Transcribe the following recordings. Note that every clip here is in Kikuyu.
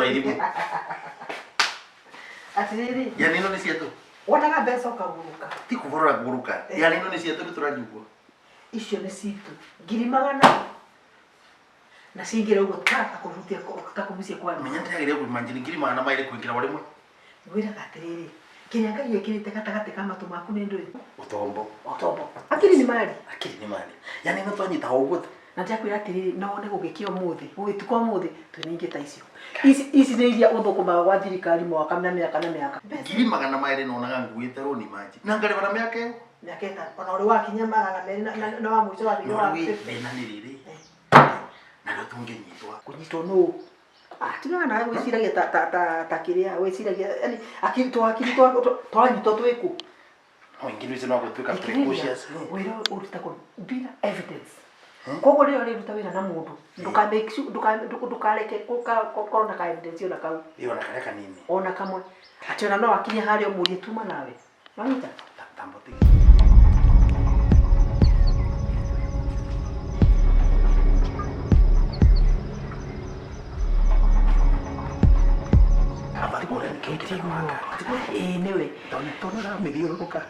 Wairimu. Atĩrĩrĩ. Yani ĩno nĩ cietũ. Wonaga mbeca ũkagũrũka. Ti kũgũrũra ngũrũka. Yani ĩno nĩ cietũ nĩ tũranjugua. Icio nĩ citũ. Ngiri magana. Na ciingĩra ũguo ta ta kũhutia ta kũgucia kwa Menya ndĩragĩria kũimagine 200,000 kũingĩra o rĩmwe. Ngwĩraga atĩrĩrĩ, kĩrĩa Ngai ekĩrĩte gatagatĩ ka matũ maku nĩ ndũĩ? Ũtombo. Ũtombo. Akiri nĩ mali. Akiri nĩ mali. Yani ĩno twanyita o ũguo tu. Na ndakwĩra atĩrĩrĩ, no wone gũgĩkĩa ũmũthĩ, gũgĩtuka ũmũthĩ, twĩna ingĩ ta icio. Ici ici nĩ iria ũthũkũmaga gwa thirikari mwaka na mĩaka na mĩaka. 200,000 nonaga nguĩte rũni imagine. Na ngarĩha na mĩaka ĩyo. Mĩaka ĩtano. Ona ũrĩ wakinya 200 na wa mũico wa No wa rĩu 50. thĩna nĩ rĩrĩ. Narĩo tũngĩnyitwo. Kũnyitwo nũ? Ah, tigaga nawe gwĩciragia ta ta ta ta kĩrĩa gwĩciragia yani akiri twakiri twanyitwo twĩkũ. No ingĩ icio no gũtuĩka precocious. Wĩra ũyũ ũrutagwo bila evidence. Koguo rĩrĩa ũrĩruta wĩra na mũndũ ndũka make sure ndũkareke gũkorwo na ka evidence ona kau. Ĩ ona karĩa kanini. Ona kamwe. Atĩ ona no akinye harĩa ũmũrie tuma nawe. Wanyita? Tambo tigi. Ĩĩ nĩwe. Tondũ ũramĩthiũrũrũka.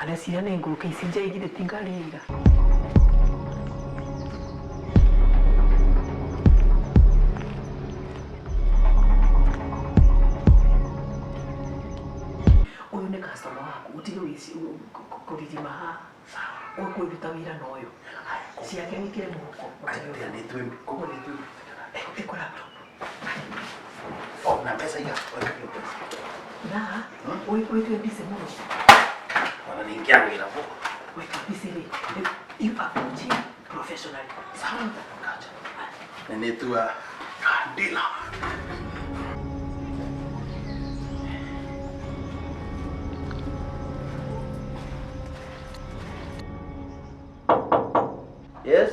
Areciria nĩ ngũrũke ici njaigire ti ngari ya ira. Ũyũ nĩ customer waku ũtige kũririma haha. Ũkũruta wĩra na ũyũ. Ciake wĩkĩre mũhuko. Koguo nĩ twĩ. Ĩkũ laptop. Oh, na mbeca iga. Weka hiyo pesa. Na wĩtue busy mũno. Ona ningĩagwĩra bo. Wĩtue busy rĩ. You approach him professionally. Sawa. Gotcha. Na nĩ tua dealer. Yes.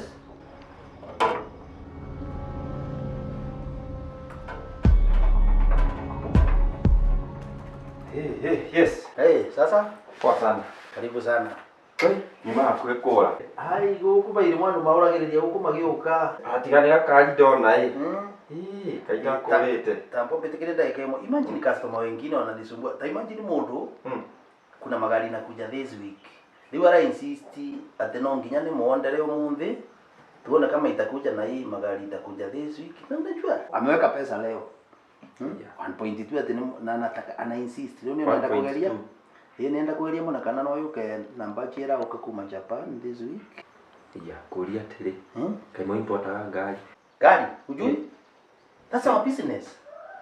Hey, hey, yes. Hey, sasa Poa sana. karibu sana. Nyuma hakuhĩ kũra. Ai gũkũ bairĩ mwandu mahũragĩrĩria gũkũ magĩũka. Atiga nĩ gakari ndona ĩ. Hmm? Ĩ, kaĩ gakũrĩte. Tambo mbĩtĩkĩre ndagĩka ĩmwe. Imagine customer wengine wananisumbua. Ta imagine mũndũ kuna magari nakuja this week. Rĩu ara insist atĩ no nginya nĩ muondere ũmũthĩ tuone kama itakuja na hii magari itakuja this week. Na unajua ameweka pesa leo. 1.2 atĩ nĩ na anataka ana insist. Rĩu nĩ nenda kũgeria. 1.2. Ĩ nenda kũgeria mũno kana no yũke namba njĩra ũka kuma Japan this week. Ya, kũria atĩrĩ. Hmm? Kaĩ mũimportaga ngari? Gari, hujui? That's our business.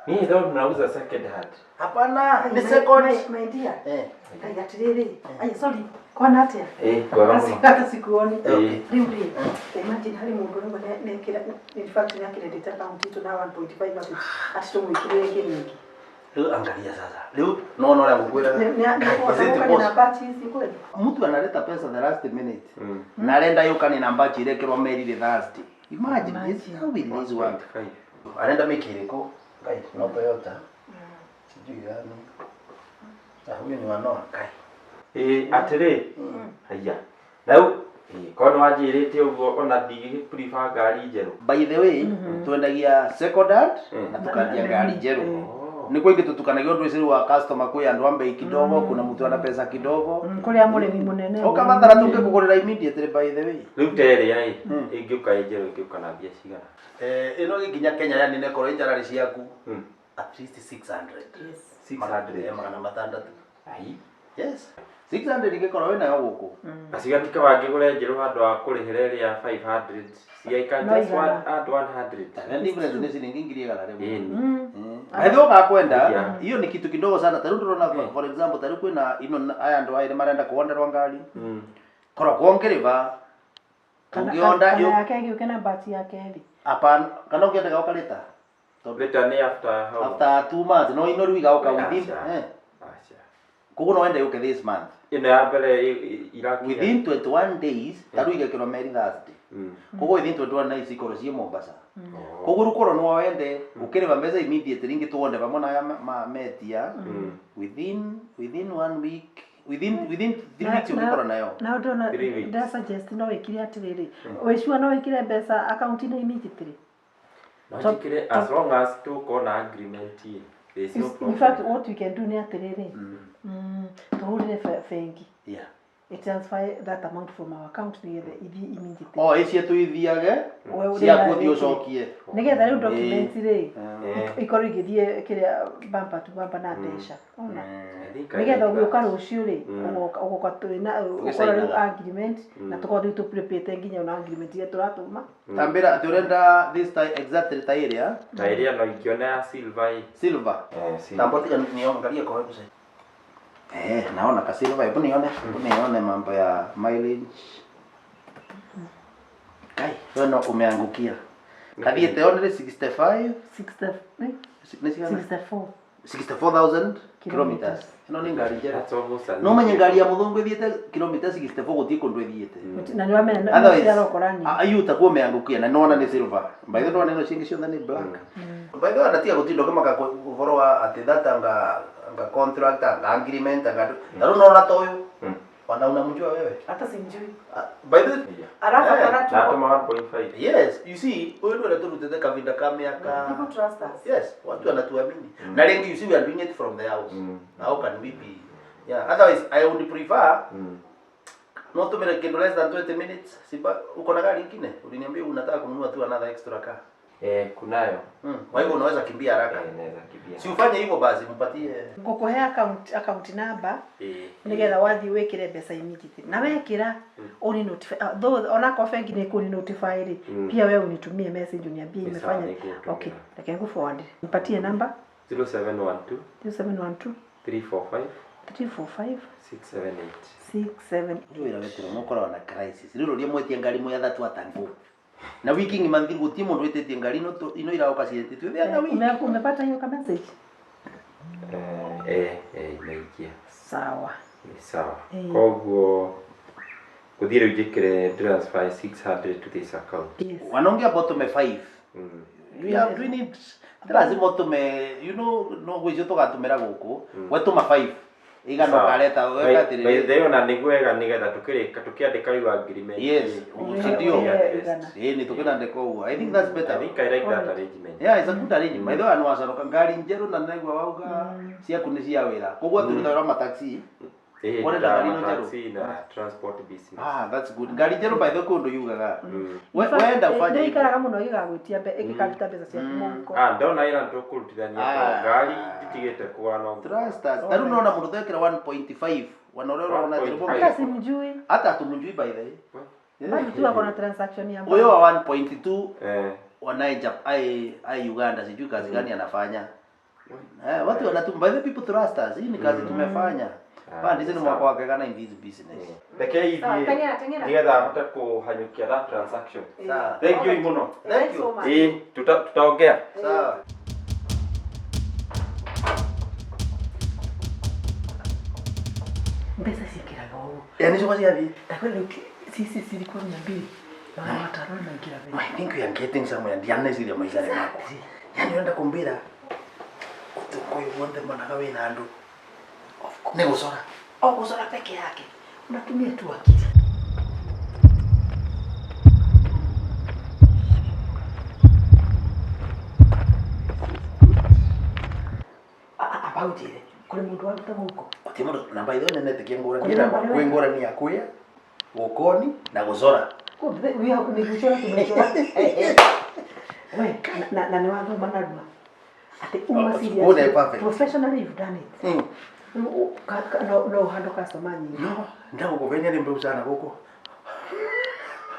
Mimi thought mnauza second hand. Hapana, ni second. My dear. Eh. Ai atĩrĩrĩ. Ai sorry. Kwana atĩa? Ĩ, kwega mũno. Hata sikuoni. Okay. Rĩu rĩ, imagine harĩ mũndũ ũrauga nĩekĩra in fact nĩ credit account itũ na 1.5 atĩ atĩ tũmwĩkĩrĩre kĩrĩngĩ. Rĩu angalia sasa. Rĩu no no ũrĩa Nĩ ngũkwĩraga. Is it nĩ na possible? batch ici kweli? Mtu analeta pesa the last minute. Na arenda yũka nĩ namba njĩrekĩrwo merire Thursday. Imagine, this how will this work? 1.5. Arenda mĩkĩ ĩrĩkũ? Ngai, no Toyota. Sijui gani. Ah, huyu ni wa Noah. Ngai. Ĩ, atĩrĩ. Haiya. Rĩu, ĩ, korwo nĩ wanjĩrĩte ũguo ona ndingĩgĩ prefer ngari njerũ. By the way, twendagia second hand na tukandia ngari njerũ. Oh. Nĩ kwingĩ tũtukanagia ũndũ ũcio wa customer kwĩ andũ a bei kidogo, kuna mtu ana pesa kidogo. Kũrĩa mũrĩmi mũnene. Ũkabatara tũngĩkũgũrĩra immediately by the way. Rĩu ta ĩrĩa ĩ, ĩngĩũka ĩ njerũ ĩngĩũka na mbia cigana? Eh, ĩno ĩngĩkinya Kenya yani nekorwo ĩnjararĩ ciaku at least 600. Yes. 600. 600. Ai. Yes. 600 ingĩkorwo wĩnayo gũkũ. Aciga ti kaba ngĩgũre njerũ handũ ha kũrĩhĩra ĩrĩa 500. Cigaikara No just igana. one add 100. Na difference nĩ ciringi 100,000. Ĩni. By the way ũgakwenda Yeah. hiyo ni kitu kidogo sana tarĩu ndĩrona for example tarĩu kwĩna ino aya andũ aya marenda kuonderwa ngari korwo kwongĩrĩva Kana ũngĩonda kana yake ĩgĩũke na batch ya kerĩ. hapana kana ũngĩenda goka later Tondũ Later nĩ after how? after 2 months no ino rĩu igoka within Aca. eh Aca. koguo no wende yũke this month Ĩno ya mbere irakinya. within 21 days tarĩu igekĩrwo meri Thursday koguo within 21 days ikorwo ciĩ Mombasa koguo rĩu korwo no wende ũkĩrĩba mbeca immediately rĩngĩ tuonde vamwe na aya metia within one week within 3 weeks ũngĩkorwo nayo Na ndona Three weeks. nda suggest no wĩkire atĩrĩrĩ. Wĩcua no wĩkire mbeca akaunti-inĩ immediately. No njĩkĩre as long as tũkona agreement ĩ, there is no In problem. fact, what we can do nĩ atĩrĩrĩ, tũhũrĩre bengi. Yeah. I transfer that amount from our account nĩgetha ithiĩ immediately. O icio tuithiage We ũrĩa ciaku ũthiĩ wĩkĩre. ũcokie. Nĩgetha rĩu documents rĩ Eh. ikorwo igĩthiĩ kĩrĩa bumper to bumper na mbeca. Ona. I think I Nĩgetha like ũgĩũka that. rũciũ rĩ ũgoka twĩna ũkorwo rĩu Tũgĩcainaga. agreement na tũkorwo rĩu tũprepĩte nginya ona agreement iria tũratũma. Tambĩra atĩ ũrenda this time exactly ta ĩrĩa Ta ĩrĩa no ingĩona ya silver ĩ. silver. Eh, silver. Tambo tiga niangalie kwa website. Eh, naona ka silver, hebu nione, hebu nione mambo ya mileage. Kai, wewe no umeangukia. Kathiĩte onere 65 60, eh? nĩ cigana? 64. 64,000 kilometers. Kilometers. Ĩno nĩ ngari njerũ. That's almost a No menye ngari ya mũthũngũ ĩthiĩte kilomita 64 gũtirĩ kũndũ ĩthiĩte. Na nĩ wamenya Otherwise, nĩciarokora nyingĩ. ayu utakuwa umeangukia na nona ni silver. By the way neno cingi ciothe ni black. By the way anatia gutinda ukimaka uhoro wa ati that anga contract anga agreement anga na nona toyo. Wana unamjua wewe? Hata simjui. Ah, by the way, Alafu Eh, akona tu Natũma 1.5. yes, you see huyu ndio anaturutete kavinda ka miaka. people trust us. Yes, watu wanatuamini. Na rengi you see we are doing it from the house. How can we be? Yeah, otherwise I would prefer no tumire kindu less than 20 minutes. Siba uko na gari ingine? Uliniambia unataka kununua tu another extra car. Eh, kunayo. Kwa hivyo unaweza kimbia haraka. Eh, naweza kimbia. Si ufanye hivyo basi mpatie. Ngũkũhe account number Eh. nigetha wathiĩ wĩkĩre mbeca immediately na wekĩra ũni notify though onakorwo bengi nĩ kũni notify rĩ, pia wewe unitumie message uniambie Ni sawa, imefanya. nĩngũgũtũmĩra. Okay, reke ngũ-forward, nipatie namba. 0712 0712 345 345 678. 67. Ndio ira wetero mukoragwo na crisis. Rĩu rũria mwetie ngari mwe athatu atangu. Na wiki ng'ima thiru gutie mundu wĩtĩtie ngari ino ino iraoka ciĩtĩtio thĩa na wiki. Umepata hiyo ka message? Eh, eh, imeingia. Sawa. Ni sawa. Eh. Koguo gũthiĩ rĩu njĩkĩre transfer 600 to this account. Yes. Wanaongea about tume 5. We are doing it. Ti lazima utume, you know, no gwicio tugatumira guku. Wetuma 5. Igana ukareta weka By the atiriri. way ona nĩguo wega nĩgetha tũkĩrĩka tũkĩandĩka rĩu agreement. Yes, We ndio. have the Igana. rest. Ĩĩ nĩ tũkĩrandĩka ũguo. I think that's better. I think I like that arrangement. Yeah, it's a good arrangement. By the way, nĩwaconoka ngari njerũ na naigua wauga ciaku nĩ cia wĩra. Koguo tũrutaga wĩra mataxi. Eh, Ũrenda ngari ĩno njerũ? taxi na transport business. Ah, that's good. Ngari njerũ by the way kũndũ yugaga. We In fact, wenda ufanye nĩ hivyo. ikaraga mũno ĩgĩgagwĩtia ĩgĩkaruta mbeca ciaku mũhuko. Ah, ndona ĩra nĩtũkũrutithania Ah. tondũ ngari nditigĩte kũgũra no ngũgũra. Trust us. Ta rĩu nona mũndũ twekĩra 1.5. Wana ũrĩa ũrona atĩ 1.5. Hata simjui. Hata hatumjui by the way. Bado tu ako na transaction ya Huyo wa 1.2 Eh. wanaye ai Uganda sijui kazi gani anafanya. Eh, watu wanatuma by the people trust us. Hii ni kazi tumefanya. Ah, Bana hizi ni sawa. mwaka wa kegana in this business. Reke Sawa, ithiĩ teng'era, teng'era. nĩgetha hote kũhanyũkia that transaction. Sawa. Thank you mũno. Thank you. So much. Ĩĩ, tutaongea. Sawa. Mbeca ciĩkĩraga ũguo. Yaani sio ciathiĩ. Ndakwĩra rĩu cici cirikuwa 200 500 nĩ maingĩra mbeca. I think we are getting somewhere. Ndianeciria maisha nĩ makwa. Yaani ũrenda kũmbĩra ũtukũ ũyũ wothe monaga wĩna andũ. Nĩ gũcora. O gũcora peke yake. Unatumia tu akili. Amba ũnjĩre, kũrĩ mũndũ waruta mũhuko? Gũtirĩ mũndũ na by the way nĩnetĩkia ngũrani Kũrĩ namba kwĩ ngũrani ya kwĩa gũkoni na gũcora. Kumbe, ni gũcora tumechora. We, na nĩ wathoma narua. Atĩ uma Oh, serious. good and perfect. Professionally you've done it. Rĩu no no ũhandũ customer nyingĩ. No, ndagũkũbenia nĩ mbeu sana gũkũ.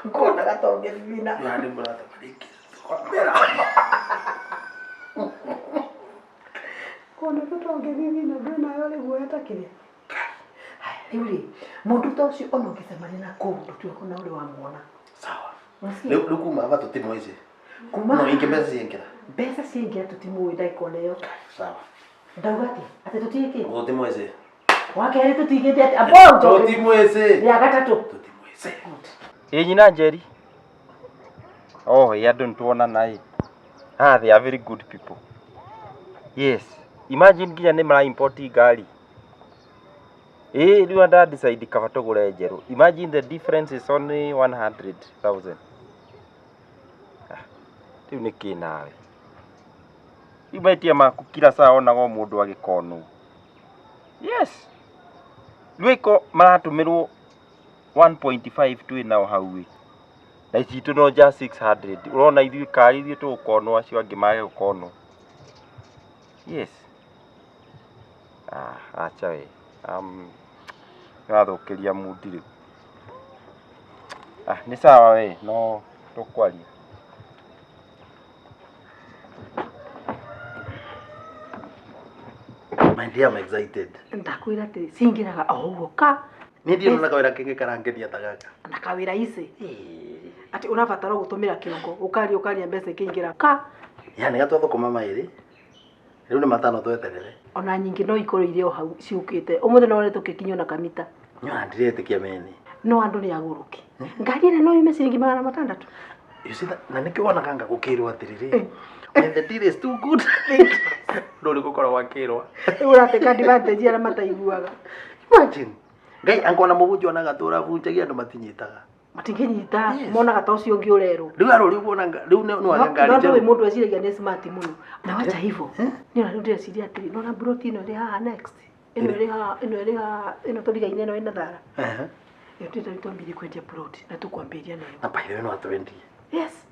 Ngona gatonge thina. Yani mũrata marĩki. Mera. Kona tũtonge thithina ndwĩ nayo rĩ guoya ta kĩrĩa. Haya, rĩu rĩ, mũndũ ta ũcio ona ũngĩcemania na kũu ndũtiũĩ kũna ũrĩ wamuona. Sawa. Unasikia? Rĩu kuma aba tũtimwĩci. Kuma No ingĩ mbeca ciengĩra. mbeca ciaingĩra tũtimũĩ ndagĩka ona ĩyo. Sawa. Ndauga atĩ atĩ tũtiĩkĩte. Tũtimwĩci. Wa kerĩ tũtigĩte atĩ amba ũnjoke. Tũtimwĩci. Rĩa gatatũ. Tũtimwĩci. Ĩĩ nyina Njeri. Oh, ĩ andũ nĩtuonana ĩ. Ah, they are very good people. Yes. Imagine nginya nĩ mara import ngari. Ĩĩ rĩu nda decide kaba tũgũre njerũ. Imagine the difference is only 100,000. Ah, rĩu nĩ kĩ nawe? Rĩu mahĩtia maku kila saa onaga o mũndũ agĩkonwo. Yes. Rwĩko maratũmĩrwo 1.5 twĩ nao hau ĩ. Na citũ no ja 600. Ũrona ithuĩ karĩ ithuĩ tũgũkonwo acio angĩ mage gũkonwo. Yes. Ah, acha we. Nĩwathũkĩria mundi rĩu. Ah, nĩ sawa we, no tũkwaria. My dear, I'm excited. Ndakwĩra atĩ cingĩraga o ũguo ka Niĩ ndirona kawĩra kĩngĩ karangenia ta gaka. Na kawĩra ici atĩ ũrabatara gũtũmĩra kĩongo ũkaria ũkaria mbeca ikĩingĩra ka. Yani gatwathũkũma maĩrĩ rĩu nĩ matano tweterere. Ona nyingĩ no ikorwo irĩ o hau ciũkĩte ũmũthĩ no wone tũgĩkinyio na kamita. Nyona ndiretĩkia mene. No andũ nĩ agũrũki. Ngari ĩrĩa no yume ciringi 600. You see that, na nĩkĩo wonaga ngagũkĩrwo atĩrĩrĩ, when the deal is too good ndũrĩ gũkorwo wakĩrwo. Rĩu ũrateka advantage arĩa mataiguaga. Imagine Ngai angona mũbunjia onaga tũrabunjagia andũ matinyitaga. Matingĩnyita. Yes. Monaga ta ũcio ũngĩ ũrerwo. Rĩu arũri ũguo rĩu nĩ wage ngari No ndũĩ njerũ. mũndũ eciragia nĩ smart mũno. Na wacha hivyo. Nĩ ona rĩu ndĩreciria atĩrĩ, nona mburoti ĩno ĩrĩ haha next. Ĩno ĩrĩ haha, ĩno ĩrĩ haha, ĩno tũrigaine ĩno ĩna thara. Ĩyo ndĩrenda rĩu twambĩrĩrie kwendia plot na tũkwambĩrĩria nayo. Na by the way no atwendie. Yes.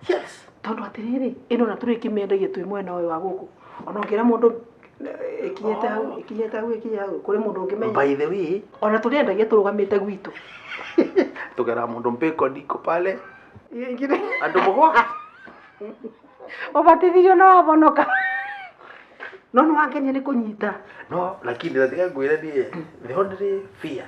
Yes. Tondũ atĩrĩrĩ, ĩno na tũrĩ kĩmendagia twĩ mwena ũyũ wa gũkũ. Ona ũngĩra mũndũ ĩkinyĩte hau, ĩkinyĩte hau, ĩkinyĩte hau, kũrĩ mũndũ ũngĩmenya. By the way, Ona tũrĩendagia tũrũgamĩte gwitũ. tũgera mũndũ mpeko ndiko pale. Andũ mũgwa. Ũbatithirio na wabonoka. No nĩ wangenia nĩ kũnyita. No lakini ndatiga ngwĩre niĩ the only fear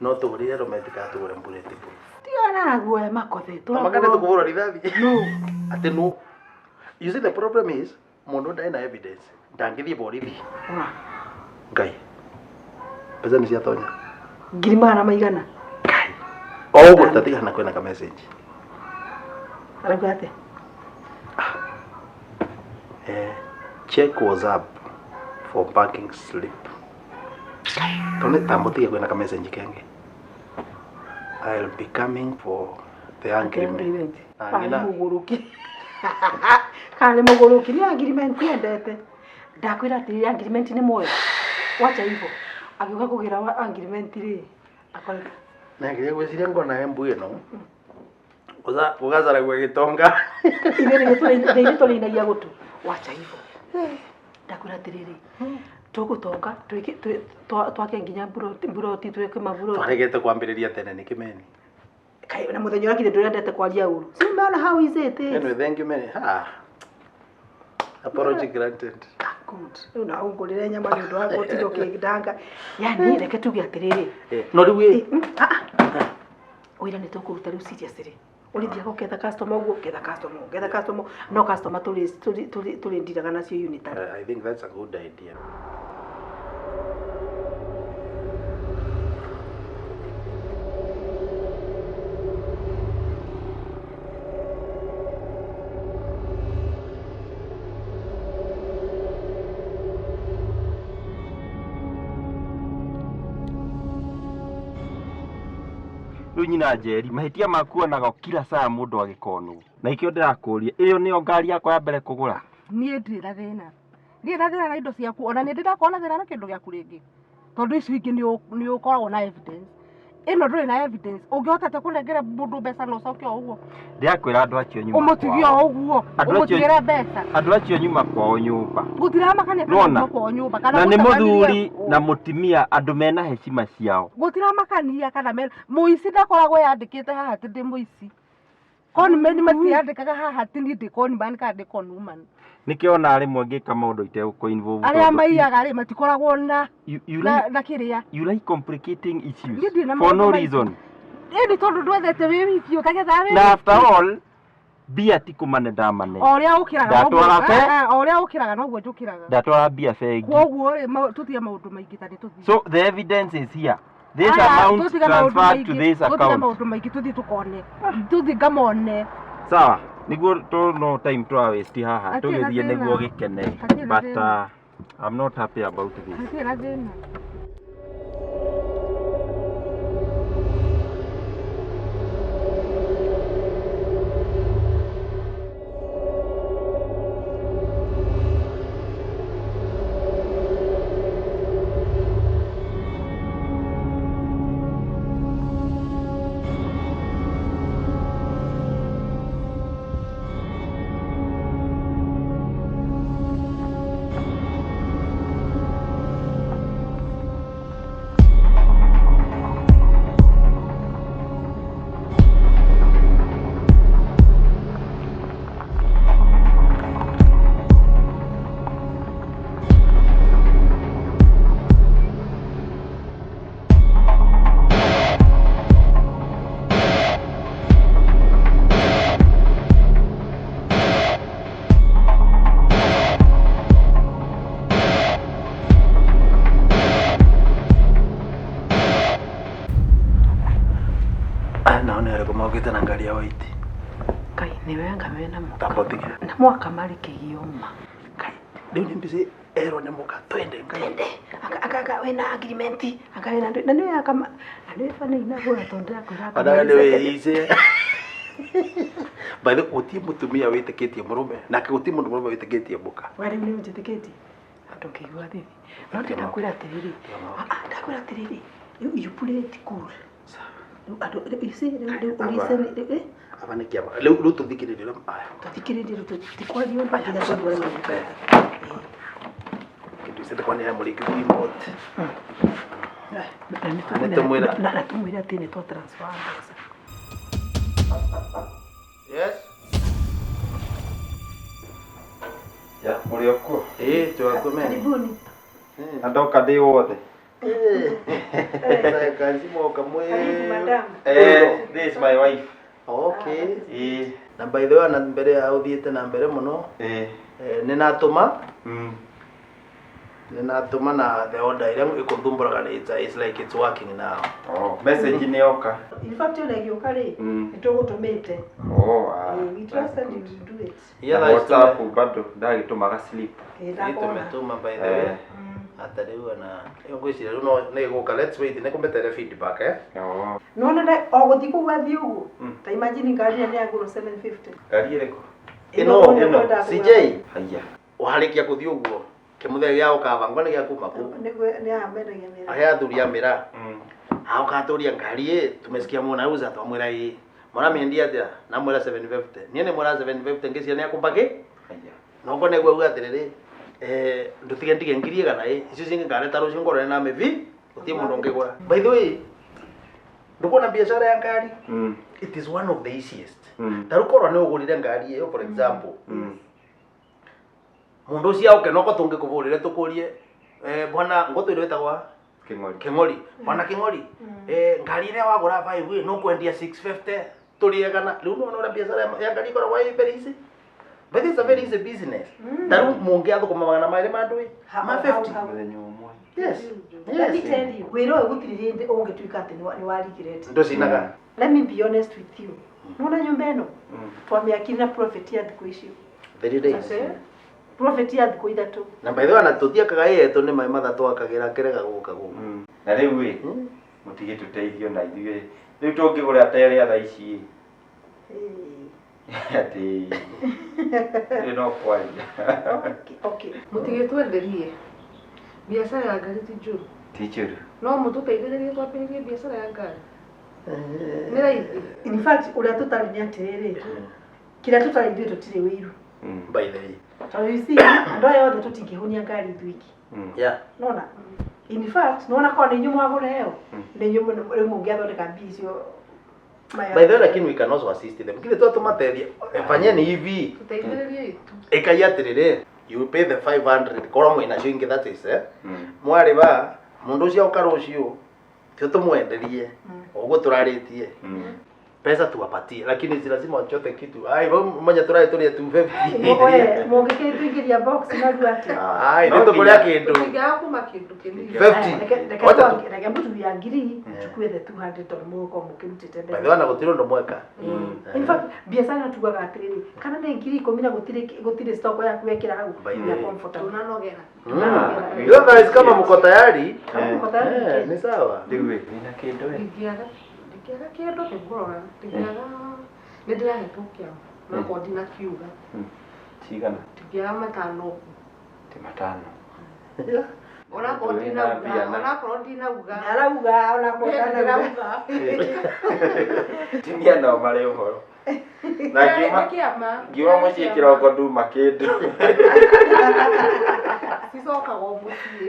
no tũgũrire rometi kana tũgũre bullet proof. Tigana na guoya makothe. Makane tũkũhũrwo rithathi. No. Atĩ no. You see the problem is mũndũ ndarĩ na evidence. Ndangĩthiĩ borithi. Ngai. Mbeca nĩ ciatonya. 100,000. Ngai. O ũguo tatigana kwĩna ka message. Arauga atĩa? Check WhatsApp for banking slip. Tone tambotige kwĩna ka message kengĩ. I'll be coming for the agreement. Kana nĩ mũgũrũki. Kana nĩ mũgũrũki nĩ agreement endete. Ndakwĩra atĩrĩrĩ agreement nĩ muoyo. Wacha hivyo. Agĩũka kũgĩra wa agreement rĩ. Akora Na nginya gwĩciria ngona embu ĩno. Gũgacaragua gĩtonga. Ithuĩ tũrĩinagia gũtũ. Wacha hivyo. Ndakwĩra atĩrĩrĩ tũgũtonga twake nginya mburoti twĩke maburoti. Twaregete kwambĩrĩria tene nĩ kĩmeni. Kaĩ na mũthenya ũrĩa kinya ndũrendete kwaria ũru. Si umeona how easy it is. Anyway, thank you many. Ha. Apology granted. Ah, good. Rĩu na ũngũrĩre nyama nĩ ũndũ wa gũtinda ũkĩndanga. Yani reke tuge atĩrĩrĩ. No rĩu ĩ. Wĩra nĩ tũkũruta rĩu seriously. Ũrĩthiaga ũketha customer ũguo, ũketha customer, ũketha customer, no customer tũrĩ ndiraga nacio unitary. I think that's a good idea. Rĩu nyina Njeri, mahĩtia maku onaga kila saa mũndũ agĩkonwo. Na ikĩo ndĩrakũria, ĩyo nĩyo ngari yakwa ya mbere kũgũra. Niĩ ndirĩ na thĩna. Ndirĩ na thĩna na indo ciaku, ona nĩ ndĩrakorwo na thĩna na kĩndũ gĩaku rĩngĩ. Tondũ icio ingĩ nĩ ũkoragwo na evidence. Ĩno ndũrĩ na evidence. Ũngĩhota atĩa kũnengera mũndũ mbeca na ũcoke o ũguo? Ndĩrakwĩra andũ acio nyuma Ũmũtigie o ũguo. Ũmũtigĩre mbeca. Andũ acio nyuma kwao nyũmba. Gũtiramakania kana nyuma kwao nyũmba. Na nĩ mũthuri na mũtumia andũ mena heshima ciao. Gũtiramakania kana mena mũici ndakoragwo yandĩkĩte haha atĩ ndĩ mũici. Conman matiandĩkaga haha atĩ niĩ ndĩ conman kana ndĩ conwoman. Nĩkĩo ona rĩmwe ngĩka maũndũ itegũkũ involve. Arĩa maiyaga rĩ matikoragwo na na kĩrĩa. You like complicating issues for no reason. Ĩni tondũ ndwethete wĩ wiki ũkagetha wĩ. Na after all mbia ti kũmane ndamane. O ũrĩa ũkĩraga o ũrĩa ũkĩraga noguo njũkĩraga. Ndatwara mbia bengi. Kwoguo rĩ tũtige maũndũ maingĩ ta nĩ tũthiĩ. So the evidence is here. This amount transferred to this account. Tũtige maũndũ maingĩ tũthiĩ tukone. Tũthiĩ ngamone. Sawa. Niguo to no time to waste haha tũgĩthiĩ nĩguo gĩkene. But I'm not happy about this. Hatirĩ na thĩna. Maugite na ngari ya white. Kai niwe anga mena muka. Tambotige. Na mwaka mari kigio ma. Kai riu ni mbici erwo ni muka twende ngai. Twende. Aka aka wena agreement aka wena na niwe aka na niwe fana ina gura tondu akwira aka. Ona ni wiice. By the guti mutumia witikitie murume nake guti mundu murume witikitie muka. Wari ni njitikitie. Andu ngiigua thithi. No ndakwira atiriri. Ah ndakwira atiriri. You play it cool. Andu you see riu listen aba ni kiama riu riu tuthikiririe aya tuthikiririe riu tutikwario nginya tondu arĩa kindu ici kwa ni muringi remote. Na tumwira ati ni twa transfer mbeca. Yes. Ya, muri okuo? Eh, twakomene. Karibuni. Na ndoka ndi wothe. Eh, kazi moka mwe. Karibu madam. Eh, this is my wife. Okay. Eh, na by the way na mbere ya uthiete na mbere muno. Eh, ni natuma. Ni natuma na the order iria ikuthumburaga ni it's like it's working now. Oh, message ni yoka. In fact ona gioka ri ni tugutumite. Oh, ah. We trusted you to do it. Yeah, WhatsApp bado ndagitumaga sleep. Tumetuma by the way. Ata riu na ngwiciria riu no nĩ gũka let's wait nĩ kũmetere feedback eh. Oh. Nona na o guthi kuu gathi uguo. Ta imagine ngari nĩ yagũrwo 750. Ngari ĩrĩkũ? Ĩno ĩno CJ. Haiya. Waharikia kuthi uguo kimuthe gĩa ũkabangwa nĩ gĩa kuma kũ. Nĩguo nĩ amendagia mĩraa. Ahe athuri a mĩraa. Aũkatũria ngari ĩ tumesikia mwanauza twamwĩra ĩ. Mũramĩendia atĩa? Namwĩra 750. Niĩ nĩ mwĩra 750 ngĩciria nĩ akũmba kĩ? Haiya. Noko nĩguo auga atĩrĩrĩ ndutige ndige ngiri igana ĩ icio cingĩ ngareta rũciũ ngorane na mĩvi gũtirĩ mũndũ ũngĩgũra. By the way ndukuona biashara ya ngari it is one of the easiest. Ta rĩu korwo nĩ ũgũrire ngari ĩyo for example mundu ũcio oke noko tũngĩkũbũrĩre tũkũrie bwana ngũtwĩre wĩtagwa King'ori. King'ori bwana King'ori ngari ĩrĩa wagũra 5 ĩ nũkwendia 650 tũrĩegana rĩu nĩwona ũrĩa biashara ya ngari ĩkoragwo ĩ very easy. But it's a very easy business. Taru mungi athukuma magana mairi ma ndui ma 50. Muthenya umwe. Yes. Let me tell you, wĩra ũyũ gũtirĩ hĩndĩ ũngĩtuĩka atĩ nĩ wa regret. Ndũcinaga. Let me be honest with you. Nona nyũmba ĩno twamĩakire na profit ya thikũ icio. 3 days. Profit ya thikũ ithatũ. Na by the way na tũthiakaga yetu nĩ mai mathatũ akagĩra kĩrega gũka gũkũ. Na rĩu ĩ mũtigĩtũteithio na ithuĩ rĩu tũngĩgũra ta ĩrĩa thaa ici ĩ ati no kwaria. Okay. Mutigitwenderie biacara ya ngari ti njũru. Ti njũru. No mũtũteithĩrĩrie twambĩrĩrie biacara ya ngari. Nĩ raithi. In fact ũrĩa tũtarĩ nĩ atĩrĩrĩ kĩrĩa tũtarĩ ithuĩ tũtirĩ wĩiru. By the way. Tondũ you see andũ aya othe tũtingĩhũnia ngari ithuĩ iki. Yeah. Nona. In fact nona korwo nĩ inyuĩ mwagũra ĩyo nĩ inyuĩ rĩu mũngĩathondeka mbia icio. By the way, lakini we can also assist them. Kile tu tumateithia. Fanyeni hivi. Tuteithĩrĩrie itu. Ikai atiriri, you pay the 500 korwo mwina cio ingĩ that is eh. Mwari ba mundu ucio oka rucio tio tumwenderie. Uguo turaritie. Pesa tuwapatie lakini si lazima wachote kitu. Ai manya turai turie 250. Mũngĩkĩtũingĩria box narua atĩa? Ai nĩ tũkũrĩa kĩndũ. Tũtingĩaga kuma kĩndũ kĩnini. 50. Wacha tu. Reke mũtumia ngiri chukue the 200 tondũ mũgũkorwo mũkĩrutĩte By the way na gũtirĩ ũndũ mweka. In fact biacara ĩno tugaga atĩrĩrĩ kana nĩ ngiri ikũmi na gũtirĩ stock yaku wekĩra hau ya comfortable. Tunanogera. You guys kama mko tayari? Kama mko tayari. Ni sawa. Rĩu ĩ wĩna kĩndũ ĩ? Ndingĩaga ndingĩaga kĩndũ nĩngũrora ndingĩaga nĩ ndĩrahetwo kĩama nakorwo ndinakiuga. Cigana? Ndingĩaga matano ũguo. Ti matano. Onakorwo ndinauga onakorwo ndinauga. Arauga onakorwo ndanauga. Atumia nao marĩ ũhoro. Na ngiuma mũciĩ kĩroko nduma kĩndũ. Cicokaga o mũciĩ.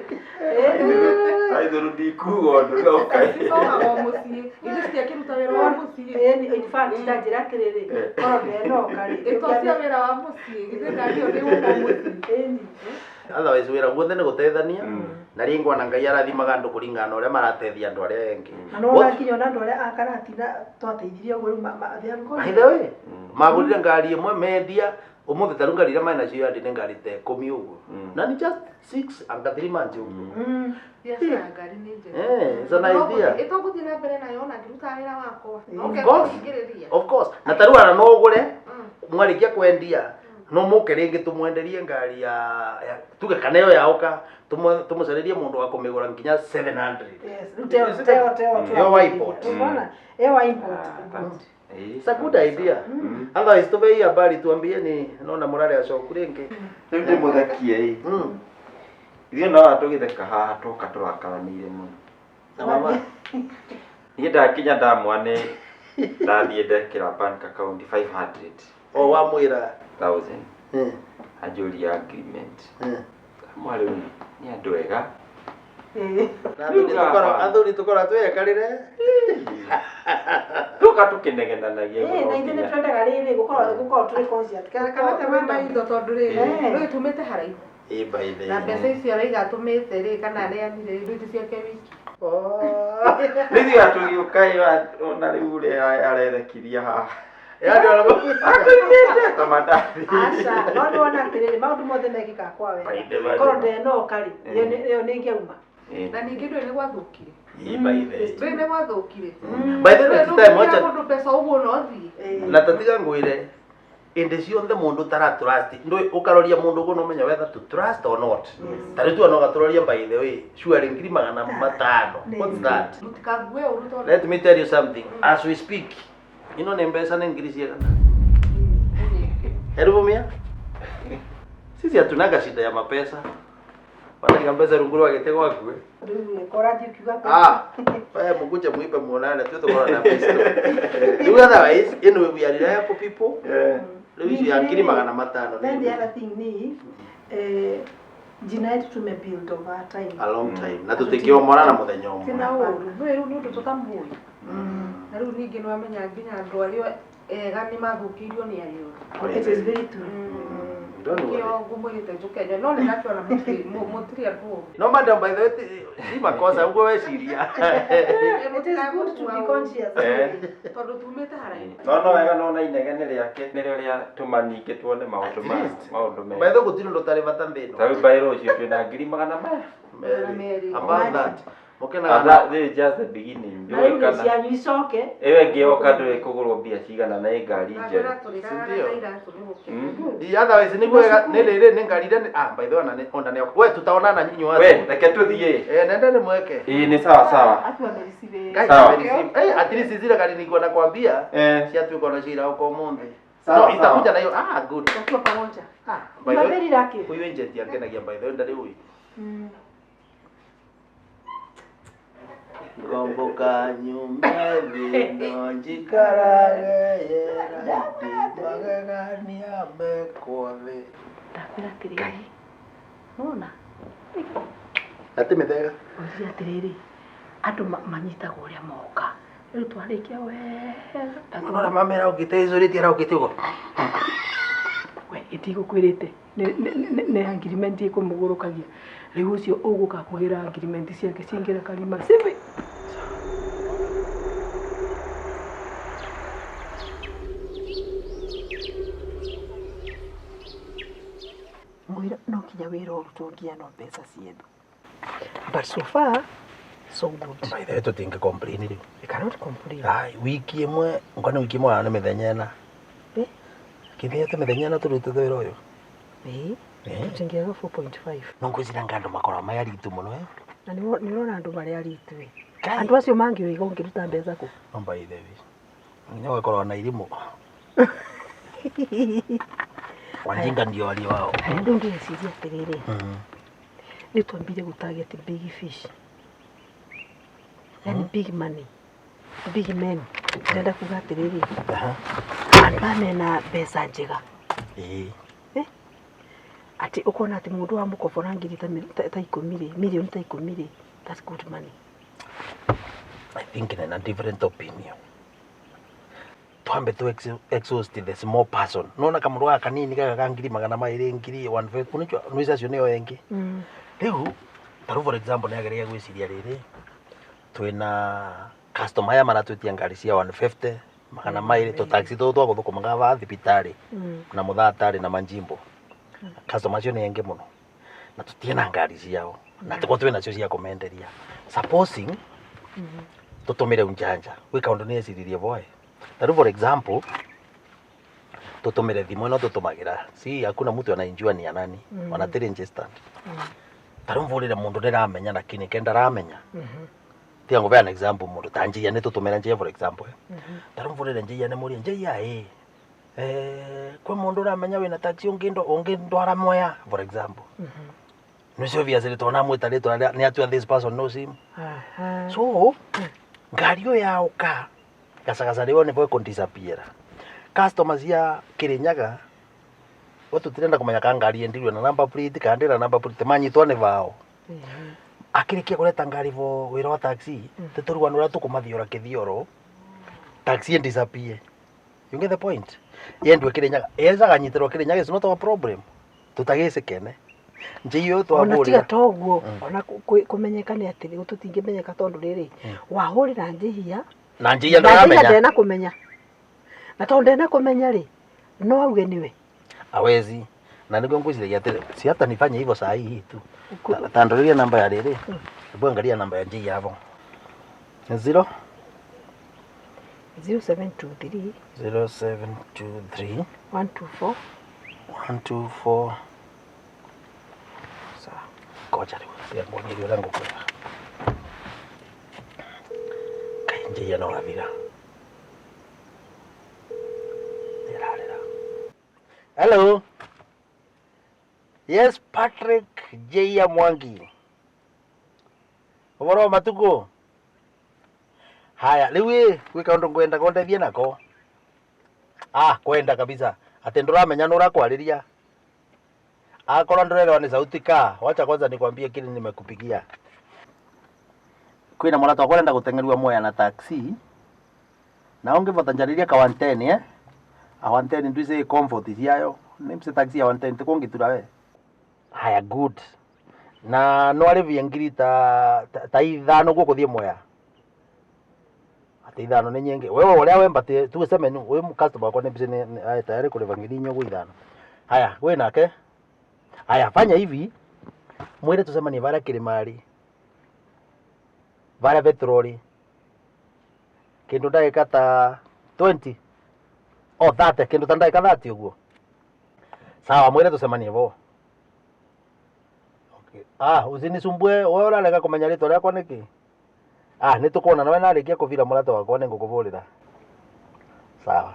Aithũrũ ndikuga ũndũ no kaĩ. Cicokaga o mũciĩ. Ithuĩ citiakĩruta wĩra wa mũciĩ. In fact ta njĩra atĩrĩrĩ korwo ndenoka rĩ. Ĩto cia wĩra wa mũciĩ githĩ ngari ĩyo ndĩgũka mũciĩ. Otherwise wĩra guothe nĩ gũteithania na rĩngĩ ona Ngai arathimaga andũ kũringana na ũrĩa maratethia andũ arĩa angĩ. Na no nginya ona andũ arĩa a Karatina twateithirie ũguo rĩu they have gone. By the way, magũrire ngari ĩmwe mendia ũmũthĩ tarĩu ngari iria marĩ nacio yandi nĩ ngari ta ikũmi ũguo. Na nĩ just 6 anga 3 months ũguo. Biacara ya ngari nĩ njega. Eh, it's an idea. Ĩtũgũthiĩ na mbere nayo ona ngĩrutaga wĩra wakwa. Of course. Of course. Na tarĩu ona no ũgũre mwarĩkia kwendia no mũke rĩngĩ tũmwenderie ngari ya tuge kana ĩyo yaũka tũmũcarĩrie mũndũ wa kũmĩgũra nginya 700. Yes, rĩu teo teo teo. Ĩyo wa import. Unaona? Ĩyo wa import. It's a good idea. Otherwise tupe hii habari tuambie ni naona murare acoku rĩngĩ. Rĩu ndĩmũthekie ĩ. Ithuĩ no tũgĩtheka haha tũka tũrakaranĩire mũno. Na mama. Niĩ ndakinya ndamwa nĩ ndathiĩ ndekĩra bank account 500,000. O wamwĩra. Anjũria agreement. Ndamwa rĩu nĩ andũ ega. Na athuri tũkorwo twĩyekarĩre. Tũka tũkĩnegenanagia Eh, na ithuĩ nĩ twendaga rĩrĩ gũkorwo tũrĩ conscious. Kana tema maitho tondũ rĩrĩ rĩu tumĩte haraihu. Ĩ by the Na mbeca icio araiga atũmĩte rĩ kana aneanire rĩ ti ciake wiki. Rĩu ithuĩ tũgĩũka ĩ ona rĩu ũrĩa arethekiria haha. Yaani ona Atũigĩte ta mandathi. Aca, no nĩ wona atĩrĩrĩ maũndũ mothe mekĩkaga kwa wega. Korwo ndenoka rĩ, ĩyo nĩ ĩngĩauma. Na ningĩ ndũĩ nĩ gwathũkire. Ĩ by the Ndũĩ nĩ gwathũkire. By the way, time wacha mũndũ mbeca ũguo no thiĩ. na tatiga ngwire indi ciothe mundu tara trust ndui ukaroria mundu uguo no menya whether to trust or not. Tariu tu no gaturoria by the way sure ngiri magana matano. What's that? Mũtikague ũru tondũ Let me tell you something as we speak. Ino nĩ mbeca nĩ ngiri cigana? Elfu mia? Sisi hatunaga shida ya mapesa. Wanaiga mbeca rungu rwa gĩtĩ gwaku. Rĩu korathiĩ ũkiuga Ah, wewe mkuje muipe muonane tu tukorwo na pistol. Rĩu otherwise anyway we are reliable people. Rĩu icio ya ngiri magana matano. Then the other thing ni jina yetu tumebuild over time. A long time. Na tũtingĩomora na mũthenya ũmwe. Tina ũru. Ndũĩ rĩu nĩ ũndũ tũtamũĩ. Na rĩu ningĩ nĩ wamenya nginya andũ arĩa ega nĩ mathũkĩirio nĩ arĩa oru. It is very true. Don't worry. Nĩkĩo ngũmwĩrĩte njũke nyone no nĩ ndakĩona mũtirĩ andũ oru. No madam by the way ti makosa ũguo weciria. It is good to be conscious. Tondũ tumĩte haraihu. No wega no na inegene rĩake nĩrĩo rĩatũma ningĩ tuone maũndũ ma maũndũ By mega. the way gũtirĩ ũndũ ũtarĩ bata thĩ ĩno. Ta rĩu by rũciũ twĩna ngiri magana maya. Merĩ. About that. Mũkenaga And that this is just the beginning. Na rĩu Ndũĩ nĩ kana cianyu icoke. ĩyo ĩngĩ yoka ndũĩ kũgũrwo mbia cigana na ĩ ngari Na njerũ. ngwĩra tũrĩraraga na iratũ nĩ gũkena. The otherwise nĩ kwega nĩ rĩrĩ nĩ ngari iria ah by the way ona nĩ we tutaonana nyinyi watu. We reke tũthiĩ. Eh nenda nĩ mweke. Ĩĩ nĩ sawa sawa. Akiwa americeive. Guys, Sawa. eh at least zile gari nilikuwa nakwambia Eh. ciatuĩka ona cira uko ũmũthĩ. Sawa, No sawa. itakuja na hiyo ah good. Wakiwa pamoja. Ah by You the are way very lucky. huyu agent yangenagia by the way ndarĩ huyu. Ngomboka nyumba thĩ no njikarage yera magegania mekwo thĩ. Ndakwĩra atĩrĩrĩ. Nona? Ati mĩthega. Ngwĩrire atĩrĩrĩ, andũ manyitagwo ũrĩa moka. Rĩu twarĩkia wega. Nona mamera ũkĩte icũrĩtie araũkĩte ũguo. We ĩtigũkwĩrĩte nĩ agreement ĩkũmũgũrũkagia. Rĩu ũcio ũgũka kũgĩra agreement ciake ciaingĩra karima cibi. Mwĩra no nginya wĩra ũrutwo nginya no mbeca ciethwo. But so far so good. By the way tũtingĩ complain rĩu. We cannot complain. Ai wiki ĩmwe ngwa nĩ wiki ĩmwe kana nĩ mĩthenya ĩna. Eh? Kĩthĩte mĩthenya ĩna tũrutĩte wĩra ũyũ. Ĩĩ. Tũtingĩaga 4.5. No ngwĩciria nga andũ makoragwo marĩ aritũ mũno eh. Na nĩ ũrona andũ marĩ aritũ ĩ. Andũ acio mangĩũiga ũngĩruta mbeca kũ? No by the way. Nginya ũgakorwo na irimũ. Wajinga ndio walio wao. Haya, rĩu ndĩreciria atĩrĩrĩ, nĩ twambire gũ target big fish. Yani big money. Big men. Ndĩrenda kuga atĩrĩrĩ, andũ aya mena mbeca njega. Ĩĩ. Atĩ ũkona atĩ mũndũ wa mũkobora ngiri ta ikũmi rĩ, mirioni ta ikũmi rĩ, that's good money. I think in a different opinion. Twambe tu exhaust the small person. Nona kamũndũ gaka kanini gaka ka ngiri magana maĩrĩ, ngiri 150, unajua nwĩca acio nĩo engĩ. Rĩu tarĩu for example nĩ ageragia gwĩciria rĩrĩ, twĩna customer aya maratwĩtia ngari cia 150, magana maĩrĩ, tũtaxi tũtũ twa gũthũkũmaga va thibitarĩ na mũthatarĩ na manjimbo. Customer acio nĩ engĩ mũno na tũtiena ngari ciao na tĩko twĩ nacio cia kũmenderia. Supposing tũtũmĩre unjanja gwĩ kaũndũ nĩ eciririe boy. Tarĩu for example tũtũmĩre thimũ ĩno tũtũmagĩra, si hakuna mtu anaijua ni ya nani, ona ti registered. Tarĩu mvũrĩre mũndũ ndĩramenya lakini ke ndaramenya. Tiga ngũbea an example, mũndũ ta Njia, nĩ tũtũmĩra Njia for example, eh. Tarĩu mvũrĩre Njia nĩ mũrie Njia ĩ kwĩ mũndũ ũramenya wĩna taxi ũngĩndwara Mwea for example. Nĩcio obviously tondũ namwĩta rĩtwa nĩ atua this person knows him. So ngari ĩyo yaũka gacagaca rĩo nĩvo ĩkũdisappear. Customer cia Kĩrĩnyaga we tũtirenda kũmenya ka ngari yendirwe na number plate kana ndĩra number plate, manyitwo nĩ bao. Akĩrĩkia kũreta ngari vo wĩra wa taxi tĩtũrugano ũrĩa tũkũmathiora kĩthioro, taxi disappear. You get the point? Yendwe Kĩrĩnyaga, yezaga nyitĩrwo Kĩrĩnyaga is not our problem, tũtagĩcĩkene njĩi ũyũ Ona tiga twahũrĩra. Toguo ona kũmenyeka nĩ atĩrĩ, tũtingĩmenyeka tondũ rĩrĩ wahũrĩra njĩhia na njĩi na njĩhia ndaramenya. Ndena kũmenya, na tondũ ndena kũmenya rĩ, no auge nĩwe. Awezi, na nĩguo ngwĩciragia atĩrĩ, si hata nifanye hivyo saa hii tu. Tandũrĩria namba ya rĩrĩ. Hebu angalia namba ya njĩi hapo. Zero 0723 0723 124 124. Sawa. Ngoja rĩu tiga nguonyerie ũrĩa ngũkwĩra. Kaĩ njĩia no athira nĩrarĩra. Hello, yes, Patrick Njĩia Mwangi, ũhoro wa matukũ? Haya rĩu ĩ gwĩ kaũndũ ngwenda kondeithie nako. Ah, kwenda kabisa atĩ ndũramenya nĩ ũrakwarĩria, akorwo ndũrerewa nĩ sauti ka. Wacha kwanza nikwambie kile nimekupigia. Kwĩna mũrata wakwa ũrenda gũteng'erua Mwea na taxi na ũngĩbota njarĩria ka 110, eh, a 110 ndwise comfort ciayo nĩ mse taxi ya 110 tikũngĩtura we. Haya, good, na no arĩvie ngiri ta ithano guo gũthiĩ Mwea. Ati ithano nĩ nyingĩ wewe ũrĩa wemba tu seme nu ũyũ customer wakwa nĩ mse nĩ tayari kũrĩba ngiri inya ũguo ithano. Haya, wĩ nake. Haya, fanya hivi, mwĩre tũcemanie varia Kĩrĩmarĩ, varia petroli, kĩndũ ndagĩka ta 20 o 30, kĩndũ ta ndagĩka 30 ũguo. Sawa, mwĩre tũcemanie vo. Okay. Ah, usinisumbue wewe, ũrarega kũmenya rĩtwa rĩakwa nĩkĩ? Ah, nĩ tũkuona nawe narĩkia kũbira mũrata wakwa nĩ ngũkũbũrĩra. Sawa.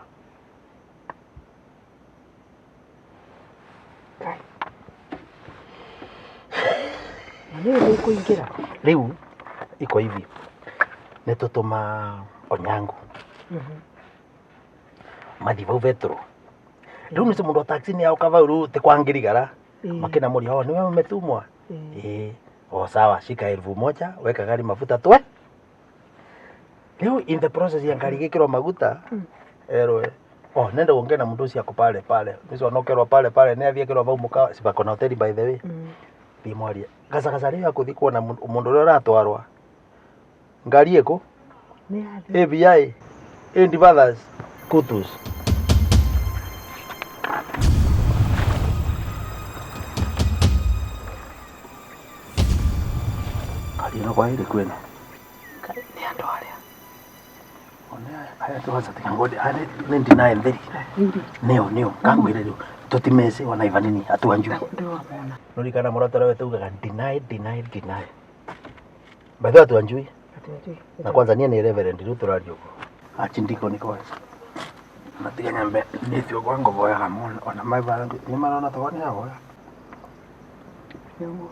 Kai. Na nĩwe nĩ kũingĩra. Rĩu iko hivi, nĩ tũtũma Onyango mathi vau vetro. Rĩu nĩ mũndũ wa taxi nĩ auka vau rĩu ti kwa ngirigara. Makĩnamũria, oh, niwe umetumwa? Eh, oh, sawa, shika 1000, weka gari mafuta twe. Rĩu in the process ya ngari gĩkĩrwo maguta, erwe, oh, nenda uongee na mtu ucio ako pale pale. Nicio onokerwo pale pale nĩ athiĩ akĩrwo vau mũkawa sibako na hoteli, by the way. Thiĩ mwarie gacagaca rĩu akũthi kuona mũndũ ũrĩa ũratwarwa ngari ĩkũ. Nĩ yathi. ABI and others kutus. Ngari ĩno kwa ĩrĩ kwĩna. Kai, nĩ andũ arĩa. Aya tuanza tiga ngode aya nĩ ndinae theri. Rĩu rĩ, Nĩo nĩo kangwĩre rĩu tũtimece ona ivanini atuanju. Ndĩramona. Nũrikana mũrata ũrĩa tugaga deny, deny, deny. By the way atuanjui. Atuanjui. Na kwanza niĩ nĩ reverend rĩu tũraria ũguo. Achindiko ni kwanza. Natiga nyambe nĩtio kwa ngoboyaga mũno ona maibara nĩ marona ta nĩ aboya. Nĩguo.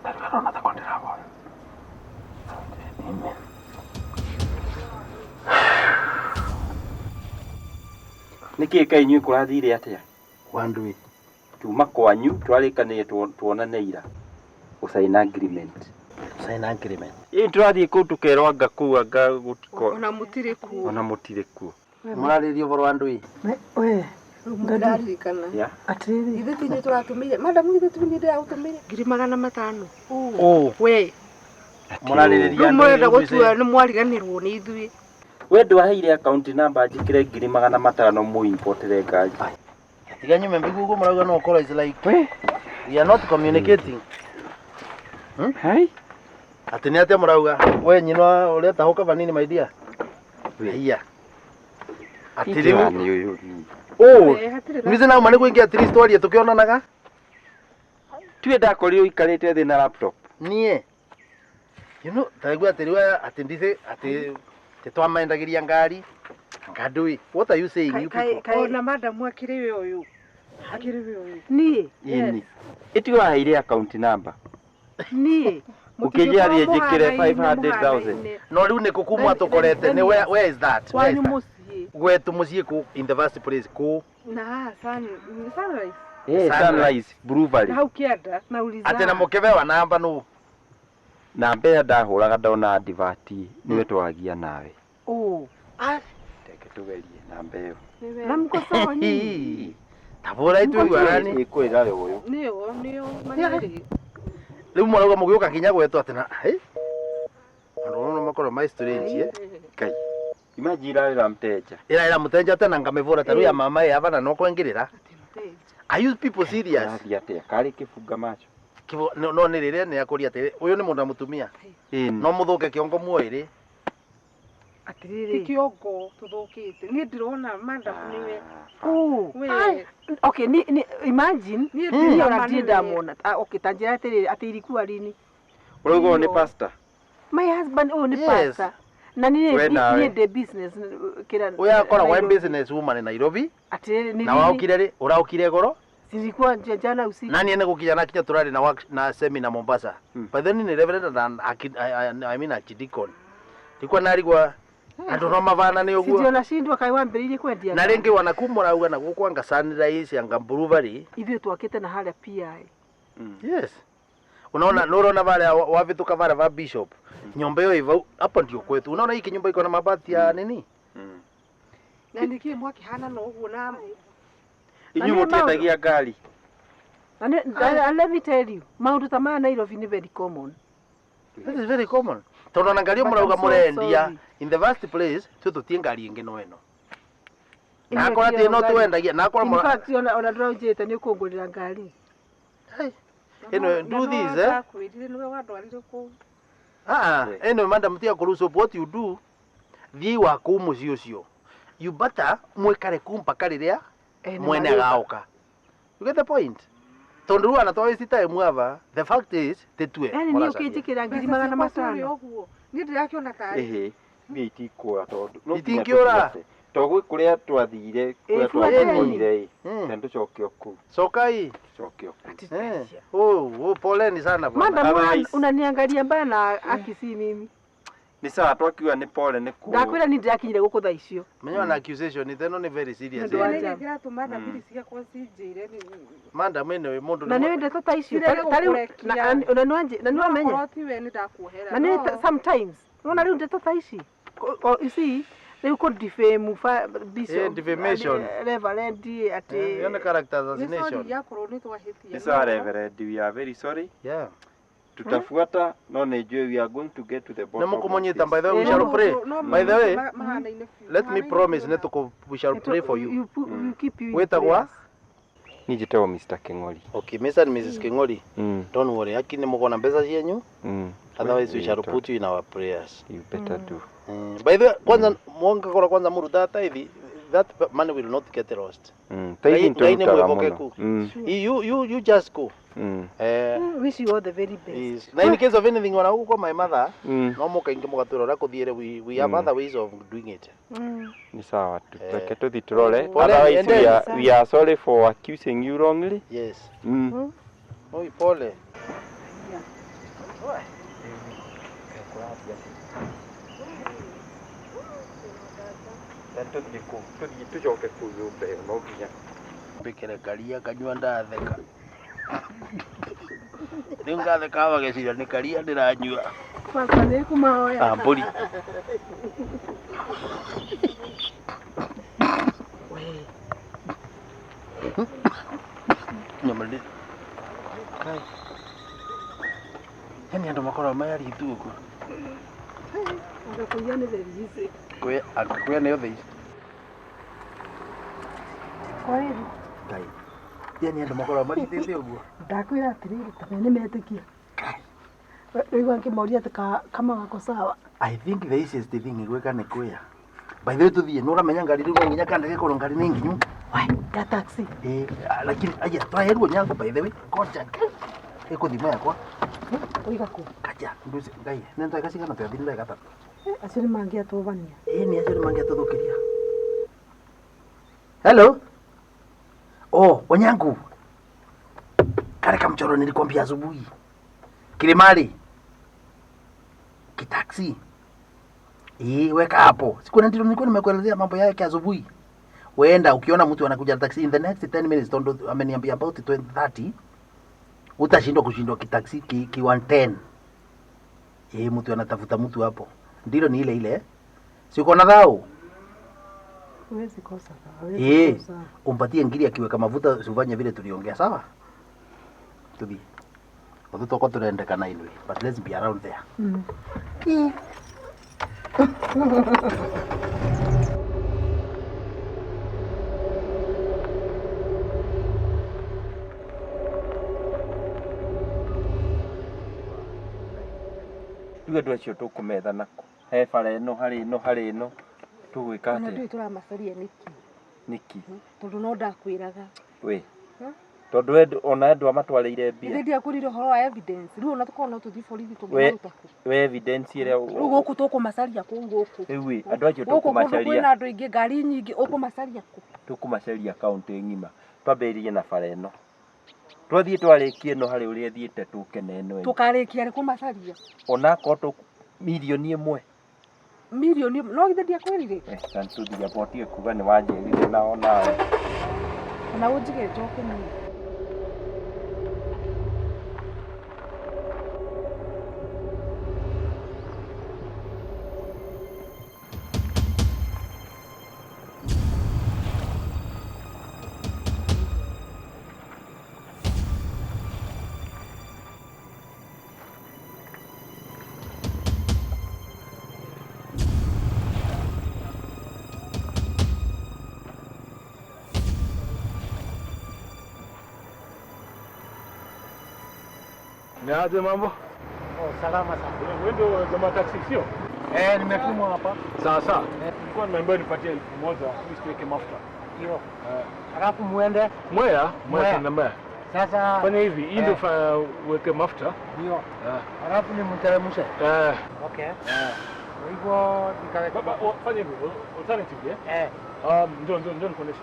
Tarĩ marona ta ndĩraboya. Amen. Nĩkĩ kaĩ inyuĩ kũrathire atĩa? Wandui. Tuma kwanyu twarĩkanĩire tuonane ira gũcaina agreement. Sign agreement. Ĩ tũrathiĩ kũu tũkerwo anga kũu anga gũtiko Ona mũtirĩ kuo. Ona mũtirĩ kuo. Mũrarĩrĩria ũhoro wa andũ ĩ. We, Ndirarikana. Yeah. atiriri. Ithuĩ ti inyuĩ tũratũmĩire. Madam ithuĩ ti inyuĩ ndĩragũtũmĩire. 500,000. Ũ. We. Mũrarĩrĩria Rĩu andũ mũrenda ĩ, gũtua nĩ mwariganĩrwo nĩ ithuĩ. We ndwaheire account number njĩkĩre 500,000 mũimportere ngari. Tiga nyume mbiguo ũguo mũrauga no ũkorwo is like we are not communicating. Hai. Atĩ nĩ atĩa mũrauga? We nyina ũreta hũka vanini my dear. Haiya. Atĩ rĩu Nĩ ũyũ ni. ũ Eh, hatirĩ na- niĩ nauma nĩ kũingĩ at least twarie tũkĩonanaga. Tuwe ndakorirwo ikarĩte thĩ na laptop. Niĩ. You know, taigua atĩ rĩu aya atĩ ndithi atĩ atĩ twamendagĩria ngari. Ngandũĩ. What are you saying you people? Ona madam akĩrĩ we ũyũ. Akĩrĩ we ũyũ. Niĩ, Ĩni. Ĩtigo waheire account number. niĩ. Ũkĩnjĩra thiĩ njĩkĩre 500,000. No rĩu nĩ kũ kuma tũkorete nĩ where is that? Where is Kwanyu that? mũciĩ. Gwetu mũciĩ kũ in the first place kũ Na haha Sunrise. Eh, Sunrise Blue Na Valley. hau kĩanda. Nauliza. atĩ na mũkĩbewa namba nũ Namba ĩrĩa ndahũraga ndona advert nĩwe twaragia nawe. Oh. Reke tũgerie namba ĩyo. Na mko sawa nyinyi? tabũra ituiguanani Ĩkwĩra ũyũ. Nĩyo nĩyo manĩrĩ. rĩu mũrauga mũgĩũka nginya gwetũ atĩ na hĩ andũ no makorwo ma strange eh Ngai. Imagine ĩrarĩra mteja. ĩra ĩra mũtenja tena ngamĩbũra ta rĩu ya mama ĩ ava na no kwengĩrĩra are you people serious Ũrathiĩ atĩa? Karĩ kĩbunga macho. Kibo no no nĩ rĩrĩa nĩ akũria atĩrĩ ũyũ nĩ mũndũ na mũtumia Ĩni. no mũthũke kĩongo muoĩrĩ Ti Atiriri. kĩongo tũthũkĩte. Niĩ ndĩrona madam nĩwe. Oh. We. Okay, ni imagine Niĩ niĩ ndĩrona ona ndirĩ nĩwe. ndamwona. Ah, okay, ta njĩra atĩrĩrĩ atĩ ilikuwa lini? Ũrauga ũyũ nĩ pastor? My husband ũyũ nĩ Yes. pastor. Na niĩ We nawe. niĩ ndĩ business kĩra. ũyũ akoragwo e Nairobi. business woman Nairobi Atĩrĩrĩ na ni waũkire rĩ ũraũkire goro Zilikuwa jana usiku. na niĩ nĩ gũkinya na kinya tũrarĩ na na seminar Mombasa but then nĩ reverend na I mean archdeacon ndikwa narigwa andũ no mabanane Si ũguo ndio nashindwa kaĩ wambĩrĩirie kwendia. na rĩngĩ wana kumũrauga na gũkũ anga Sunrise anga Brewery Ithuĩ twakĩte na harĩa PI. yes unaona nurona varia wavituka varia va bishop nyumba iyo ivau hapo ndio kwetu unaona hii kinyumba iko na mabati ya nini Na nĩkĩĩ mwakĩhana na ũguo na Inyuĩ Na nĩ mũtiendagia ngari. Na let me tell you, maũndũ ta maya Nairobi nĩ very common. That is very common tondu ona ngari But murauga I'm so murendia sorry. in the first place twi tutie ngari ingi no ino Ĩno na akora tiyo ti no ngari. twendagia na akora In fact, ona ndũraunjĩte nĩ ũkũngũrĩra ngari. Anyway, do this eh Ndakwĩrire nĩwe wandwarire kũu. ah anyway madam tia kuruhusu what you do thiĩ wa kũu mũciĩ ũcio you better mwĩkare kuu mpaka rĩrĩa Eh, nĩ mwene marĩũka. agaũka you get the point tondu rĩu ana twawaste time ava the fact is tĩtue Yaani niĩ ũkĩnjĩkĩra ngiri Mbeca magana ciakwa ciũrĩ matano. ũguo. Niĩ ndĩrakĩona tarĩ. Ĩhĩ. Niĩ itikũra tondũ. no nginya Itingĩũra. tũthiĩ. To gwĩ kũrĩa twathire, kũrĩa Ĩ, fuateni. twatũkorire ĩ. Mm. Na tũcoke o kũu. sokai Tũcoke o kũu. eh oh oh poleni sana bwana Madam, Otherwise- unaniangalia mbaya na aki si mimi. Nĩ sawa twakiuga nĩ pole nĩ kũ. Ndakwĩra niĩ ndĩrakinyire gũkũ thaa icio. menyewa na accusation itheno ni very serious Nĩ ũndũ wa eh. Nĩ njamba. kĩratũma thamiri ciakwa cinjĩre nĩ madam anyway mundu Na nĩ ndeto ta icio. Cirege Ta rĩu gũkũrekia. na na nĩ wamenya. Okorwo ti we nĩ ndakuohera. Na nĩ sometimes unaona rĩu ndeto ta ici. You see, rĩu kũ defame bishop. Eh, defamation. Reverend atĩ hiyo ni character Nĩ sorry assassination akorwo nĩ twahĩtia. Nĩ sawa Reverend, we are very sorry. yeah Tutafuata no nĩ njũĩ we are going to get to the nĩ bottom. of mũkũmũnyita this. by the way we Eh, shall no, pray by the way Mahanaine biũ. let me Mahanaine promise biũ nĩ tũkũ we shall pray for you You keep you in Wĩtagwa? prayers. Niĩ njĩtagwo Mr. King'ori. okay Mr. and Mrs. King'ori don't worry aki nĩ mũkona mbeca cienyu otherwise we shall put you in our prayers You better do. By the way kwanza mwangakora kwanza muruta tithe that money will not get lost Tithe Ngai nĩ nĩtũrutaga mũno. mwĩhokeku. You you you just go eh Wish you all the very best. is na in case of anything ona gũkũ kwa my mother Mm. no mũkaingĩ mũgatwĩra ũrĩa kũthiĩre we have other ways of doing it Nĩ sawa tu. Eh. Reke tũthiĩ tũrore. Pole, Otherwise endeni. we are sorry for accusing you wrongly. yes Mm. oi pole Tũthiĩ kũu, tũthiĩ tũcoke kũu nyũmba ĩyo no nginya. mbikire karia kanyua ndatheka rĩu ngatheka wageciria nĩ karia ndĩranyua Baba nĩ kũmahoya. Ah, mbũri. We. Nyama ndĩ. Kai. Yani andũ makoragwo mayaritu ũguo. Anga kũiya nĩ the easy. Kwĩ kwĩ nĩ othe ici. Kwa heri. Kai. Yani andũ makoragwo maritĩte ũguo. Ndakwĩra atĩrĩrĩ, ta nĩ metĩkia. Rĩu ngĩmoria atĩ kama wako sawa. I think the easiest thing gwĩka nĩ kwĩya. By the way tuthiĩ nĩ ũramenya ngari rĩu no nginya kanda gĩkorwo ngari nĩ nginyu. We, ya taxi. Eh, lakini aya twaherwo nyango by the way. Koja. Ĩkũthima yakwa. Ũiga kũ? Kaja, nduce ngai. Nĩ ndagĩka cigana twathire ndagĩka tatu. Acio nĩ mangĩatũbania. Ĩĩ nĩ acio nĩ mangĩatũthũkĩria. Hello. Oh, Onyangu. Kale kamchoro nilikwambia asubuhi. Kilimali. Kitaksi. Eh, weka hapo. Siku ndio nilikuwa nimekuelezea mambo yake asubuhi. Wenda ukiona mtu anakuja na taxi in the next 10 minutes tondo ameniambia about 20 30. Utashindwa kushindwa kitaksi ki 110. Eh, mtu anatafuta mtu hapo. Ndilo ni ile ile. Si uko na dhao? Huwezi kosa. Huwezi Eh, kosa. umpatie ngiri akiweka mafuta usifanye vile tuliongea, sawa? Tuthi. Uthu toko turendekana anyway, but let's be around there. Rĩu andũ acio tũkũmetha nako he bara ĩno harĩ ĩno harĩ ĩno tũgwĩka Ona atĩa ndũĩ tũramacaria nĩkĩ nĩkĩ tondũ no ndakwĩraga. We Hmm? tondũ we ona andũ amatwarĩire mbia. Githĩ ndiakwĩrire ũhoro wa evidence rĩu ona tũkorwo no tũthiĩ borithi We tũngĩmaruta kũ? we evidence ĩrĩa Rĩu gũkũ tũkũmacaria kũu gũkũ. Rĩu ĩ andũ acio Gũkũ kũndũ kwĩna tũkũmacaria andũ aingĩ ngari nyingĩ ũkũmacaria kũ? Tũkũmacaria kaũntĩ ng'ima twambĩrĩrie na bara ĩno twathiĩ twarĩkia ĩno harĩ ũrĩa ĩthiĩte tũke na ĩno ĩngĩ. Tũkarĩkia rĩ kũmacaria? Ona akorwo tũ mirioni ĩmwe. Mirioni no githĩ ndiakwĩrire? Eh, ta nĩtũthiĩ amba ũtige kuga nĩ wanjĩrire nao nawe. Ona ũnjige njoke niĩ. Ni aje mambo? Oh, salama sana. Wewe ndio jamaa taxi sio? Eh, nimetumwa hapa. Sawa sawa. Nilikuwa nimeambiwa nipatie 1000 ili tuweke mafuta. Ndio. Eh. Halafu muende Mwea, Mwea Mwea. na Mwea. Sasa. Fanya hivi, hii ndio uweke mafuta. Ndio. Eh. Halafu nimteremshe. Eh. Okay. Eh. Kwa hivyo nikaweka. Baba, fanya hivi, alternative eh? Eh. Njoo njoo njoo nikuoneshe.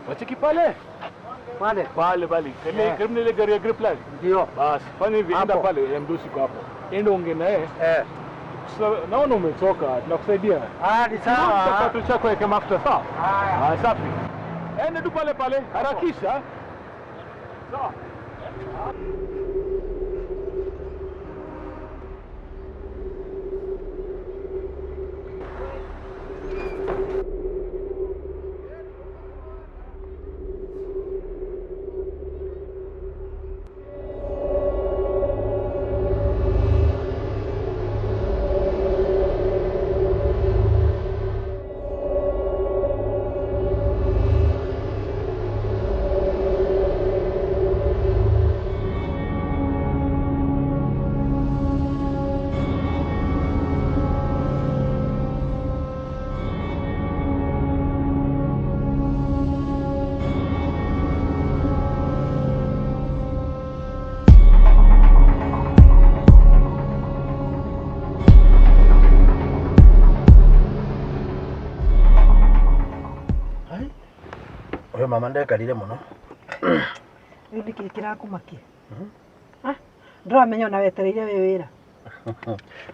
Wacheki pale. Pale. Pale pale. Karibu Eh. karibu na ile gari ya grip line. Ndio. Basi, fanya hivi, enda Hapo. pale, ya mdosi kwa hapo. Enda ongea naye. Eh. Sasa, naona umechoka, tunakusaidia. Ah, ni sawa. Kipato chako weke mafuta, sawa? Haya. Ah, safi. Enda tu pale pale, harakisha. Sawa. Ũyũ mama ndekarire mũno. Rĩu nĩkĩ kĩrakũmakia? Ah, ndĩramenya ona wetereire wĩ wĩra.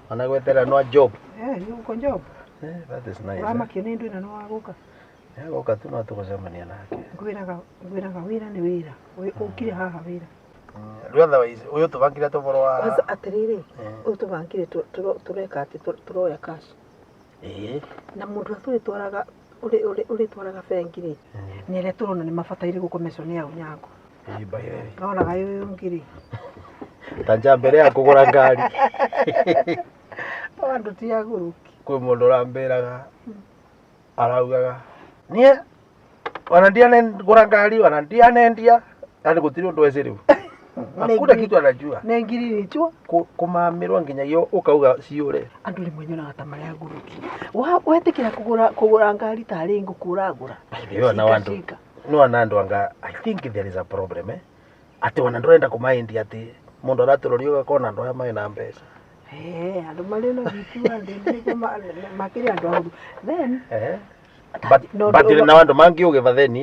Ona gweterera no job. Eh, nĩ uko job. Eh, that is nice. Ũramakio nĩ ndũ ĩno nĩ wagũka. Eh, goka tu no tũgũcemania nake. Ngwĩraga ngwĩraga wĩra nĩ wĩra. Ũkire haha wĩra. Rĩu otherwise ũyũ tũbangire tũboro wa Kwanza atĩrĩrĩ, Eh. ũyũ tũbangire tũreka atĩ tũroya cash. Ĩĩ. Na mũndũ ũrĩa tũrĩtwaraga Ũrĩtwaraga bengi rĩ nĩ arĩa tũrona nĩ mabataire gũkomecwo nĩ au nyango. Ĩĩ, by the way. Roraga ũyũ ngiri. Ta nja mbere ya kũgũra ngari. Andũ ti agũrũki. Kwĩ mũndũ ũrambĩraga araugaga niĩ ona ndianegũra ngari ona ndianendia yani gũtirĩ ũndũ ecĩ rĩu hakuna kitu anajua. Nĩ ngiri rĩchua. Kũmamĩrwo nginyagia ũkauga ciũre. Andũ rĩmwe nyonaga ta marĩ agũrũki. Wetĩkĩra kũgũra ngari tarĩ ngũkũ ũragũra. Nĩ wana andũ anga I think there is a problem eh? Atĩ ona ndũrenda kũmaendia atĩ mũndũ aratũroria ũgakona andũ aya marĩ na mbeca. Andũ marĩ na thitima makĩrĩ andũ ahũthũ. Then but na andũ mangĩũgĩva then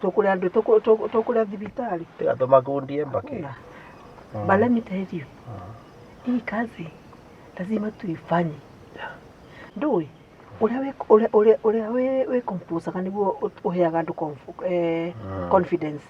tũkũrĩa andũ tũkũrĩa thibitarĩ. Tiga tũmakundie mbaki. But let me tell you, hii kazi lazima tuifanye. Ndũĩ ũrĩa wĩ composaga nĩguo ũheaga andũ confidence.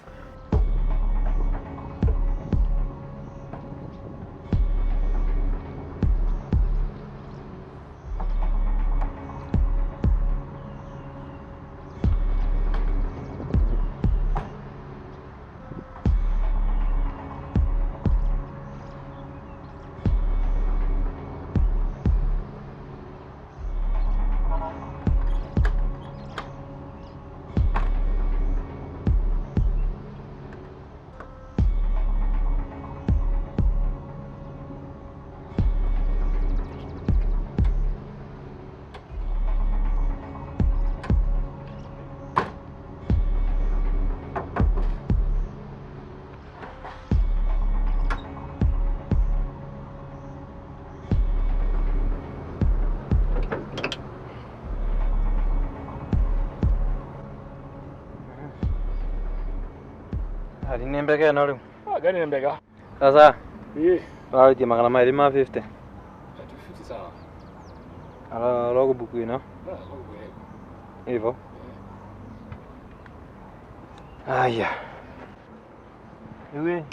Ni mbega ĩno rĩu? Gari ni mbega. Sasa. Ĩĩ. Ũrarĩtie 250. 250 sawa. Ala logbook ĩno. Hivyo. Haya. Wewe.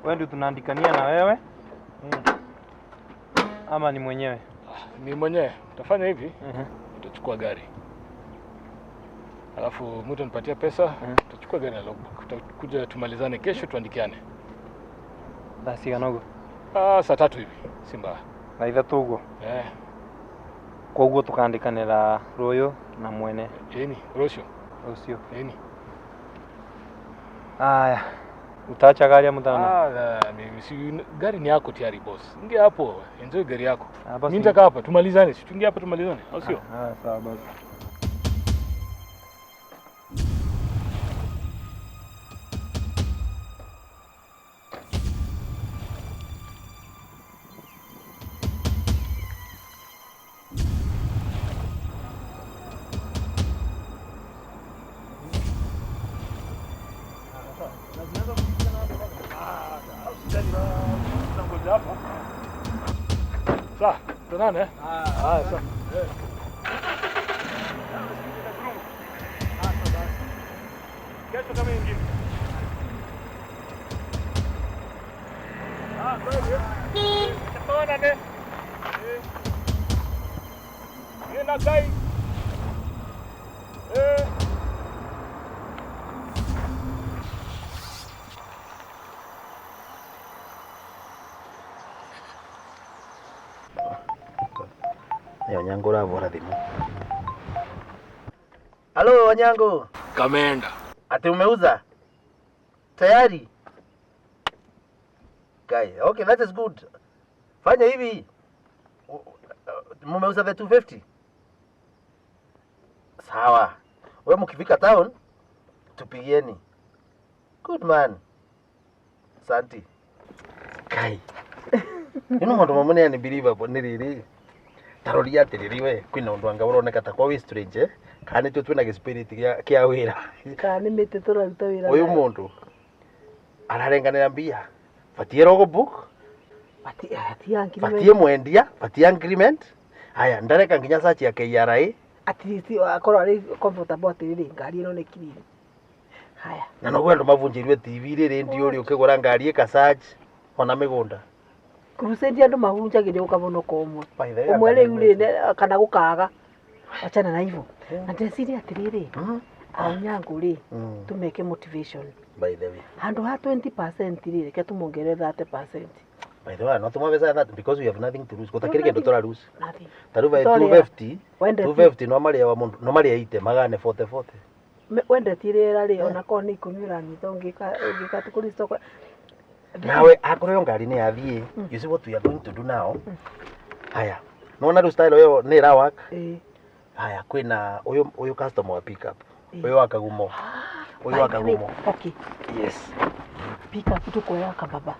Wewe ndio tunaandikania na wewe? Ama ni mwenyewe? Ni mwenyewe. Utafanya hivi? Utachukua gari. Alafu mtu anipatie pesa, tutachukua gari na logbook. Tutakuja tumalizane kesho tuandikiane. Basi ganogo. Saa 3 hivi, si mbaya. Na 3 uguo. Koguo tukandikanira ruyu na mwene. Ĩni, rũciũ. Rũciũ. Ĩni. Aya. Utaacha gari ya mtano? Mimi si gari ni yako tayari boss. Ingia hapo, enjoy gari yako. Mimi nitakaa hapa tumalizane, si tuingie hapa tumalizane, au sio? Sawa basi. Sawa, tuonane. Haya, sawa. Kesho kama ingine. Kweli. Tuonane. Nina kai. Onyango ũravũra thimũ. Halo Onyango. Kameenda. Ati umeuza? Tayari? Guy, okay, that is good. Fanya hivi. Mumeuza the 250? Sawa. Wewe mkifika town tupigieni. Good man. Asante. Kai. Ino maundu mamwe ni unbelievable ni riri. Taroria atiriri we kwina undu anga uroneka ta kwa wi strange kana nitwe twina gispirit kia wira kana ni miti turaruta wira uyu mundu ararenganira mbia batie logbook batie mwendia batie agreement haya ndareka nginya search ya KRA at least akorwo ari comfortable atiriri ngari ino ni clean haya na noguo andu mavunjirwe TV riri ndio uri ukigura ngari ika search ona migunda crusade andu mahunjagĩrio gũkavonoka ũmwe ũmwe rĩu rĩ kana gũkaga achana na hivyo. Na ndeciria atĩrĩrĩ, aunyangu rĩ, tũmeke motivation. By the way, Handũ ha 20% rĩ, reke tũmongerere 30%. By the way, no tumavesa that because we have nothing to lose. Gutakiri kindu tura lose. Nothing. Taru by Tũrĩa. 250, Wendete. 250 no maria wa mundu, no maria ite magane 40 40. Wendetie rĩera rĩ, ona korwo nĩ ikũmi ũranyita ũngĩka ũngĩka atĩ kũrĩ stock. Nawe akorwo yo ngari nĩ yathiĩ, you see what we are going to do now. Haya, nona rĩu style ĩyo nĩ ĩra work. Ĩĩ. Haya, kwĩna ũyũ ũyũ customer wa pick up, ũyũ wa Kagumo, ũyũ wa By the way, Kagumo. Okay. Yes. Pick up tũkuoya kababa.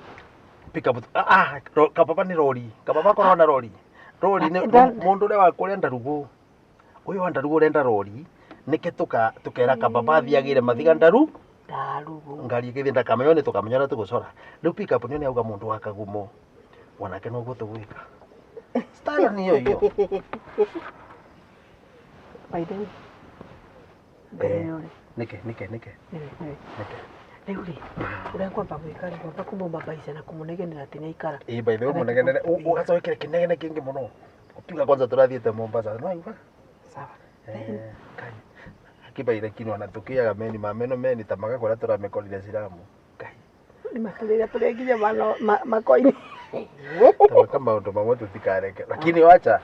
Pick up, ah, ah, kababa nĩ rori, kababa korwo na rori. Rori nĩ mũndũ ũrĩa wa kũrĩa Ndarugu. Ũyũ wa Ndarugu ũrenda rori, nĩke tuka tukera kababa athiagĩre mathiga Ndaru. Ndarugu. Ngari ĩgĩthiĩ ndakamenya nĩ tũkamenya ũrĩa tũgũcora. Rĩu pick up nĩyo nĩ auga mũndũ wa Kagumo. Wanake noguo tũgwĩka. Style nĩyo iyo. By the way. Eh. Rĩu rĩ, Nĩke nĩke nĩke. nĩwe, nĩwe. Nĩke. Rĩu rĩ, ũrĩa ngwamba gwĩka rĩ, ngwamba kũmũmbambaica na kũmũnegenera atĩ nĩaikara. Ĩ by the way mũnegenere ũgacokera kĩnegene kĩingĩ mũno. Ũkiuga kwanza tũrathiĩte Mombasa. No igua. Sawa. Eh, kai. Akibaire kinwa na tukiaga meni ma meno meni ta magakora tũramekorire ciramu. Kai. Nĩ matũrĩra tũrĩa nginya makoini. Taweka maũndũ mamwe tũtikareke. Lakini wacha.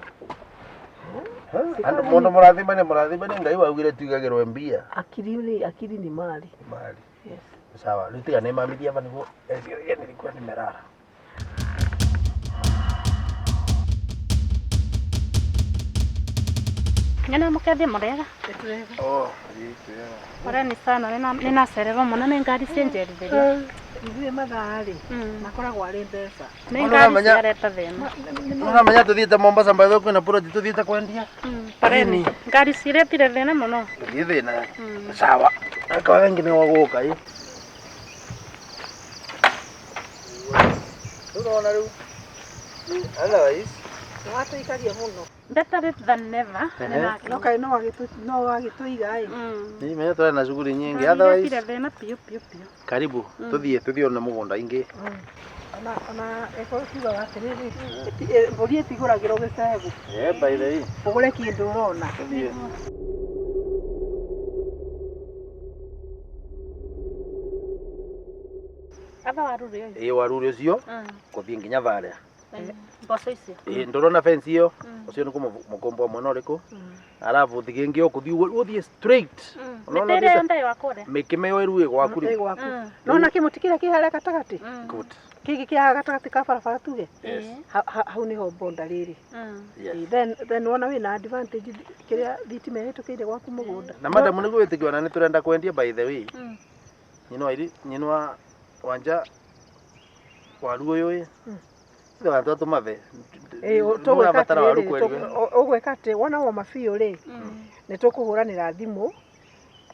Andũ mũndũ mũrathime nĩ mũrathime nĩ Ngai waugire tuigagĩrwo mbia. Akili rĩ, akili ni mali. Mali. Yes. Sawa, rĩu tiga nĩmamithia aba nĩguo eciria nilikuwa nimelala. Nyana mukethi murega. Oh, Poleni sana ninacererwo muno nĩ ngari cienjerithĩria. Ithuĩ mathaa rĩ, makoragwo arĩ mbeca. Nĩ Mũndũ ngari ũramenya- ciareta thĩna. Ũramenya tũthiĩte Mombasa by the way kwĩna project tũthiĩte kwendia. Poleni. Ngari ciretire thĩna mũno. Tũthiĩ thĩna. Sawa. Akawa wengi nĩ wagũka ĩ. Rĩu ũrona rĩu. Otherwise, Nĩwatũikaria mũno. Better late than never. No kaĩ no wagĩtũiga ĩ. Ni menya tũrĩ na shughuli nyingi. Ngari Otherwise, iretire thĩna biũ biũ biũ. karibu tuthiĩ tuthiĩ ona mũgũnda ingĩ. Ona ĩkorwo kiugaga atĩrĩrĩ, mbũri ĩtigũragĩrwo gĩcegũ. Eh, by the way. Ũgũre kĩndũ ũrona. Tuthiĩ. Aba waru rĩ. Ĩ waru ũcio kũthiĩ nginya varĩa. Mboco icio. Ĩ ndũrona fence ĩyo ũcio nĩ mũkombo mwena ũrĩkũ arabu thigĩngĩ ũkũthiĩ ũguo ũthiĩ straight. Ũrona Mĩtĩ ĩrĩa ũthiĩte- yothe ĩ wa kũrĩa. mĩkĩme ĩyo ĩruĩ gwaku Ĩ rĩ. gwaku. Nona kĩmũtĩ kĩrĩa kĩ harĩa gatagatĩ? Good. Kĩngĩ kĩ haha gatagatĩ ka barabara tuge? Yes. Hau nĩho bonda rĩrĩ. Yes. Ĩ, then wona wĩna advantage kĩrĩa thitima ĩhĩtũkĩire gwaku mũgũnda. Na madam nĩguo wĩtĩkio ona nĩ tũrenda kwendia by the way. Nyina wa iri nyina wa wanja waru ũyũ ĩ. Ithe wa tũmathe. Ĩ, tũgwĩka Mũrabatara waru atĩrĩrĩ, kweli. ũgwĩka atĩ wona woma biũ rĩ, nĩ tũkũhũranĩra thimũ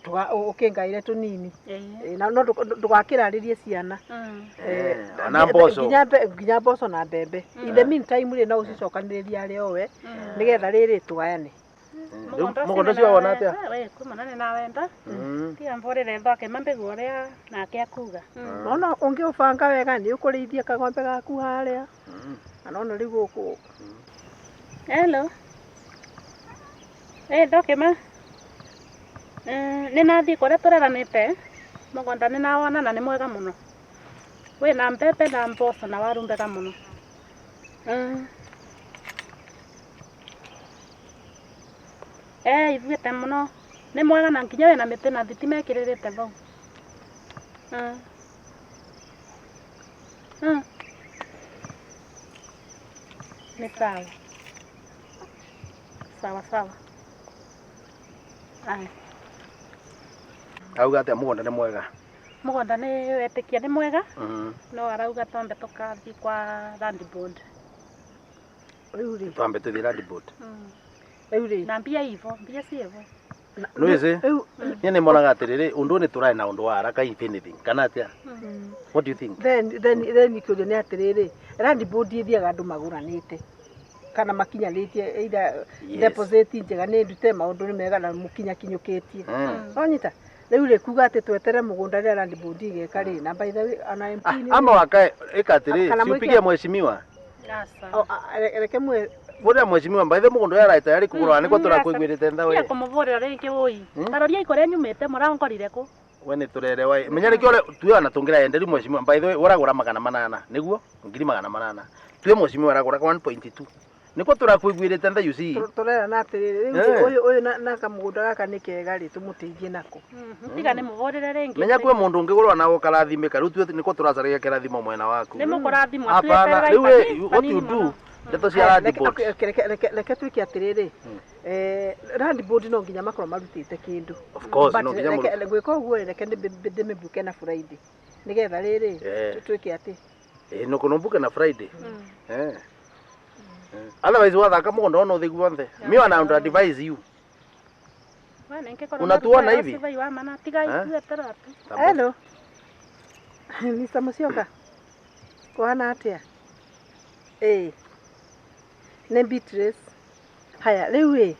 ũkĩngaĩre tũnini. Ĩ, na no ndũgakĩrarĩrie ciana. Eh, ona mboco. Nginya mboco na mbembe. In the meantime rĩ, no ũcicokanĩrĩrie arĩ o we nĩgetha rĩrĩ tũgayane. Rĩu mũgũnda ũcio wona atĩa? We kuma nĩ nawenda. Tiga mbũrĩre thake mambĩgu ũrĩa nake akuga. Nona ũngĩũbanga wega nĩ ũkũrĩithia kang'ombe gaku harĩa. Na nona rĩu gũkũ Hello. Eh, thokema. Nĩ nathiĩ kũrĩa tũreranĩte mũgũnda nĩ nawona na nĩ mwega mũno. Wĩna mbembe na mboco na waru mbega mũno. Eh, ithuĩte mũno. Nĩ mwega na nginya wĩna mĩtĩ na thitima ĩkĩrĩrĩte vau. Nĩ sawa. Sawa sawa. Aya. Auga atĩa mũgũnda nĩ mwega. Mũgũnda nĩ wetĩkia nĩ mwega no arauga twambe tũkathiĩ kwa land board. Rĩu rĩ, Twambe tũthiĩ land board. Rĩu rĩ, Na mbia ivo, mbia ciĩvo. Nĩwĩsĩ? Rĩu Niĩ nĩ monaga atĩrĩrĩ ũndũ ũyũ nĩ tũraĩ na ũndũ wa haraka if anything kana atĩa? What do you think? Then kĩũria nĩ atĩrĩrĩ, land board ĩthiaga andũ magũranĩte kana makinyanĩtie either Yes. deposit njega nĩ ndute maũndũ nĩ mega na mũkinyakinyũkĩtie. Wanyita? Rĩu rĩ kuga atĩ twetere mũgũnda rĩrĩa land board ĩgeka rĩ, na by the way ona MP nĩ Ama wakae ĩka atĩrĩ Kana si mwĩke- upigie mheshimiwa. Asa. O, reke mwe Vurira mheshimiwa mbaithe mũgũnda ũrĩa araĩ tayari kũgũra nĩkwo tũrakwĩguĩrĩte ntha we. Tiga kũmũvũrĩra rĩngĩ wũi. Taroriai kũrĩa nyumĩte mũrangorire kũ. We nĩ tũrerewa ĩ. Menya nĩkĩo tuwe ona tũngĩra enderi mheshimiwa by the way ũragũra 800 nĩguo 800,000. Tuwe mheshimiwa aragũra 1.2. Nĩkwo tũrakwĩguĩrĩte ntha you see. Tũrerana atĩrĩrĩ rĩu Eh. ũyũ ũyũ na kamũgũnda gaka nĩ kega rĩ tũmũteithie nako. Tiga nĩ mũvũrĩre rĩngĩ. Menya kwĩ mũndũ ũngĩgũrwa na ũkarathimĩka rĩu tuwe nĩkwo tũracaragia kĩrathimo mwena waku. Nĩ mũkũrathimwo Hapana, rĩu we, what you do ndeto cia Haya, land board. okay, reke twĩke atĩrĩrĩ land board no nginya makorwo marutĩte kĩndũ. Of course, But no nginya mũrute. gwĩka ũguo rĩ, reke ndĩmĩbuke na Friday nĩgetha rĩrĩ twĩke atĩ Eh, no kunombuke na Friday. Eh. Otherwise wathaka mũgũnda ona ũthĩ guothe. Mi wana would advise you. Unatuona hivi? Tiga Eh? ithuĩ tu. Hello. Mr. Musyoka. Kũhana atĩa? Ĩĩ. Nĩ Beatrice. Haya, rĩu ĩ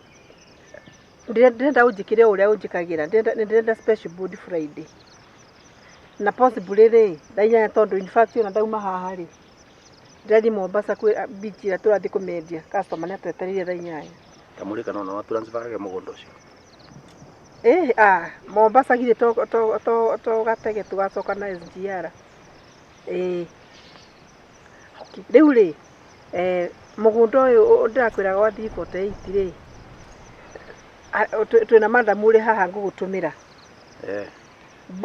ndĩrenda ũnjĩkĩre o ũrĩa ũnjĩkagĩra. Ndĩrenda special board Friday. Na possibly rĩ, thaa inyanya tondũ in fact ona ndauma haha rĩ, ndĩrathiĩ Mombasa kwĩ beach ĩrĩa tũrathiĩ kũmĩendia. Customer nĩ atwetereire thaa inyanya. Kamũrĩ kana ona transfer mũgũnda ũcio. Eh, Mombasa githĩ to gatege tũgacoka na SGR. Ĩĩ. Okay. Rĩu rĩ, mũgũnda ũyũ ndĩrakwĩraga wa 348 rĩ, twĩna madam ũrĩ haha ngũgũtũmĩra.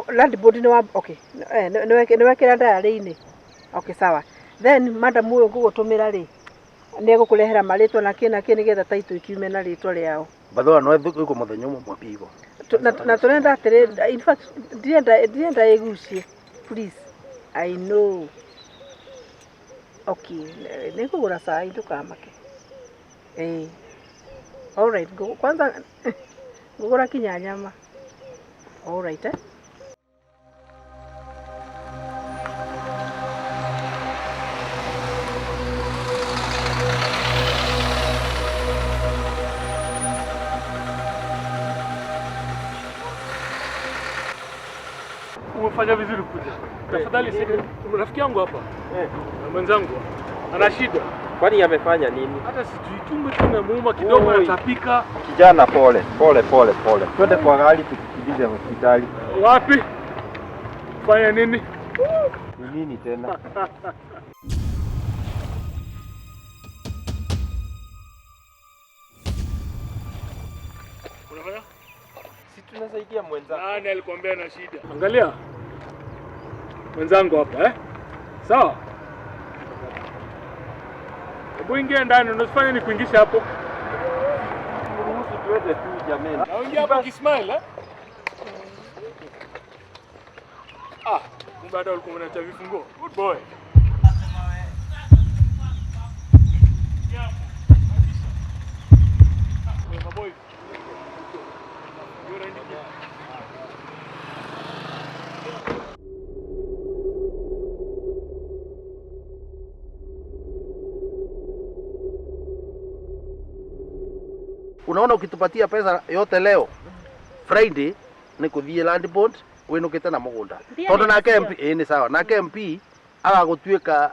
Land board nĩ wa okay, nĩ wekĩra diary-inĩ. Okay, sawa. Then madam ũyũ ngũgũtũmĩra rĩ, nĩ egũkũrehera marĩtwa na kĩ na kĩ nĩgetha title ikiume na rĩtwa rĩao. Batho no ethũ mũthenya ũmwe mwambie hivyo. Na tũrenda atĩrĩ, in fact ndirenda ĩgucie, please. I know. Okay, nĩ ngũgũra cai ndũkamake. Ĩĩ. All right, kwanza ngũgũra kinya nyama. All right, eh? Umefanya vizuri kuja. Tafadhali rafiki yangu hapa na mwenzangu ana shida. Kwani amefanya nini? Hata sijui tumbo tu inamuuma kidogo, anatapika. Kijana, pole pole pole pole, twende kwa gari tukukimbize hospitali. Wapi? Fanya nini? Ni nini tena? Unafanya? Si tunasaidia mwenzako. Nani alikwambia na shida? Angalia mwenzangu hapa eh? Sawa? Hebu ingia ndani, unasifanya ni kuingisha hapo. Ruhusu tuende tu jameni. Na uingia hapo ukismile eh? Ah, kumbe hata ulikuwa unaacha vifunguo. Good boy. Unaona ukitupatia pesa yote leo Friday ni kuthie land board winukite na mugunda tondu nake MP ni sawa nake MP agagũtuĩka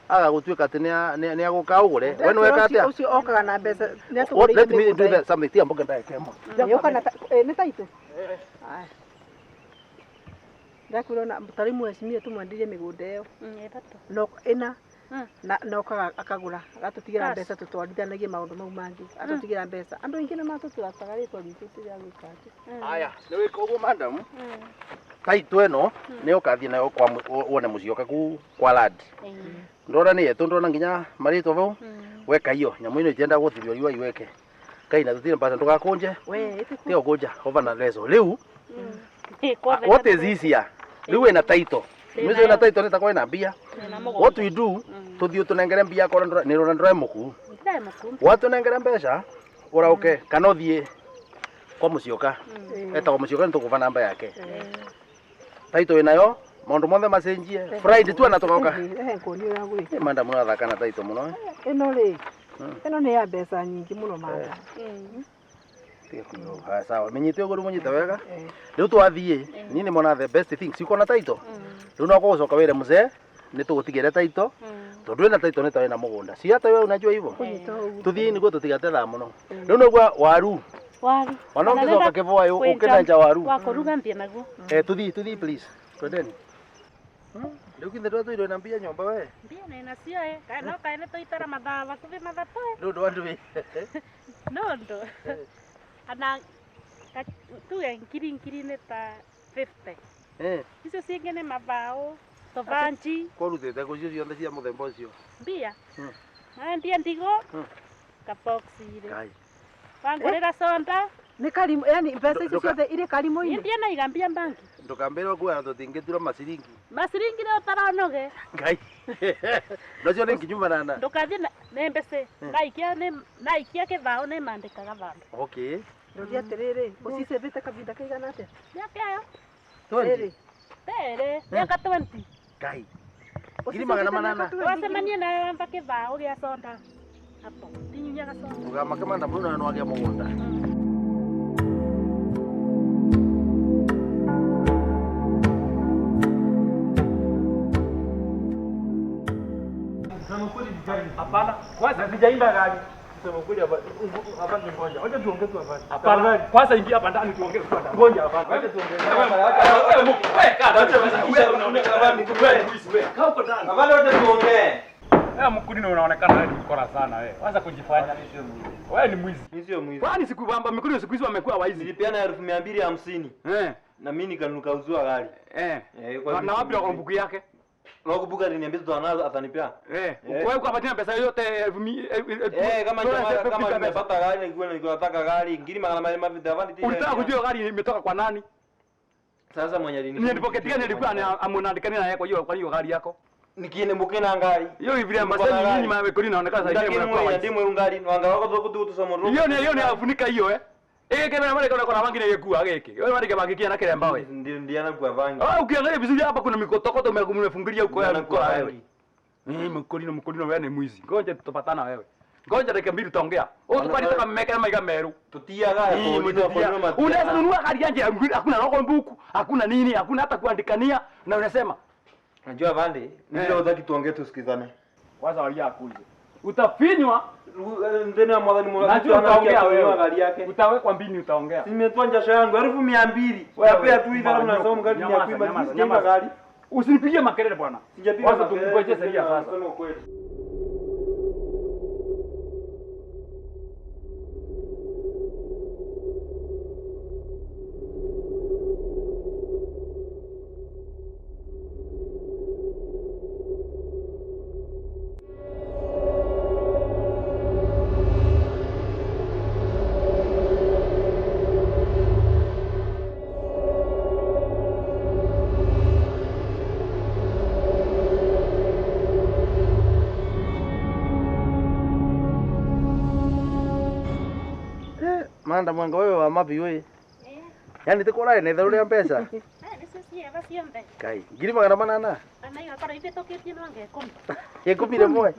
atĩ nĩ agũka ũgũre we nĩ weka atĩa? Ũcio okaga na mbeca nĩ What, let me do that something tia mboga ndagĩka ĩmwe. Yũka na nĩ taitũ. Ndakwĩra ona tarĩ mheshimiwa tũmwendirie mĩgũnda ĩyo. No ĩna na okaga akagũra agatũtigĩra mbeca tũtwarithanagie maũndũ mau mangĩ atũtigĩra mbeca. Andũ aingĩ nĩ matũtũrastaga rĩtwa ritũ rĩrĩa gwĩka atĩ. Aya, nĩ wĩka ũguo madam. Taitũ ĩno nĩ ũkathiĩ nayo kwa wone mũcioka ku kwa land. Ndona nĩ yetu ndona nginya marĩtwa vau weka iyo nyamũ ĩno itienda gũthirio riũa iweke. Kai na tũtirĩ mbeca ndũgakũnje. Tiga gũkũnja hova na leso. Rĩu what is easier? Rĩu wĩna title. Mwico wĩna title nĩ takorwo ĩna mbia. What we do tuthiĩ ũtũnengere mbia korwo nĩ rora ndũre mũku. Watũnengere mbeca ũrauke kana ũthiĩ kwa mũcioka. Etagwo mũcioka nĩ tũkũba namba yake. Title ĩnayo maũndũ mothe macenjie. Friday tu ana tũgoka. Madam ũrathaka na title mũno. Ĩno rĩ, ĩno nĩ ya mbeca nyingĩ mũno madam. Haya sawa, menyite ũguo rĩu mũnyite wega. Rĩu twathiĩ, niĩ nĩ mona the best thing cikona title. Rĩu no gũcoka wĩre mzee nĩ tũgũtigĩre title. Tondu wina title nĩ ta wĩna mũgũnda. Si hata wewe unajua hivyo. Tuthiĩ nĩguo tũtigate thaa mũno. Rĩu nĩguo waru. Waru. Ona ũngĩcoka kĩbwaĩ ũkĩnenja waru. Wa kũruga mbia naguo. Eh, tuthiĩ tuthiĩ please. Twendeni. Rĩu githĩ twatũirwo na mbia nyũmba we. Mbia nĩ nacio ĩ. Kaĩ no kaĩ nĩ tũitara mathaa hakuhĩ mathatũ ĩ. Nĩ ũndũ wa ndũĩ. No ũndũ. Ana tuge ngiri ngiri nĩ ta 50. Eh, Icio cingĩ nĩ mabaũ, tũbanji, kwarutĩte kũ icio ciothe cia mũthemba ũcio. mbia. Mm. Naendia ndigũ, Mm. kabox irĩ. Ngai. Wangũrĩra soda, Nĩ karimũ, yani mbeca icio ciothe irĩ karimũ-inĩ. India naiga mbia banki. Ndũkambĩre kuga tũtingĩtura maciringi. Maciringi nĩ ũtaronoge. Ngai. Nacio nĩ nginyu manana. Ndũkathiĩ nĩ mbece. Naikia nĩ naikia kĩbaũ nĩ mandĩkaga vandũ. Okay. Ndoria atĩrĩrĩ, ũcicĩbĩte kahinda kaigana atĩa? Mĩaka ĩyo 20. Tere, mĩaka 20. Ngai. Ngiri magana manana. Wacemanie nawe wamba kĩbaũ gĩa soda. Hapo. Ndinyunyaga soda. Ndũkamake manda mũno na nĩwagĩa mũgũnda. Hapana, kwanza sijaimba gari. Kusema kweli hapa hapa ni ngoja. Wacha tuongee tu hapa. Hapana, kwanza ingia hapa ndani tuongee kwa ndani. Ngoja hapa. Wacha tuongee. Wewe kaa wewe unaonekana wewe mwizi wewe. Kaa huko ndani. Afande, wacha tuongee. Wewe mkulini unaonekana wewe ni mkora sana wewe. Wacha kujifanya. Wewe ni mwizi. Mimi sio mwizi. Kwani siku kwamba mikulini siku hizi wamekuwa waizi. Nilipeana 250,000 Eh. na mimi nikanukauzua gari. Eh. Eh, kwa Na wapi wakumbuku yake? Nakumbuka aliniambia tutanazo atanipea. Eh. Kwa hiyo ukapatia pesa yote Eh, kama jamaa kama nimepata gari nilikuwa nataka gari ngiri magana mawili mavita afande. Ulitaka kujua gari imetoka kwa nani? Sasa mwenye alini. Nilipoketiga nilikuwa amunaandikania na yeye kwa hiyo gari yako. Nikiende mukina ngari. Hiyo vile ambaseni nyinyi mawekoni inaonekana sasa hivi mnakuwa waizi. Ndimu ngari nwanga wako tuku tusomo. Hiyo ni hiyo ni afunika hiyo eh. Eh kema mara kuna kuna bangi na giki. Wewe mara kama gikia na kiremba wewe. Ndio ndio anakuwa bangi. Ah, ukiangalia vizuri hapa kuna mikotokoto umefungilia huko ya mkoa wewe. Mimi mkolino mkolino wewe ni mwizi. Ngoja tutapatana wewe. Ngoja dakika mbili tutaongea. Wewe tukali taka mmeka maiga meru. Tutia gari kwa Unaweza nunua gari yanje hakuna roho mbuku, hakuna nini, hakuna hata kuandikania na unasema Najua vande, ndio utaki tuongee tusikizane. Kwanza walia akuje. Utafinywa ndeni ya mwadhani mwadhani. Najua utaongea wewe. Gari yake. Utawekwa mbini utaongea. Nimetoa jasho yangu 200,000. Wewe tu hivi alafu unasema gari ni ya kuiba. Nyamaza gari. Usinipigie makelele bwana. Sijapiga. Kwanza tungoje sheria sasa. Sema ukweli. Manda mwanga wewe wa mabi wewe. Yaani tikora ene theru ria mbeca. Eh, nicio cieva ciothe. Kai, ngiri magana manana. Ana igakorwo ivĩtũkĩtie nwange ikũmi. Ikũmi rĩmwe.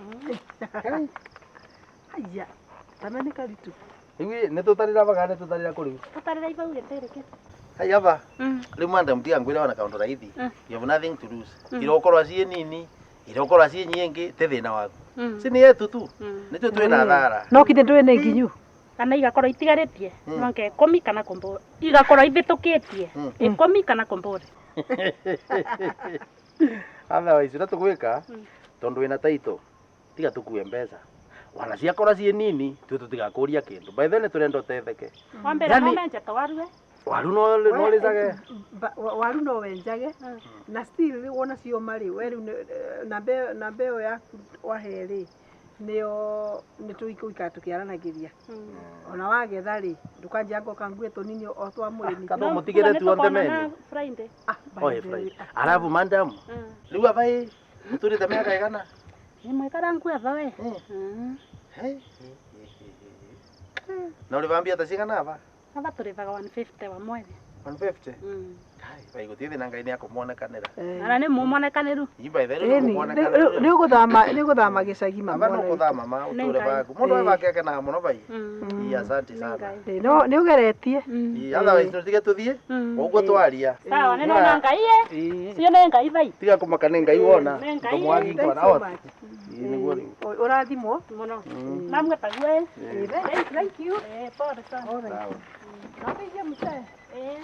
Haya. Tama nĩ karitu. Rĩu nĩ tũtarĩra baga nĩ tũtarĩra kũ rĩu. Tũtarĩra ibau gĩtĩrĩ kĩ. Haya ba. Rĩu manda mtiga ngwĩra ona kaũndũ raithi. You have nothing to lose. Irokorwo ciĩ nini, irokorwo ciĩ nyingĩ, ti thĩna waku. Si nĩ yetu tu. Nĩtũ twĩna thara. No kinde ndũĩ nĩ nginyu. Kana igakorwo itigarĩtie nwange ikũmi kana kũmbũre. Igakorwo ivĩtũkĩtie ikũmi kana kũmbũre. Otherwise ũrĩa tũgwĩka tondũ wĩna title tiga tũkue mbeca. Wana ciakora ciĩ nini twe tũtigakũria kĩndũ. By the way nĩ tũrenda ũtetheke. Wa mbere no menje twaruwe. Waru no no rĩcage. Waru no wenjage na still wona cioma rĩ we rĩu na mbeo yaku wahe rĩ nĩyo nĩ tũikara tũkĩaranagĩria. Ona wagetha rĩ ndũkanjia ngoka ngue tũnini o twa mũrĩmi. Kana mũtigĩre tuonthe mene. Friday. Oe Friday. Alafu madam. Rĩu aba ĩ mũtũrĩte mĩaka ĩgana? Nĩ mwekara ngue aba we. Na ũrĩbambia ta cigana aba? Aba tũrĩbaga 150 wa mweri. 150? Kai, bai gũtirĩ thĩna Ngai nĩakũmuonekanĩra. Ana nĩ mũmonekanĩru. Ii by the way nĩ mũmonekanĩru. Nĩ ũgũthama gĩcagi mama. Aba nĩ ũgũthama ma ũtũre baku. Mũndũ we bake akenaga mũno bai. Ii asante sana. No nĩ ũgeretie. Ii otherwise tũtige tũthiĩ ũguo twaria. Sawa nĩ nona Ngai ĩ. Cio nĩ Ngai bai. Tiga kũmaka nĩ Ngai wona. Nĩ Ngai. Ndũmwagi ngona. Ĩĩ, nĩguo rĩu. Ũrathimwo Mũno. Namwe taguo ĩ. Ĩĩ, thank you. Eh, pole sana. All right. Sawa. Nateithia mzee. Eh.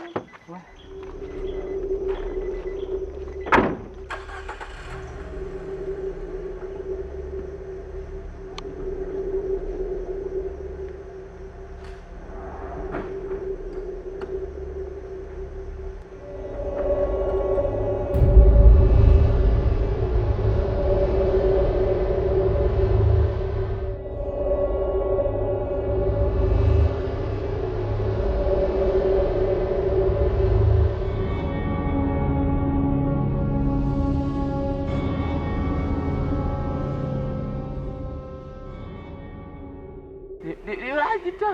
Nĩ ũranjita?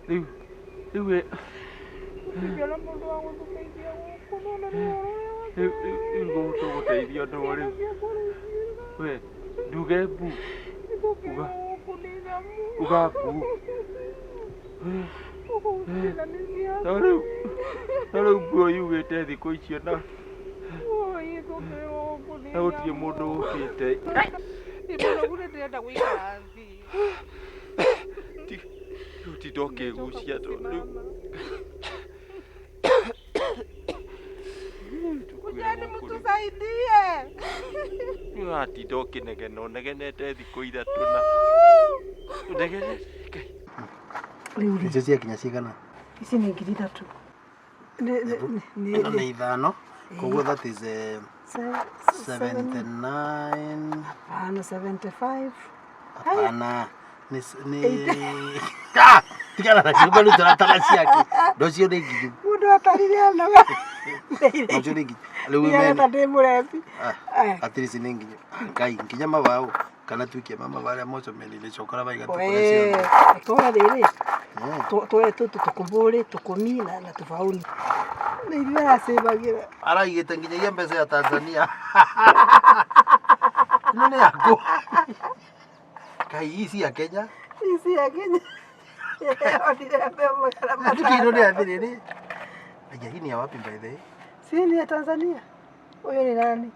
Rĩu rĩu we Ndingĩona mũndũ wa gũtũteithia gũkũ nona nĩ ũhoro rĩu rĩu rĩu tũgũteithio ndũ rĩu. We nduge mbu. Uga uga mbu. No rĩu no rĩu nguo yugĩte thikũ icio na na gũtirĩ mũndũ ũkĩte. Mũnogu nĩ ndĩrenda gũikara thĩ. Rĩu tinda ũkĩgucia tondũ rĩu Kujeni mtusaidie. Ũratinda ũkĩnegena ũnegenete thikũ ithatũ na ũnegenete. Rĩu rĩ, Icio ciakinya cigana? ici nĩ 3,000. Ĩno nĩ ithano. Koguo that is 79. Hapana, 75. Hapana. Nĩ nĩ Ah! Tigana na ciugo rĩu tũratara ciake. Ndũcio nĩ nginyu. Mũndũ atarire anoga. Ndũcio nĩ nginyu. Rĩu Ndiareta mene. ndĩ mũrebi. Ah, at least nĩ nginyu. Ngai nginya mabaũ kana tuikie mama barĩa mocomeni cokora baiga tukore ciothe. Tũra rĩrĩ Mm. tũe tũtũ tũkũbũrĩ tũkũmi na tũbaũni. Nĩ ithuĩ aracĩbagĩra. Araigĩte nginyagia mbeca ya Tanzania. Ĩno nĩ yaku. Ngai ici ya Kenya. Ici ya Kenya. Onire mbeũ magana Lakini ĩno matano. nĩ atĩrĩrĩ. Aya hii ni ya wapi by the way? Si ni ya Tanzania. Huyo ni nani?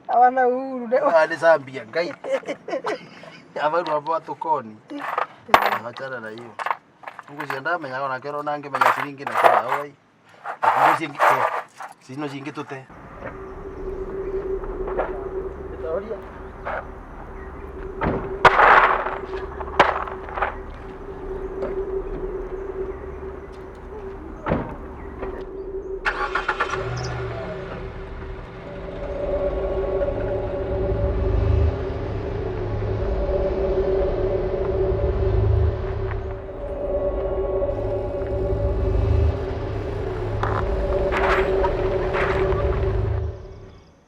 Hawana uhuru. Ah, nĩ Zambia Ngai. Aba rĩu aba tukoni. Achana na hiyo. Ngũcia ndamenyaga onake ona ngĩmenya ciringi na kĩbaũ ai. Ngo ciingĩ cino ciingĩ tũte.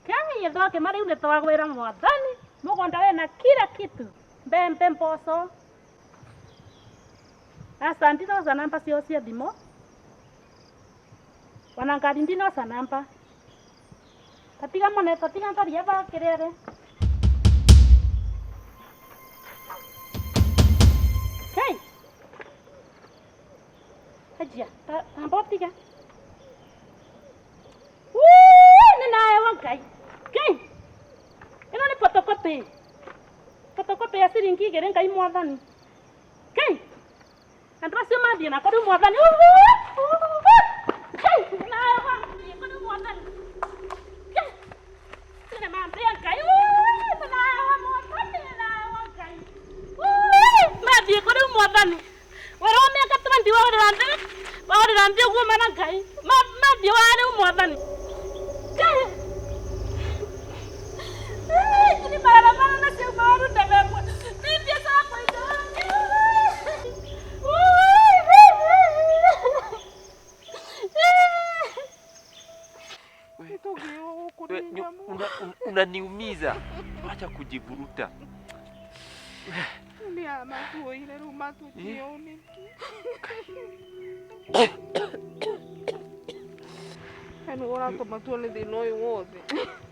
Kai thoke mari nĩ twagwĩra mwathani mũgũnda wĩna kila kitu mbembe mboco aca ndinoca namba ciao cia thimũ ona ngari ndinoca namba tatiga mone tatiga ngaria bakĩrĩre Kai Hajia, tamba ũtige nĩ nahewa Ngai Ngai ĩno nĩ photocopy photocopy ya ciringi igĩrĩ Ngai mwathani Ngai andũ acio mathiĩ nako rĩu mwathani Ngai nĩ nahewa thiĩ kũ rĩu mwathani Ngai nĩ mambĩa Ngai nĩ nahewa mwathani nĩ nahewa Ngai mathiĩ kũ rĩu mwathani wĩra wa mĩaka 20 waũrĩra nthĩ waũrĩra nthĩ ũguo mana Ngai mathiĩ wa rĩu mwathani Ngai Ni barabara na sio maruta memwe. Ni biashara kwa We, Unaniumiza. Acha kujivuruta. Nĩ amatuoire rĩu matujioni. Nĩ ũratũma tuone thĩna ũyũ wothe.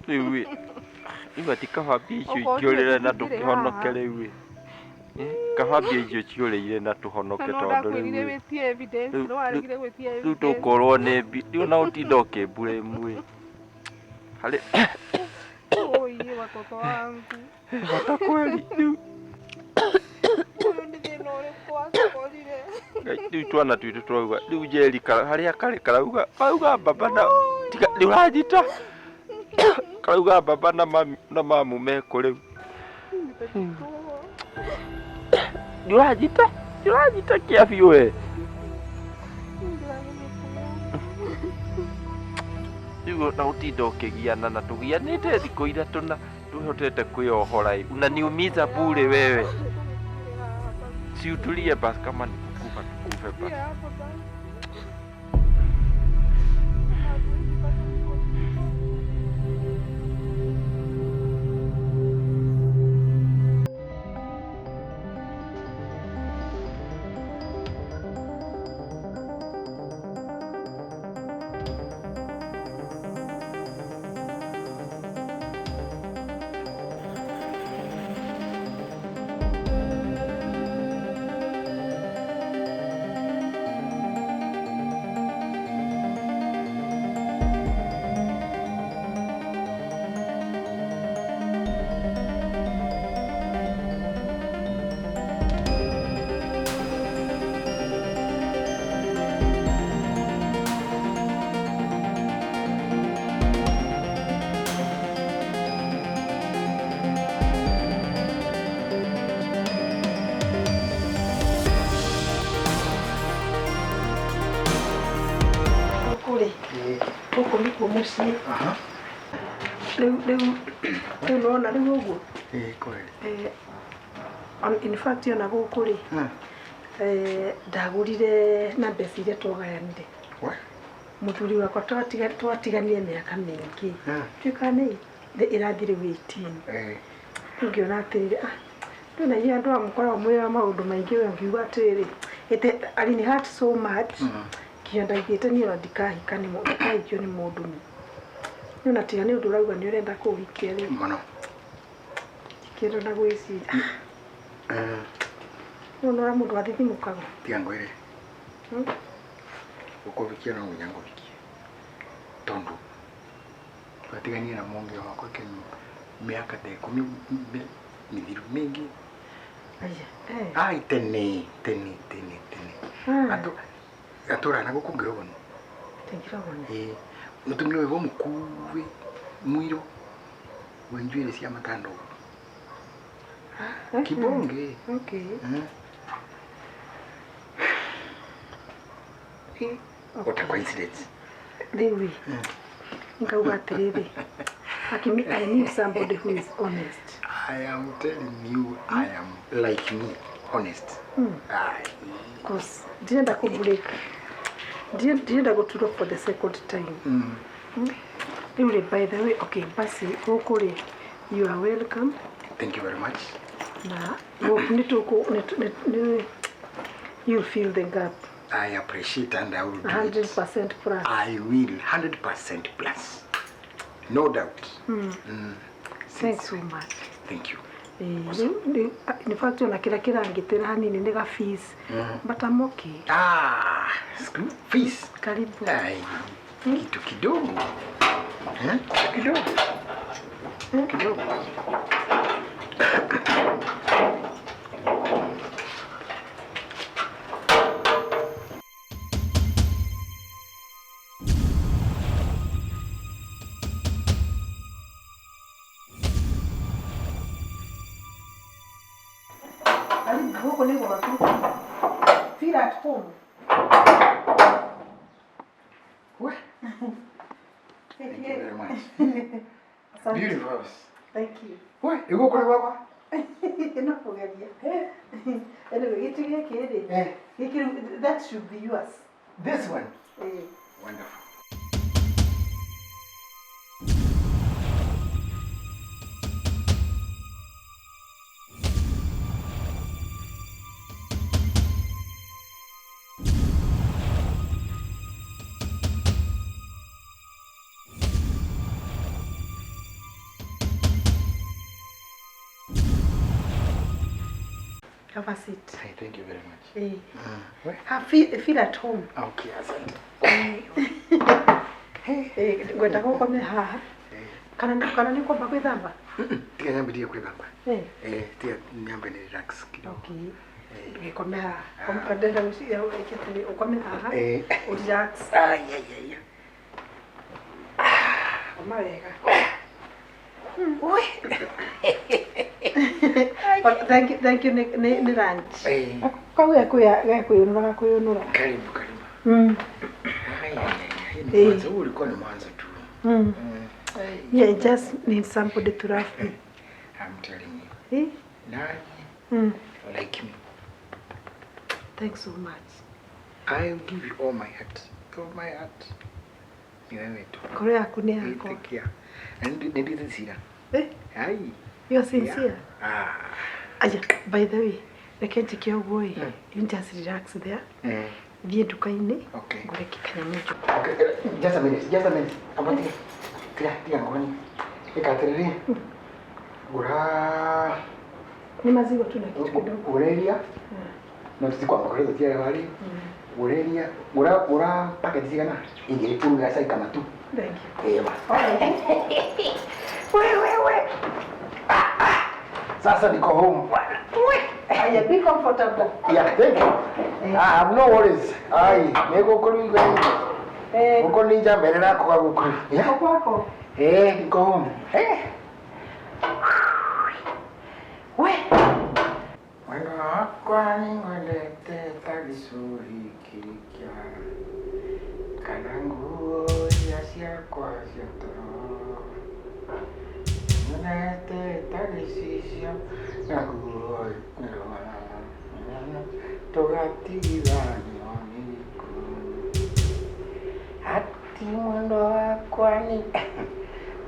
Rĩu ĩ rĩu ati kaba mbia icio Okorwo ingĩũrĩre na tũtingĩrĩ tũkĩhonoke haha. rĩu ĩ kaba mbia icio ciũrĩire na tũhonoke Na no tondũ ndakwĩrire rĩu ĩ wĩtie evidence, Rĩu- no waregire gwĩtia rĩu evidence. tũkorwo nĩ mbi rĩu na ũtinda ũkĩmbura ĩmwe harĩ Oi, Watoto wangu. Hata kweli rĩu. Ũyũ nĩ thĩna ũrĩkũ wakorire? Ngai, rĩu twana twitũ twauga rĩu njeri harĩa karĩ karauga karauga baba na tiga rĩu ũranjita karauga baba na mami na mamu mekũ rĩu. Nĩ ũranjita kĩa biũ we. Rĩu na ũtinda ũkĩgiana na tũgianĩte thikũ ithatũ na twĩhotete kwĩyohora ĩ. Unaniumiza bure wewe. Si utulie basi, kama ni kukufa tukufe basi. Gũkũ nĩkuo mũciĩ. Rĩu rĩu rĩu nĩwona rĩu ũguo. Ĩĩ kweli. In fact ona gũkũ rĩ, ndagũrire na mbeca iria twagayanire. Mũthuri wakwa twatiganire mĩaka mĩingĩ. Tuĩka nĩ ĩrathiĩ rĩu 18. Rĩu ngĩona atĩrĩrĩ, rĩu na inyuĩ andũ aya mũkoragwo mwĩ a maũndũ maingĩ, we ngiuga atĩrĩrĩ, it alini hurt so much. Nginya ndaigĩte niĩ ona ndikahika nĩ mũndũ, ndikahikio nĩ mũndũ ni. Nĩ ona tiga nĩ ũndũ ũrauga nĩ ũrenda kũhikia rĩ. Mũno. Kĩndũ na gwĩciria. Nĩ ũrona ũrĩa mũndũ athithimũkaga. Tiga ngwĩre. Gũkũhikia no nginya ngũhikie. Tondũ twatiganire na mũnge wakwa kĩu mĩaka ta ikũmi mĩthiru mĩingĩ. Aya. Ai tene tene tene tene. Andũ atũraga na gũkũ Ngĩrogoni. Ngĩrogoni. Ĩĩ. Mũtumia ũyũ mũkuĩ mũirũ wĩ njuĩrĩ cia matando. Kibonge. Okay. What a coincidence. Rĩu rĩ, ngauga atĩrĩrĩ, Hakimi, I need somebody who is honest. I am telling you, I am like me, honest. Because ndirenda kũ break. Ndirenda gũturwo for the second time. Rĩu rĩ, by the way, okay, basi gũkũ rĩ, you are welcome. Thank you very much. Na gũkũ nĩ tũkũ nĩ you'll fill the gap. I appreciate and I will do it. 100% plus. I will, 100% plus. No doubt. Thanks so much. Thank you. In fact, ona kĩrĩa kĩrangitĩra hanini nĩ ga fees. But I'm okay. Ah, school fees. Karibu. Ai, kitu kidogo. Kitu kidogo. Kidogo. Karibu, gũkũ nĩ gwaku. Feel at home. Thank you very much. Beautiful house. Thank you. We, ĩgũkũ nĩ gwakwa? No kũgeria. Anyway, gĩtĩ gĩkĩ rĩ, gĩkĩ rĩu, that should be yours. This one? Wonderful. Have a seat. Hey, thank you very much. Feel at home. Okay, asante. Ngwenda gũkome haha. Kana nĩ kwamba gwĩthamba? Tiga nyambĩrĩrie kwĩthamba. Eh. Eh, tiga nyambe ni relax kidogo. Okay. Ndũgĩkome haha. Ndĩrenda gwĩciria wĩke atĩrĩ, ũkome haha. Eh. Ũ relax. Ai ai ai. Koma wega. Ui. Oh, thank you, thank you nĩ lunch. Eh. Kau gekwĩyũnũra gakwĩyũnũra. Karibu karibu. Ai ai ai. Ni Eh. mwanzo, huu ulikuwa ni mwanzo tu. Yeah, I just need somebody to love me. I'm telling you. Eh? Nani like me. Thanks so much. I'll give you all my heart. All my heart. Ni wewe tu. Ngoro yaku nĩ yakwa. Take care. Na nĩ sincere. Eh? Ai. You are sincere. Ah. Aya, by the way, reke njĩke ũguo ĩ. You just relax there. Thiĩ nduka-inĩ. Okay. Ngũre kĩkanyamũ njũ. Okay, just a minute, just a minute. Amba tiga. Tiga, tiga ngoni. Ĩka atĩrĩrĩ. Gũra Nĩ maziwa tu na kitu kidogo. gũra iria. No tutikwamba kũrĩa tũtiarĩ wari. Gũra iria, gũra gũra paketi cigana? Igĩrĩ uruge cai kana tu. Thank you. Eh, basi. We we we. Ah, ah. Sasa niko home. Aya, be comfortable. Yeah, thank you. Ah, I'm no worries. Ai, nĩgũkũ rĩu Eh, Gũkũ nĩ njambere kuga gũkũ. Yeah. kwako. Eh, niko home. Eh. We. Mwendo wakwa nĩngwendete ta gĩcũhĩ kĩrĩ kĩara kana nguo iria ciakwa cia toro nyonete ta gĩcicio na nguo tũgatigithanio nĩ gĩkuũ ati mwendo wakwa nĩ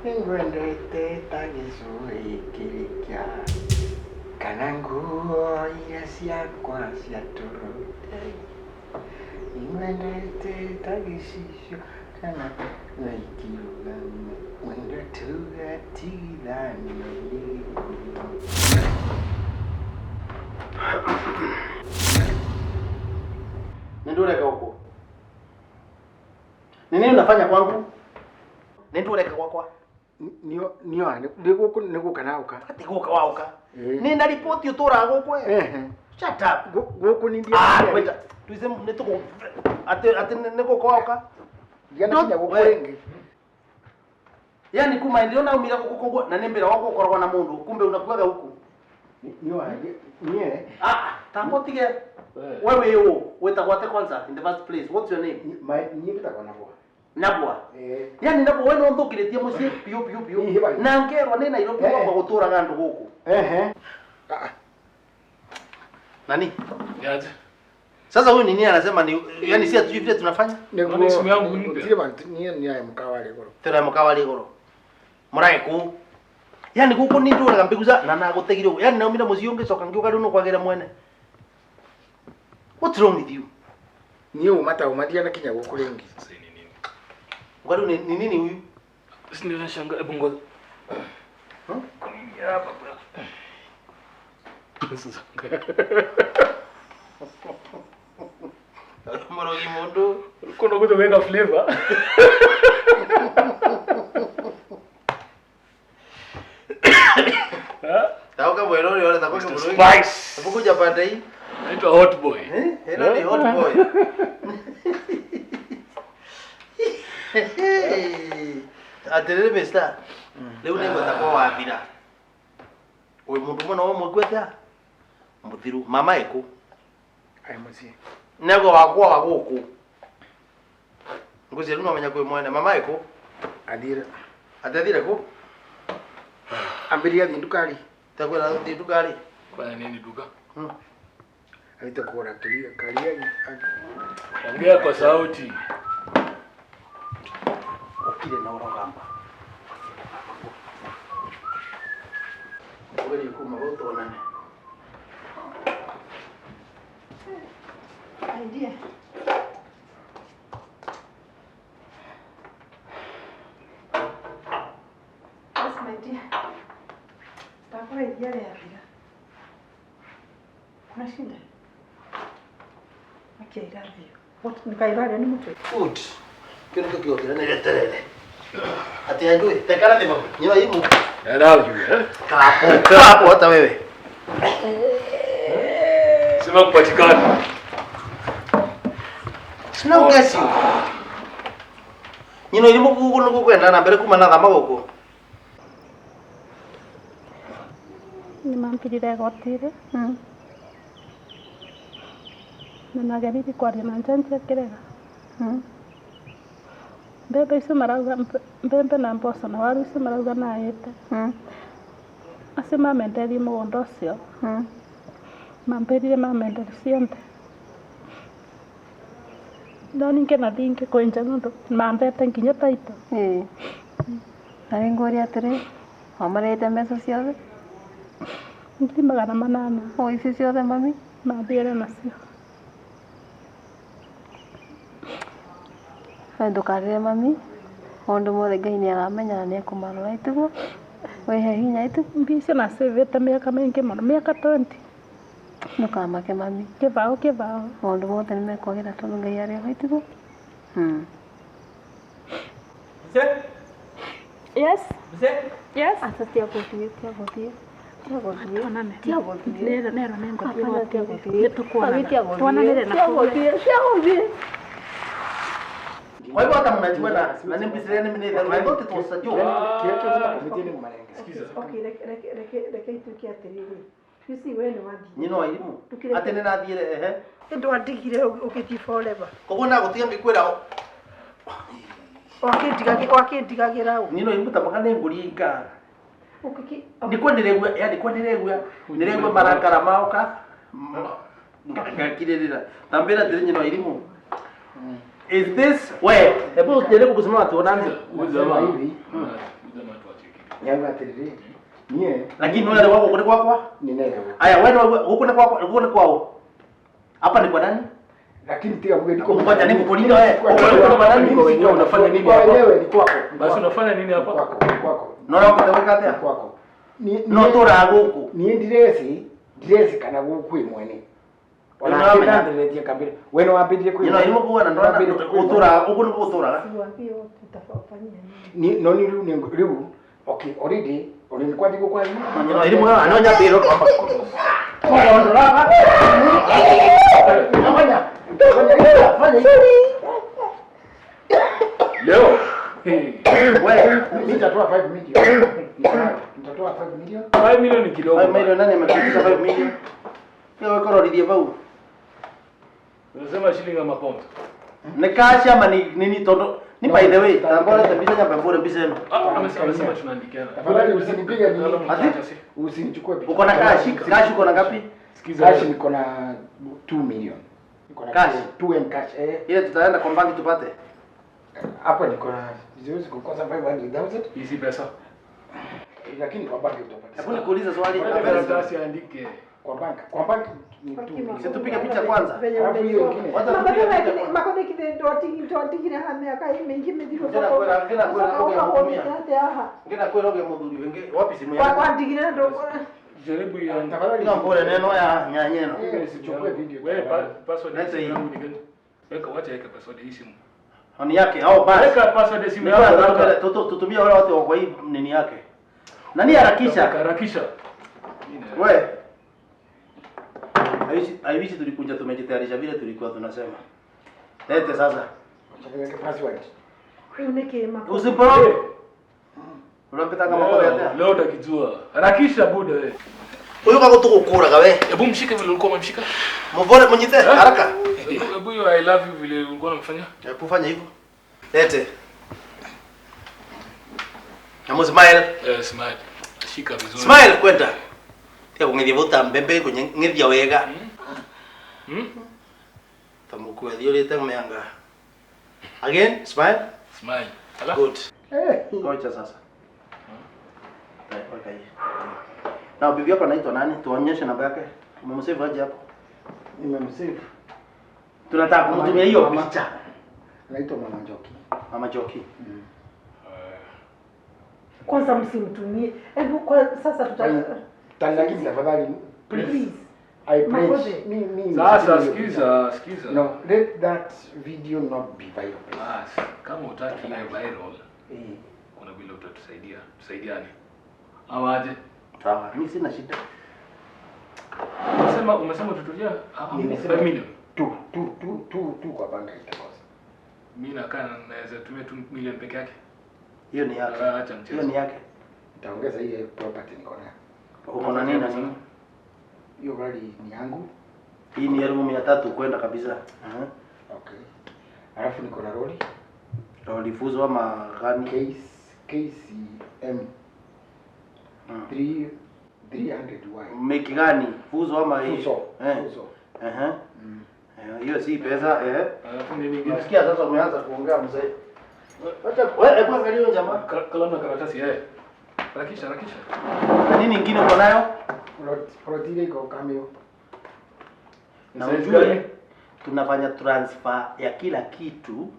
nĩngwendete ta gĩcũhĩ kĩrĩ kĩara kana nguo iria ciakwa cia toro nĩngwendete ta gĩcicio kana ikirũgama mwendo tũgatigithanio nĩ gĩkuũ. Nĩ ndũreka ũguo? Ni nini unafanya kwangu? Nĩ ndũreka gwakwa? Nio nio nĩ gũkũ nĩ gũka na ũka. Ati gũka waũka. Eh. Nĩ na ripoti ũtũraga gũkũ we. Ehe. Shut up. Gũkũ nĩ Ah, kwenda. Tuize nĩ tũkũ ati ati nĩ gũka waũka. Ndianakinya gũkũ We. rĩngĩ. Yaani kuma ndio naumira gũkũ koguo na nĩ mbere wa gũkoragwo na mũndũ kumbe unakuaga huku. Nio nie Ah, tambo tige. Wewe ũ wĩtagwo atĩa kwanza in the first place? What's your name? niĩ mbĩtagwo Nabwa. Nabwa. Eh. Yaani Nabwa we no nthũkĩrĩtie mũciĩ piũ piũ piũ. Ĩ, bai. Na ngerwo nĩ Nairobi Eh. gwakwa gũtũraga andũ gũkũ. Ehe. Ah, Nani? Niaje? Sasa huyu ni nini anasema ni yani si hatujui vile tunafanya? Naona simu yangu mpya. Gũtirĩ bantu niĩ nĩ aya mũkawa rĩ goro. Tena mukawa rigoro. Mũrae kũ? Yaani gũkũ nĩ ndũraga mbiguca na nagũtegire ũguo. Yaani naumire mũciĩ ũngĩcoka ngĩũka rĩu nĩkwagĩra mwene. What's wrong with you? Niĩ uma ta uma ndianakinya gũkũ rĩngĩ. Sasa ni nini? Uga rĩu ni nini huyu? Si ndio nashangaa, hebu ngoja. Kwa nini hapa bro? Sasa. Mũrogi mũndũ. Ulikuwa unakuja kuweka flavor. Tauka mwera ũrĩa ũreta Mr. mũrogi. Spice. Hebu kuja pande hii. Naitwa Hot Boy. Eh? Hilo ni hot boy. Atĩrĩrĩ mister, rĩu nĩngwenda kwa wathira. Wĩ mũndũ mũno ũmwe atĩa? Mũthiru. Mama ĩkũ? Ai mũciĩ. Nego wakwa wa gũkũ. Ngwĩciria rĩu no menya kwĩ mwene. Mama ĩkũ? Athire. Atethire kũ? Ambĩrĩria thiĩ nduka-rĩ. Tekwĩra thiĩ nduka-rĩ. Fanya nini duka? Aite kũgũra karia karia. Ongea kwa sauti. Ũkire na ũrogamba. Ũgerie kuma gũkũ tuonane. Idea. Yes, my dear. Ndakora iria rĩathira. Kuna shida? Makia irathio. What nikairario nĩ mũtwe? Good. Kĩo nĩkĩo kĩo kĩrĩa nĩreterere. Ati hajui. Tekana ni babu. Nyua himu. Ndio. Kaa hapo. Kaa hapo hata wewe. Sema kupatikana. Sina ugesi. Nyino ilimu gugu nugu kwenda na mbere kuma na thama guku. Nimampirire igoti-rĩ na nageririe kwaria na njanji akĩrega. Mbembe icio marauga mbembe na mboco na waru icio marauga naĩte. Acio mamenderie mũgũnda ũcio mambĩrire mamenderie ciothe. No ningĩ nathiĩ ngĩkũnja nĩũndũ mambete nginya taito. Ĩĩ. Na rĩ ngũria atĩrĩ, wamarĩhĩte mbeca ciothe? 800,000. O ici ciothe mami? Mathiire nacio. We ndũkarĩre mami, maũndũ mothe Ngai nĩ aramenya na nĩ ekũmarora ĩtiguo? Wĩhe hinya ĩtiguo? Mbia icio nacĩvĩte mĩaka mĩingĩ mũno, mĩaka 20. Ndũkamake mami. Kĩbaũ kĩbaũ. Maũndũ mothe nĩ mekwagĩra tondũ Ngai arĩ ho ĩtiguo? Yes. Yes. Aca tiga gũthiĩ, tiga gũthiĩ. Tiga gũthiĩ. Tiga gũthiĩ. Nero nero nengũthiĩ Hapana, tiga gũthiĩ. Nĩtũkuonana. Mami, tiga gũthiĩ. Tuonanĩre na Tiga kũu. gũthiĩ, tiga gũthiĩ. Kwa hivyo hata mnajua na nimbisiria ni mimi I thought it was a joke. Okay, reke ituĩke atĩrĩrĩ. You see we nĩ wathiĩ. Nyino wairimu. Ati nĩ nathiire ehe. Ndwandigire ũgĩthiĩ forever. Koguo nagũtiga ngĩkwĩra Wakĩndigagĩra ũ? Nyino wairimu ta mũka nĩ ngũrie Ũkĩki Nĩkuo nĩregua, yani kwa nĩregua, nĩregua marakara maoka ngakirĩrĩra. Tambĩra atĩrĩ nyino wairimu. Is this we? Hebu jaribu kusimama tuonane. Nasema hivi. Yanga atĩrĩrĩ. Nie. Lakini wewe wako kule kwakwa? Ninaelewa. Aya wewe huko ni kwako, huko ni kwao. Hapa ni kwa nani? Lakini tiga mgeni niko Ngoja nikukulinda wewe. Huko kwa nani? Niko wenyewe unafanya nini Kwa hapa? wenyewe ni kwako. Basi unafanya nini hapa? Kwako, kwako. Nora ukitaweka atia? Kwako. Ni No tura guku. Ni ndireci, ndireci kana guku imwene. Ona ndireci kambira. Wewe no wambirie kwĩ. Nyino irimo kuwa na ndona utura uku ni utura. Siwaambie tutafanyia nini. Ni no ni riu ni riu. Okay, already already kwa ndiko kwa. Nyino irimo ano nyambiro kwamba. Fanya. Fanya. Leo. Wewe mimi nitatoa 5 million. Nitatoa 5 million. 5 million ni kidogo. 5 million nani amekuitisha 5 million? Wewe kororithie bau. Unasema shilingi ama pound? Ni cash ama ni nini todo? Ni by the way, tambora tabisa nyamba mbore mbisa eno. Ah, amesema tunaandikiana. Tafadhali usinipige nini? Usinichukue picha. Uko na cash? Cash uko na ngapi? Sikiza. Cash niko na 2 million. Niko na cash 2M cash. Ile tutaenda kwa banki tupate. Hapo niko na siwezi kukosa 500,000. Hizi pesa. Lakini kwa banki utapata. Hebu nikuulize swali. Karatasi andike. Kwa banki. Kwa banki ni 2 million. Si tupige picha kwanza. Alafu hiyo nyingine. Wacha tupige picha. Makothi kithĩ ndwatigire ha mĩaka mĩingĩ mĩthiru. Ngĩna kwĩra Ngĩna kwĩra ũgĩa mũthuri wĩngĩ wapi simu yako? Wandigire na ndũ. Jaribu ya Tafadhali. No mbore neno ya nyanya eno. Usichukue video. Wewe password yangu ni gani? Weka wacha weka password hii simu. Ni yake au basi. Weka password ya simu yako. Tutumie wale watu wa hii nini yake. Nani harakisha? Harakisha. Wewe. Aishi tulikuja tumejitayarisha vile tulikuwa tunasema. Lete sasa. Weka password. Usipo. Unapita kama kwa yate. Leo utakijua. Harakisha buda wewe. Huyu kako tukukura kawe. Hebu mshike vile ulikuwa umemshika. Mbona mnyite haraka. Hebu hiyo I love you vile ulikuwa unamfanya. Hebu fanya hivyo. Lete. Namu smile. Smile. Shika vizuri. Smile kwenda. Tia kung'ithia mbembe kung'ithia wega. Tamuku ethiũrĩte mĩanga. Again, smile. Smile. Ala. Good. Ngoja sasa. Okay. Na bibi yako anaitwa nani? Tuonyeshe namba yake. Umemsave aje hapo? Nimemsave. Tunataka kumtumia hiyo picha. Anaitwa Mama Njoki. Mama Njoki. Kwanza msimtumie. Hebu kwa sasa tuta Tandakini tafadhali. Please. I pledge. Me. Sasa sikiza, sikiza. No, let that video not be viral. Bas, kama hutaki iwe viral, Kuna vile utatusaidia. Tusaidiane. Ama aje? Sawa, mimi sina shida. Umesema tutulia Nimesema 5 million. Tu kwa banka itakosa. Mimi nakaa naweza tumia 2 million peke yake. Hiyo ni yake. Acha mchezo. Hiyo ni yake. Nitaongeza hiyo property niko nayo. Uko na nini na nini? Hiyo gari ni yangu. Hii ni 300,000 kwenda kabisa. Okay. Alafu niko na lori. Lori fuzo ama gani? KCM 300Y. Meki gani? Fuzo ama hii? Fuzo. Fuzo. Hiyo si pesa eh. Alafu nini nyingine? Nasikia sasa umeanza kuongea mzee. Acha wewe hebu angalia huyo jamaa. Kalamu na karatasi eh. Harakisha. Na nini nyingine uko nayo? Plot ile iko kamio. Na ujue tunafanya transfer ya kila kitu.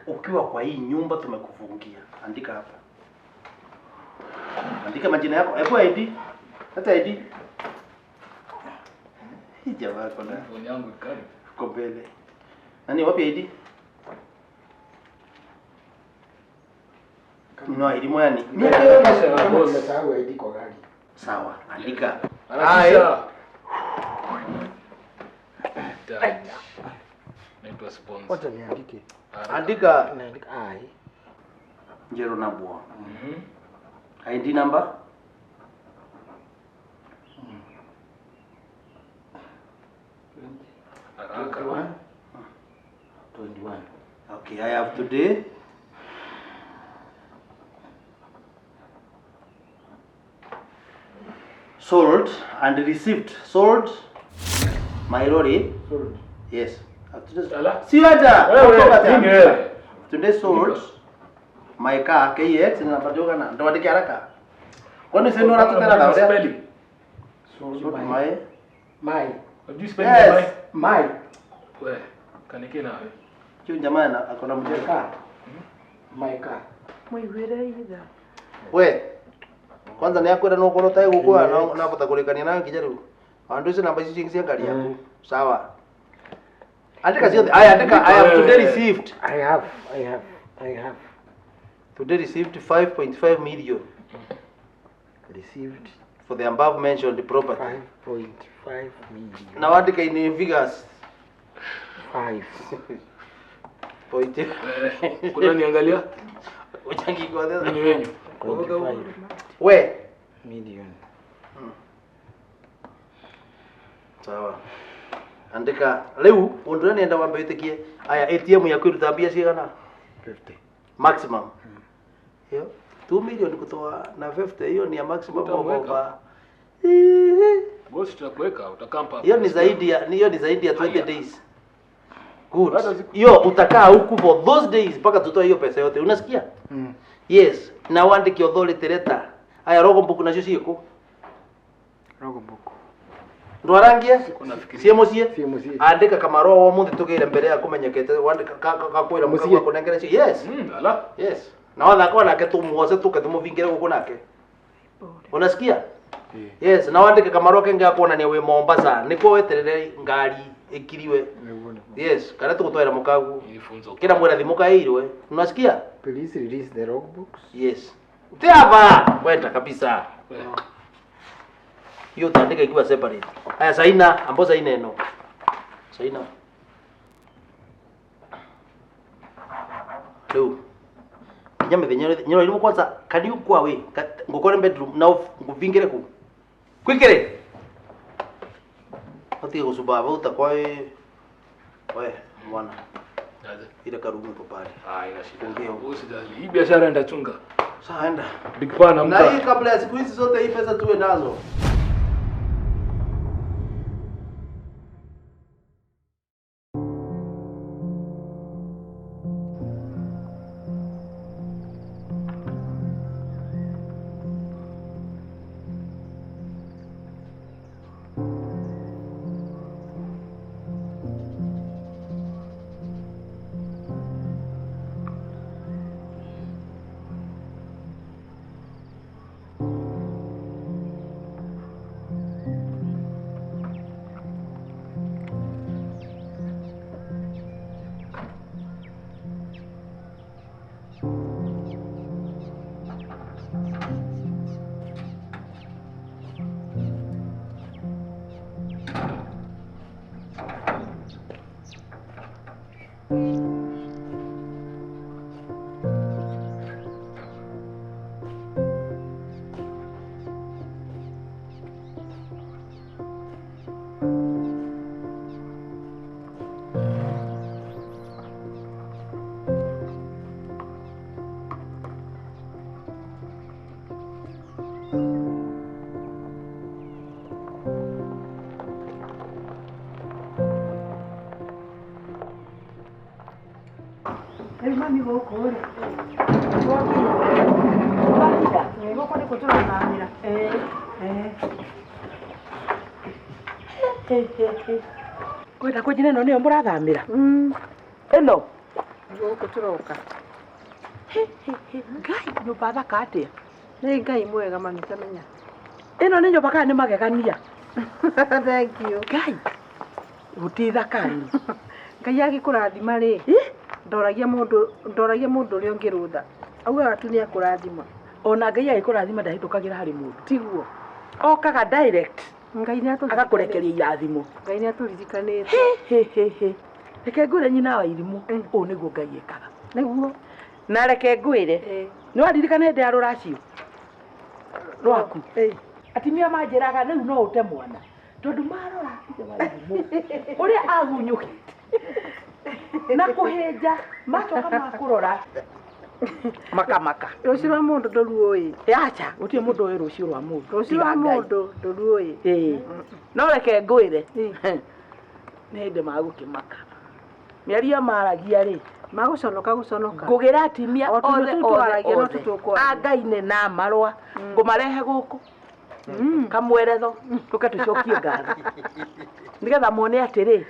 Ukiwa kwa hii nyumba tumekufungia. Andika hapa. Andika majina yako. Hebu ID. Hata ID. Hii jamaa kona. Phone yangu kali. Uko mbele. Nani wapi ID? No, ID moja ni. Nimesahau ID kwa gari. Sawa, andika. Harakisha. Naitwa sponsor. Wacha niandike. Andika. Naandika ai. Njero na bwa. ID number? Haraka. 21. Okay, I have today sold and received. Sold my lorry. Sold. Yes. Si hata. Today sold my car KX na badoga na ndo andike haraka. Kwani sasa ndio tena na spelling. Sold my my. Do you spell yes. My. We, kanike nawe. Hiyo jamaa na akona mjeka. Car. My car. Muiguire itha. We. Kwanza ni akwenda no korwo tai gukwa na bota kurekania nayo kinya riu. Andu icio namba icio cia ngari yaku. Sawa. Andika ciothe. Aya andika I have today received. I have. Today received 5.5 million. Received for the above mentioned property. 5.5 million. Now andika in figures. 5. Point. Kuna niangalia? Uchangi kwa tena. Ni wenyu. We million. Sawa. Andika leo undu nenda wambe witikie aya ATM yaku iruta mbia cigana? 50 maximum. Hiyo 2 million kutoa na 50 hiyo ni ya maximum over. Boss tutakuweka utakampa. Hiyo ni zaidi ya hiyo ni zaidi ya 20 days. Good. Hiyo utakaa huku for those days mpaka tutoe hiyo pesa yote. Unasikia? Yes. Na uandike authority letter. Aya rogo mbuku nacio ciĩkũ? Rogo mbuku. Ndwarangie? Ciĩ mũciĩ? Andĩka kamarũa o mũthĩ tũgĩre mbere ya kũmenyekete wandĩka kakwĩra mũciĩ kũnengere cio. Yes. Ala. Yes. Na wathaka nake tumuoce tũke tũmũbingĩre gũkũ nake. Unasikia? Yes, na wandĩke kamarũa kengĩ ga kuonania wĩ Mombasa nĩkuo weterere ngari ĩkiriwe. Yes, kana tũgũtwarĩra mũkaguo. Kĩra mwĩra thimũ kaĩirwe. Unasikia? Please release the logbooks. Yes. Tiaba kwenda kabisa. Hiyo utaandika ikiwa separate. Haya saina, ambapo saina eno. Saina. Leo. Kinya mithenya nyoro irimu kwanza can you go away? Ngukore bedroom na nguvingire ku. Kwikire. Atige gusubaba utakwa we mwana. Ile karumu iko pale. Ah, ina shida. Usijali. Hii biashara ndachunga. Sasa enda. Big Pan amka. Na hii kabla ya siku hizi zote hii pesa tuwe nazo. Gũkũ rĩ. Twakinya. Twakinya. Gũkũ nĩkuo tũrathamĩra. Kwenda kũnjĩra ĩno nĩyo mũrathamĩra? Ĩno? Gũkũ tũroka. Ngai, nyũmba thaka atĩa? Nĩ Ngai mwega mami tamenya. Ĩno nĩ nyũmba kana nĩ magegania? Thank you. Ngai, gũtithakani. Ngai agĩkũrathima rĩ, ndoragia mũndũ ndoragia mũndũ ũrĩa ũngĩ rũtha. Augaga tu nĩ akũrathima. Ona Ngai agĩkũrathima ndahĩtũkagĩra harĩ mũndũ. Tiguo. Okaga direct. Ngai nĩ Agakũrekeria irathimo. Ngai nĩ atũririkanĩte. He he he. Reke ngwĩre nyina wa irimũ, ũũ nĩguo Ngai ekaga. Nĩguo. Na reke ngwĩre, nĩ waririkana hĩndĩ ya rũracio rwaku? Atumia manjĩraga rĩu no ũte mwana tondũ marora ithe wa irimũ ũrĩa agunyũkĩte na kũhĩnja macoka makũrora makamaka. Rũciũ rwa mũndũ ndũruũĩ. Aca, gũtirĩ mũndũ ũĩ rũciũ rwa mũndũ. Rũciũ rwa tiga Ngai. mũndũ ndũruũĩ. Ĩĩ. No reke ngwĩre, nĩ hĩndĩ magũkĩmaka. Mĩario maragia rĩ, Magũconoka gũconoka. Ngũgĩra atumia O tũndũ othe tũu othe twaragia no othe tũtũkwaria. a Ngai nĩ na marũa ngũmarehe gũkũ kamweretho tũke tũcokie ngatho nĩgetha mone atĩrĩ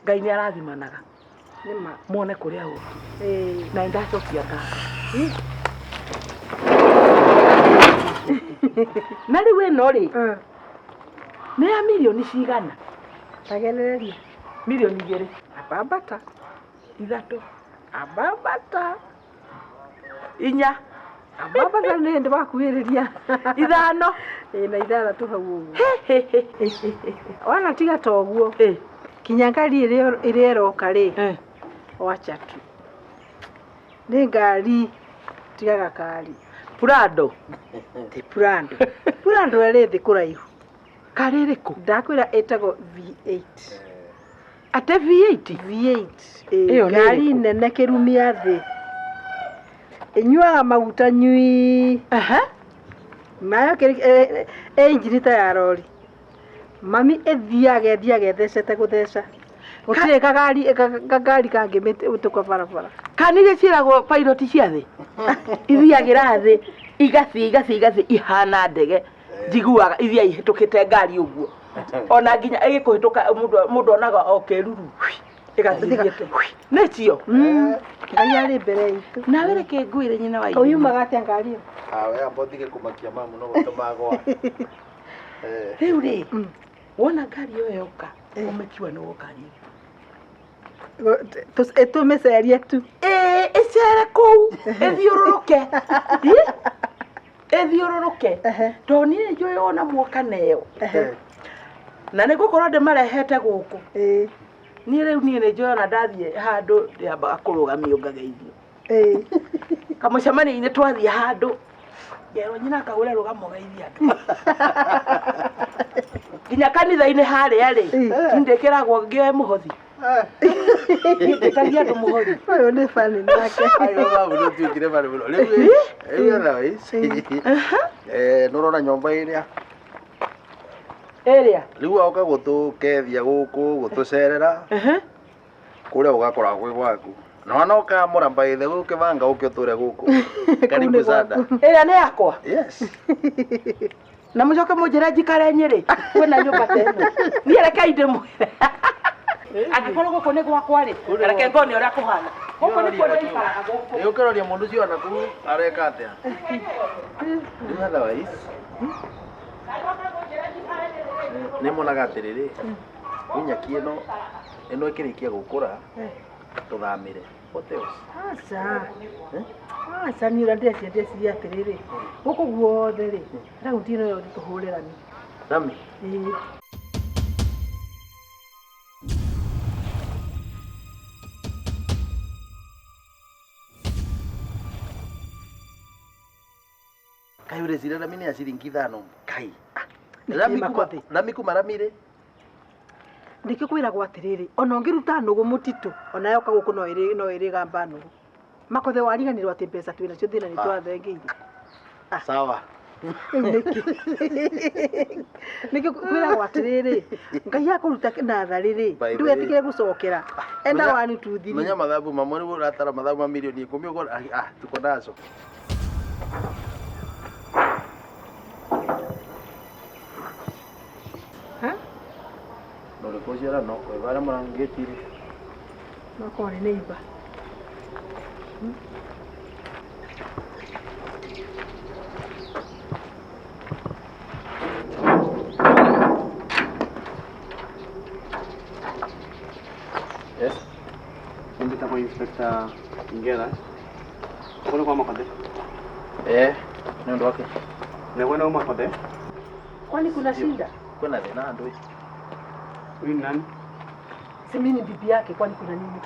Ngai nĩ arathimanaga Nĩma. mone kũrĩa ũkire na nĩ ndacokia ngatho na rĩu ĩno rĩ nĩ ya mirioni cigana? Tagereria. Mirioni igĩrĩ. Ambambata. Ithatũ. Ambambata. Inya. Ambambata nĩ hĩndĩ wakuhĩrĩria. Ithano. Ĩĩ na ithathatũ hau ũguo. Wana tiga ta ũguo. Kinya ngari ĩrĩa ĩrĩa ĩroka rĩ. Wacha tu. Nĩ ngari tiga gakari. Prado. Ti Prado. Prado ĩrĩ thĩ kũraihu. Kari ĩrĩkũ? Ndakwĩra ĩtagwo V8. Ate V8? V8. Ĩĩ, Ĩyo nĩ ngari ĩrĩkũ? nene kĩrumia thĩ. Ĩnyuaga maguta nyui. Nayo ĩ injini ta ya rori. Mami ĩthiaga ĩthiaga ĩthecete gũtheca. Gũtirĩ kagari kagari kangĩmĩtũka barabara. Kana iria ciĩragwo pilot cia thĩ ithiagĩra thĩ igathiĩ igathiĩ igathiĩ ihana ndege njiguaga ithiaga ihĩtũkĩte ngari ũguo ona nginya ĩgĩkũhĩtũka mũndũ mũndũ onaga o kĩruru ĩgathiĩ ithiĩte nĩcio Ngai arĩ mbere itũ. Nawe reke ngwĩre nyina wa Ũyumaga atĩa ngari ĩyo? Awe amba ũtige kũmakia mamu no gũtũma gwa. Rĩu rĩ wona ngari ĩyo yoka ũmĩkiua nĩ woka nyĩrĩ Tũmĩcerie tu. Ĩĩ ĩcere kũu ĩthiũrũrũke ĩthiũrũrũke tondũ niĩ nĩ njũĩ ona muoka neyo na nĩ ngũkorwo ndĩmarehete gũkũ niĩ rĩu niĩ nĩ njũĩ ona ndathiĩ handũ ndĩambaga kũrũgamio ngageithio kamũcemanio-inĩ twathiĩ handũ ngerwo nyina akagũre rũgamo geithia andũ nginya kanitha-inĩ harĩa rĩ ndĩkĩragwo ngĩoe mũhothi ndĩtagia andũ mũhothi Ũyũ nĩ bani nake. Ayo mamu nĩ ũtuĩkire bani mũno. Rĩu rĩu otherwise nĩ ũrona nyũmba ĩrĩa ĩrĩa rĩu oka gũtũkethia gũkũ gũtũcerera kũrĩa ũgakora gwĩ gwaku na ona ũkamũra by the way ũkĩbanga ũke ũtũre gũkũ karibu sana ĩrĩa nĩ yakwa yes na mũcoke mũnjĩre njikare Nyĩrĩ kwĩna nyũmba ta ĩno niĩ rekei ndĩmwĩre angĩkorwo gũkũ nĩ gwakwa rĩ reke ngone ũrĩa kũhana gũkũ nĩkuo ndĩikaraga gũkũ Ĩ ũkĩroria mũndũ ũcio ona kũu areka atĩa rĩu otherwise nĩ monaga atĩrĩrĩ rĩu nyaki ĩno ĩno ĩkĩrĩkia gũkũra tũthamĩre what else Aca. Aca niĩ ũrĩa ndĩreciria ndĩreciria atĩrĩrĩ, gũkũ guothe rĩ, raundi ĩno yothe tũhũre rami. Rami? Ĩĩ. Kai ũreciria rami nĩ ya ciringi ithano kai rami kuma rami kuma rami rĩ Nĩkĩo kwĩragwo atĩrĩrĩ, ona ũngĩruta nũgũ mũtitũ, ona yoka gũkũ no ĩrĩ no ĩrĩgamba nũgũ. Makothe wariganĩrwo atĩ mbeca twĩnacio thĩna nĩ twathengeire. Sawa. Rĩu nĩkĩ nĩkĩ kwĩragwo atĩrĩrĩ Ngai akũruta natharĩ rĩ By the way. ndũgetĩkĩre gũcokera enda Menya- one two three Menya mathabu mamwe nĩguo ũratara mathabu ma milioni ikũmi ũkona ah tuko nazo. Ha? Nũrĩkũ ũcio no wĩ barĩa mũrangĩtire. No korwo nĩ neighbor. Yes. Njĩtagwo Inspector Ngera. Kũrĩ kwa Makothe. Eh, nĩ ũndũ wake. Nĩ kwena Makothe. Kwani kuna shida? Kwĩna thĩna andũ ĩ. Huyu ni nani? Si mimi ni bibi yake, kwani kuna nini?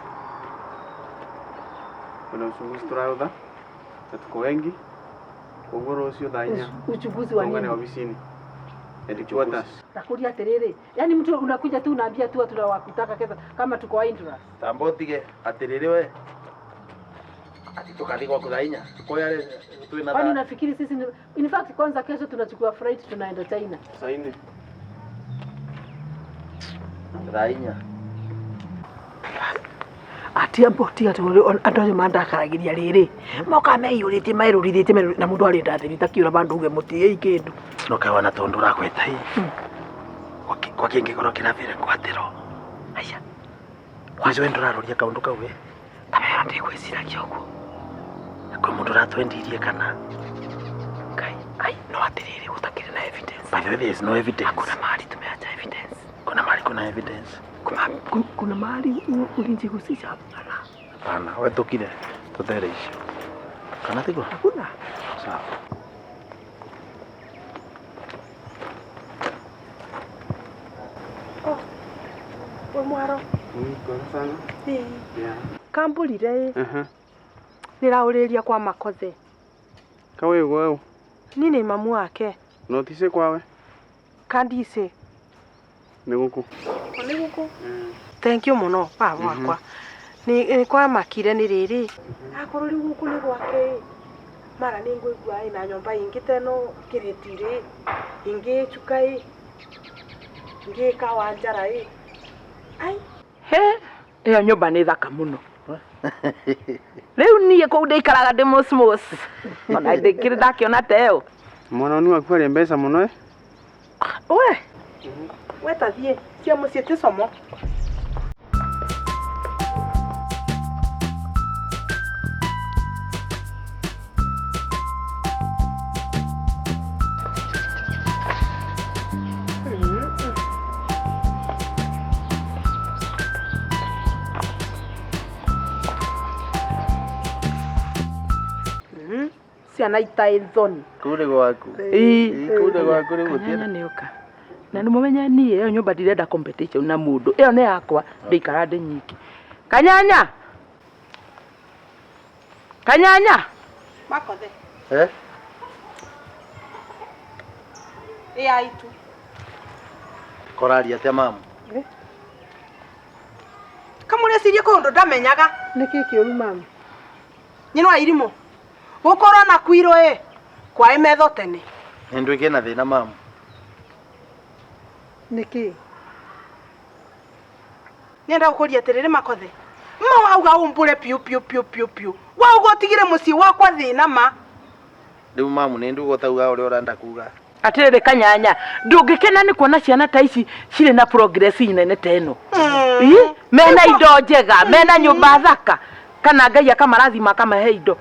Kuna uchunguzi tũraũtha na tuko wengi. Koguo rũciũ thaa inya Uchunguzi wa tũngane nini? ofisini headquarters. Nakuria atiriri, yaani mtu unakuja tu unaambia tu watu wakutaka kesa kama tuko interest. Tamba ũtige atĩrĩrĩ we. Ati tũkathi gwaku thaa inya. Tukoya twĩna Kwani thaa. unafikiri sisi ni... In fact kwanza kesho tunachukua flight tunaenda China. Saa nne. Thaa inya. Atia mboti ati andu acio mandakaragiria riri moka meiyũrĩtie merũrithĩtie merũrithĩtie na mũndũ arĩ ndathiri takiũra bandũ uge mũtiĩi kĩndũ. No kawana tondũ ũragweta ĩ. Kwa kĩngĩkorwo kĩrathire ngwatĩro. Aya. Kwanza we ndũraroria kaũndũ kau ĩ. Kamera ndĩgwĩciragia ũguo. Kwĩ mũndũ ũratwendirie kana. Ngai, ai no atĩrĩrĩ gũtakĩrĩ na evidence. By the way, there is no evidence. Hakuna mahali tumeacha evidence. Kuna mahali kuna evidence. Kuna, kuna mahali ulinjihusisha hapana. Hapana, we tukire tutere icio. Kana tiguo? Hakuna. Sawa. We mwaro. Kwega sana. Yeah. Kambũrire ĩ Aha. nĩraũrĩria kwa Makothe. Kawe gweũ. Niĩ nĩ mamu wake. No tice kwawe. Kandice. Nĩ gũkũ. Nĩ gũkũ? Thank you mũno baba wakwa. Nĩ kwamakire nĩ rĩrĩ. Akorwo rĩu gũkũ nĩ gwake ĩ. Mara nĩ ngũigua ĩ na nyũmba ĩngĩ ta ĩno kĩrĩti rĩ. Ĩngĩ ĩ cuka ĩ. Ĩngĩ ĩ kawanjara ĩ. Ai. He, ĩyo nyũmba nĩ thaka mũno. Rĩu niĩ kũu ndĩikaraga ndĩ mũcmũc. Ona ndĩkĩrĩ ndakĩona ta ĩyo. Mwana ũyũ waku arĩ mbeca mũno ĩ. We. We tathiĩ cia mũciĩ ti como. Ciana itaĩ thoni. Kũu nĩ gwaku. Ĩ. Kũu nĩ gwaku rĩu Kanyanya gũtirĩ. nĩ ũka. Na nĩ mũmenye niĩ ĩyo nyũmba ndirenda competition na mũndũ. Ĩyo nĩ yakwa ndĩikara ndĩ nyiki. Kanyanya. Kanyanya. Makothe. Eh? Ĩ aitu. Koraria atĩa mamu? Kamũrecirie kwĩ ũndũ ndamenyaga. Nĩkĩ kĩũru mami? Nyina wa irimũ. Gũkorwo na kwirwo ĩ kwaĩ metho tene. Nĩ ndwĩke na thĩna mamu. Nĩkĩ? Nĩenda gũkũria atĩrĩrĩ Makothe. Ma wauga ũmbũre piũ piũ piũ piũ piũ. Wauga ũtigire mũciĩ wakwa thĩna ma. Rĩu mamu nĩ nduga ũtauga ũrĩa ũrenda kuga. Atĩrĩrĩ Kanyanya, ndũngĩkena nĩ kuona ciana ta ici cirĩ na progress nene ta ĩno. Ĩ, mena indo njega, mena nyũmba thaka, kana Ngai akamarathima akamahe indo.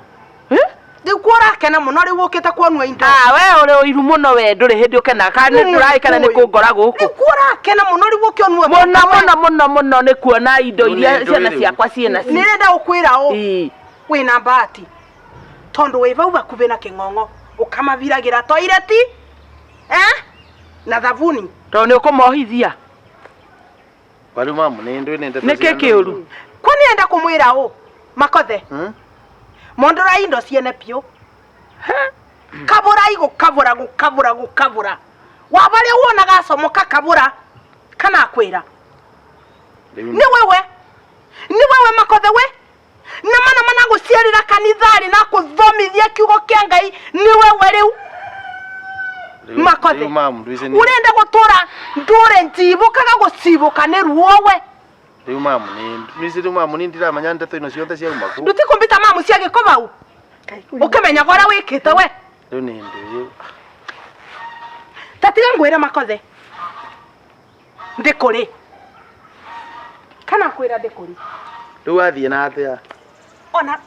Rĩu kuo ũrakena mũno rĩu ũkĩte kuonua indo. Ah, we ũrĩ ũiru mũno we ndũrĩ hĩndĩ ũkenaga kana nĩ ndũragĩkena nĩ kũngora gũkũ. Rĩu kuo ũrakena mũno rĩu ũkĩonua Mũno mũno mũno mũno nĩ kuona indo Rĩu iria nĩ ciana ndũĩ rĩu. ciakwa ciĩna cio. Nĩrenda gũkwĩra ũ wĩna bahati tondũ wĩ vau hakuhĩ na kĩng'ong'o ũkamaviragĩra toireti eh? na thabuni Tondũ nĩ ũkũmohithia. Kwa rĩu mamu nĩ ndũĩ nĩ ndeto Nĩkĩ cia kĩũru? Kwa nĩenda kũmwĩra ũ Makothe mondora indo ciene piũ kabũra igũkabũra gũkabũra gũkabũra wabarĩa wonaga acomoka kabũra kana akwĩra Rĩu nĩ wewe nĩ wewe Makothe we nĩ mana mana gũciarĩra kanitharĩ na kũthomithia kiugo kĩa Ngai nĩ wewe rĩu. Makothe. Rĩu mamu ndwĩce nĩ Urenda gutura ndure njibukaga gucibuka nĩ ruo we. Rĩu mamu nĩ ndwĩce rĩu mamu nĩ ndiramenya ndeto ino ciothe ciauma kũ. Ndutikumbita mamu cia gĩko bau. Ũkĩmenyaga ũrĩa wĩkĩte we. Rĩu nĩ ndwĩ. Ta tiga ngwĩre Makothe. Ndĩkũrĩ. Kana kwĩra ndĩkũrĩ. Rĩu wathiĩ na atĩa?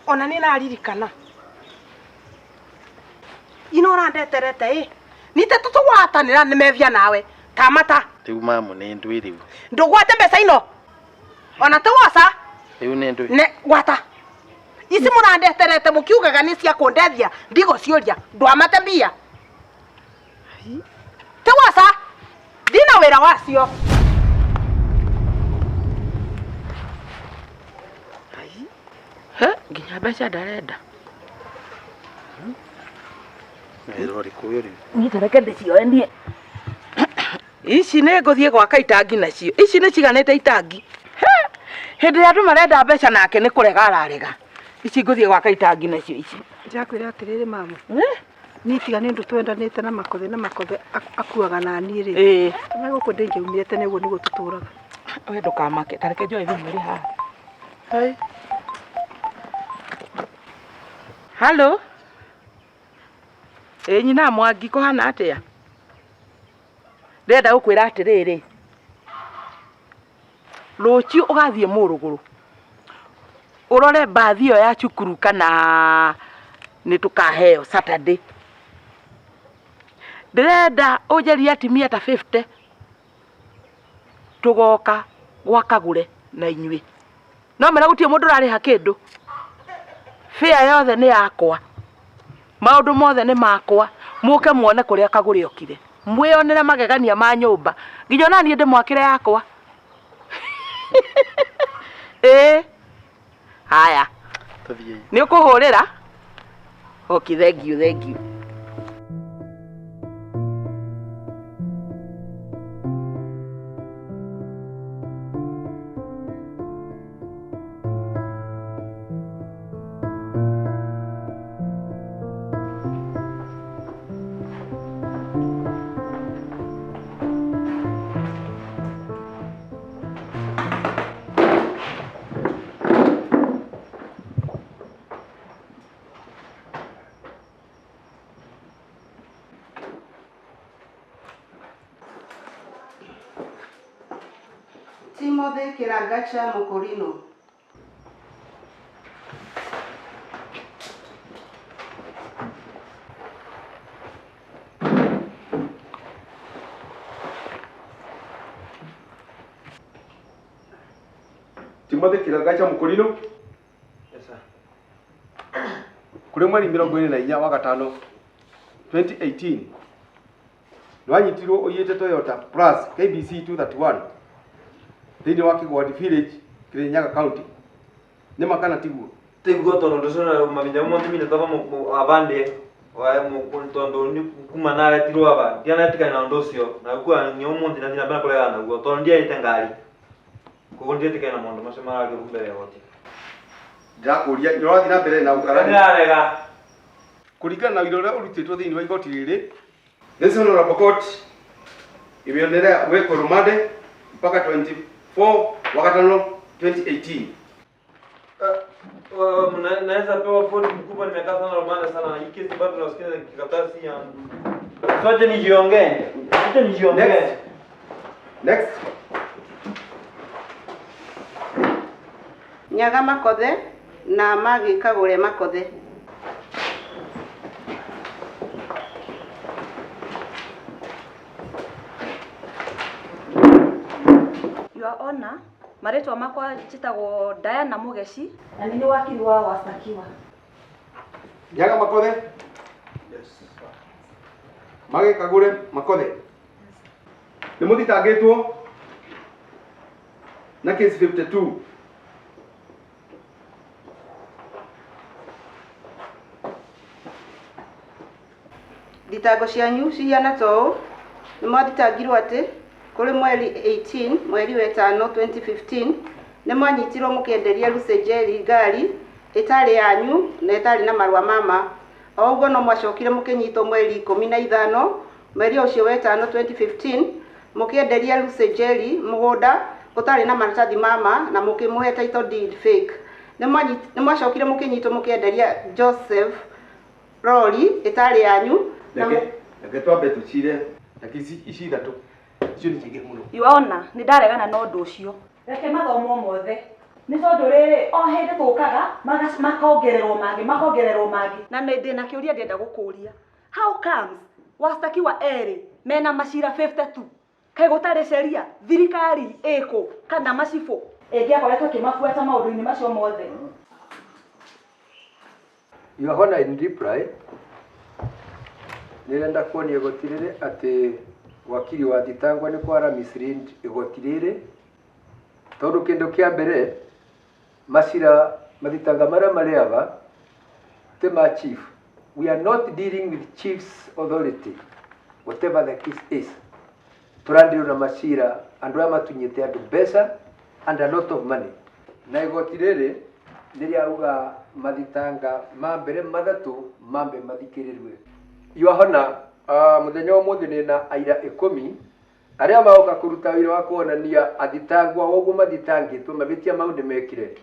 Ona nĩ naririkana. Ino ũrandeterete ĩ. Nite tũtũgwatanĩra nĩ methia nawe. Tamata. Rĩu mamu nĩ ndwĩ rĩu. Ndũgwate mbeca ino. Ona tũgoca. Rĩu nĩ ndwĩ. Ne gwata. Ici mũrandeterete mũkiugaga nĩ cia kũndethia ndigũciũria ndwamate mbia. Tũgoca. Ndina wĩra wacio. He, nginya mbeca ndarenda. Wĩra ũrĩkũ ũyũ rĩu? Niĩ ta reke ndĩcioe niĩ. Ici nĩ ngũthiĩ gwaka itangi nacio. Ici nĩ ciganĩte itangi. He, hĩndĩ ĩrĩa andũ marenda mbeca nake nĩ kũrega ararega. Ici ngũthiĩ gwaka itangi nacio ici. Ndĩrakwĩra atĩrĩrĩ mamu. Niĩ tiga nĩ ũndũ twendanĩte na Makothe na Makothe akuaga na niĩ rĩ. Na gũkũ ndĩngĩaumire tene ũguo nĩguo tũtũraga. We ndũkamake, ta reke njoe thimũ ĩrĩ haha. Hai. Halo. Ĩ nyina Mwangi kũhana atĩa? Ndĩrenda gũkwĩra atĩrĩrĩ, rũciũ ũgathiĩ Mũrũgũrũ ũrore mbathi ĩyo ya cukuru kana nĩ tũkaheo Saturday. Ndĩrenda ũnjarie atumia ta 50 tũgoka gwa Kagũre na inyuĩ. No mera gũtirĩ mũndũ ũrarĩha kĩndũ. Fare yothe nĩ yakwa. Maũndũ mothe nĩ makwa. Mũke muone kũrĩa Kagũre okire. Mwĩyonere magegania ma nyũmba. Nginya ona niĩ ndĩmwakĩre yakwa. Ĩĩ. Haya. Tũthiĩ. Nĩ ũkũhũrĩra? Okay, thank you, thank you. Timothy Kiragacha Mukorino. Timothy Kiragacha Mukorino. Yes, sir. Kũrĩ mweri 24 wa gatano 2018 nĩwanyitirwo ũiyĩte Toyota Plus KBC 231 thĩinĩ wa Kĩgwadi Village, Kirinyaga County. Nĩ ma kana tiguo? Tiguo tondu nducio mavinda mamwe mimi natoka avande tondu kuma naretirwo ava ndianetikana na undu ucio na kua ni umuthi na thina mbere kuregana naguo tondu ndiarite ngari koguo ndietikana na maundu macio marario mbere ya igoti. Ndĩrakũria nĩ ũrathiĩ na mbere na ũkarani. Ndĩrarega. Kũringana na ũira ũrĩa ũrutĩtwo thĩinĩ wa igoti rĩrĩ, this honorable court imeendelea kuwekwa rumande mpaka 24 wa gatano 2018. Naweza pewa foni mkubwa, nimekaa sana rumande sana na hii kesi bado nasikia kikaratasi ya Sote nijiongee. Sote nijiongee. Next. Next. Nyaga Makothe na Maggie Kagũre Makothe. Your Honor, marĩtwa makwa njĩtagwo Diana Mũgeci na nĩ wakiri wa wastakiwa. Nyaga Makothe. Yes. Maggie Kagũre Makothe. Nĩ mũthitangĩtwo na case 52. Thitango cianyu cihana ta ũũ: nĩ mwathitangirwo atĩ kũrĩ mweri 18 mweri wa ĩtano 2015 nĩ mwanyitirwo mũkĩenderia Lucy Njeri ngari ĩtarĩ yanyu na ĩtarĩ na marũa ma ma. O ũguo no mwacokire mũkĩnyitwo mweri 15 Mweri ũcio wetano 2015 mũkĩenderia Lucy Njeri mũgũnda ũtarĩ na maratathi ma ma na mũkĩmũhe title deed fake. Nĩ mwacokire mũkĩnyitwo mũkĩenderia Joseph rori ĩtarĩ yanyu na Reke twambe tũcire reke ici ithatũ icio nĩ nyingĩ mũno. Your Honor, nĩ ndaregana na ũndũ ũcio. Reke mathomwo mothe. Nĩ tondũ rĩrĩ, o hĩndĩ tũkaga makongererwo mangĩ, makongererwo mangĩ. Na nĩ ndĩna kĩũria ndĩrenda gũkũria. How comes wastakiwa erĩ mena macira 52? Kaĩ gũtarĩ sheria? Thirikari ĩkũ kana macibũ? Ĩngĩakoretwo ĩkĩmabuata maũndũ-inĩ macio mothe. Your Honor, in reply, nĩrenda kuonia igoti rĩrĩ atĩ wakiri wa thitangwa nĩ kwara mislead igoti rĩrĩ tondũ kĩndũ kĩa mbere macira mathitanga marĩa marĩ aba ti ma chief. We are not dealing with chief's authority, whatever the case is. Tũrandirwo na macira andũ aya matunyĩte andũ mbeca and a lot of money. Na igoti rĩrĩ nĩ rĩauga mathitanga ma mbere mathatũ mambe mathikĩrĩrwe. Your Honor, mũthenya wa ũmũthĩ nĩ na aira 10 arĩa magoka kũruta wĩra wa kuonania athitangwa ũguo mathitangĩtwo mavĩtia mau nĩ mekire.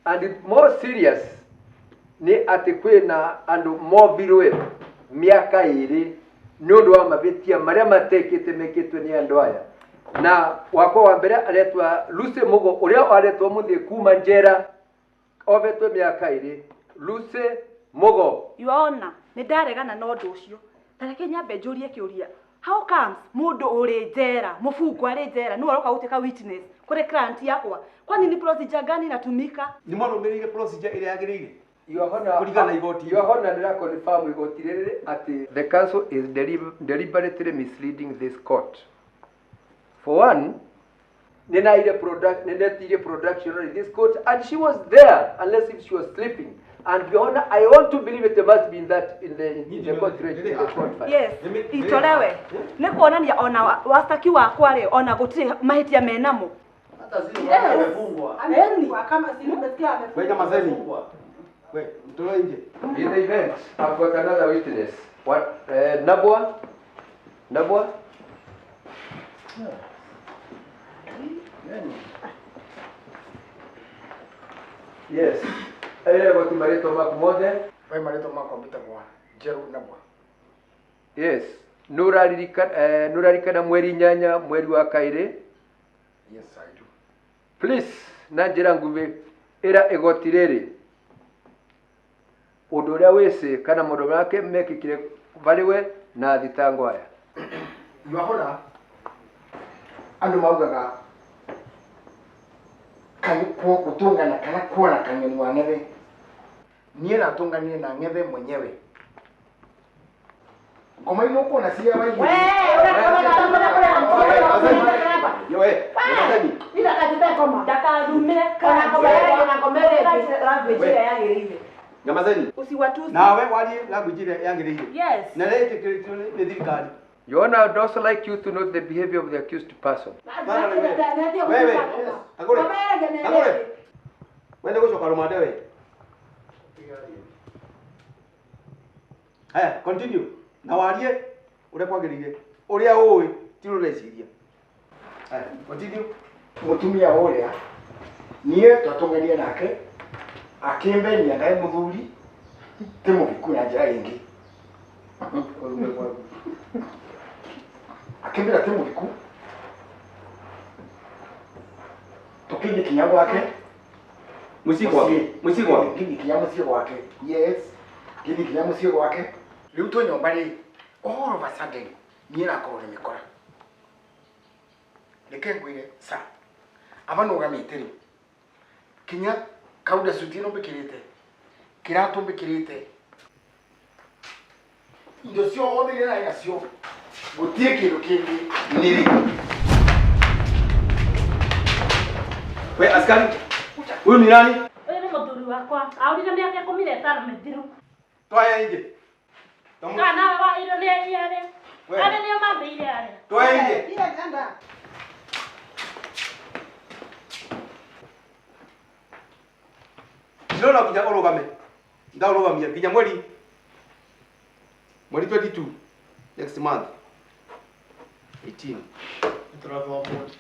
And more serious nĩ atĩ kwĩna andũ mombirwe mĩaka 2 nĩ ũndũ wa mavĩtia marĩa matekĩte mekĩtwe nĩ andũ aya. Na wakwa wa mbere aretwa Lucy Mugo ũrĩa aretwo mũthĩ kuma njera ovetwe mĩaka 2. Lucy Mugo. Your Honor, nĩ ndaregana na ũndũ ũcio. Ta reke nyambe njũrie kĩũria. How comes mũndũ ũrĩ njera, mũbungwa arĩ njera, nĩwe ũroka gũtuĩka witness kũrĩ client yakwa? Kwani ni procedure gani inatumika? Nĩ mwarũmĩrĩire procedure ĩrĩa yagĩrĩire? Your Honor, Kũringana na igoti. Your Honor, nĩra confirm igoti rĩrĩ atĩ the council is deliberately misleading this court. For one, nĩnaire product, nĩnetirie production in this court and she was there unless if she was sleeping. And Your Honor, I want to believe it must be in that in the court record, in the court file. Yes, itolewe. Nĩ kuonania ona wastaki wakwa rĩ, ona gũtirĩ mahĩtia menamo. Hata zile amefungwa. Amefungwa kama si umesikia amefungwa. We nyamazeni. We, mtoe nje. In the event, I've got another witness. What, Nabwa? Nabwa? Yes. Aire goti marĩtwa maku mothe. We marĩtwa makwa mbĩtagwo Njerũ Nabwa. Yes. Nũraririkana mweri 8 mweri wa 2? Yes, I do. Please, na njĩra nguhĩ ĩra igoti rĩrĩ ũndũ ũrĩa wĩcĩ kana maũndũ make mekĩkire varĩ we na thitango aya. Your Honor, andũ maugaga gũtũngana kana kuona kang'eni wa ng'ethe. Niĩ natũnganire na ng'ethe mwenyewe. Ngoma ino kuona cia waigĩ. Ndakarume language ĩrĩa yagĩrĩire. Nyamazeni. Usiwatusi. Nawe warie language ĩrĩa yagĩrĩire. Yes. Na rĩtĩkĩrĩtio nĩ thirikari. Your Honor, I would also like you to note the behavior of the accused person. Wewe, Kagure. Kagure. Wende gũcoka rũmande we. Haya, continue. Na warie ũrĩa kwagĩrĩire. Ũrĩa ũĩ ti ũreciria. Haya, continue. Mũtumia ũrĩa niĩ twatũngania nake akĩmbenia ndaĩ mũthuri ti mũhiku na njĩra ĩngĩ. Akĩmbĩra ti mũhiku tũkĩthiĩ kinya gwake. Mũciĩ gwake. Mũciĩ gwake. Ngĩthiĩ kinya mũciĩ gwake. Yes. Ngĩthiĩ kinya mũciĩ gwake. Rĩu twĩ nyũmba rĩ, all of a sudden niĩ nakorwo nĩ mĩkora. Reke ngwĩre sir, aba nũgamĩte rĩ, kinya kauda suti ĩno mbĩkĩrĩte, kĩratũ mbĩkĩrĩte, indo ciothe iria ndarĩ nacio, gũtirĩ kĩndũ kĩngĩ nĩrĩ. We askari, huyu ni nani? Huyu ni mũthuri wakwa. Aurire mĩaka 15 mĩthiru. Twaya nje. Kana wa iro nĩ arĩa. We. Arĩa nĩo mambĩire arĩa. Twaya nje. Ndĩrona nginya ũrũgame. Ndaũrũgamia nginya mweri 22 next month. 2018. Nĩ tũrathoma board.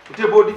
Gũtirĩ board.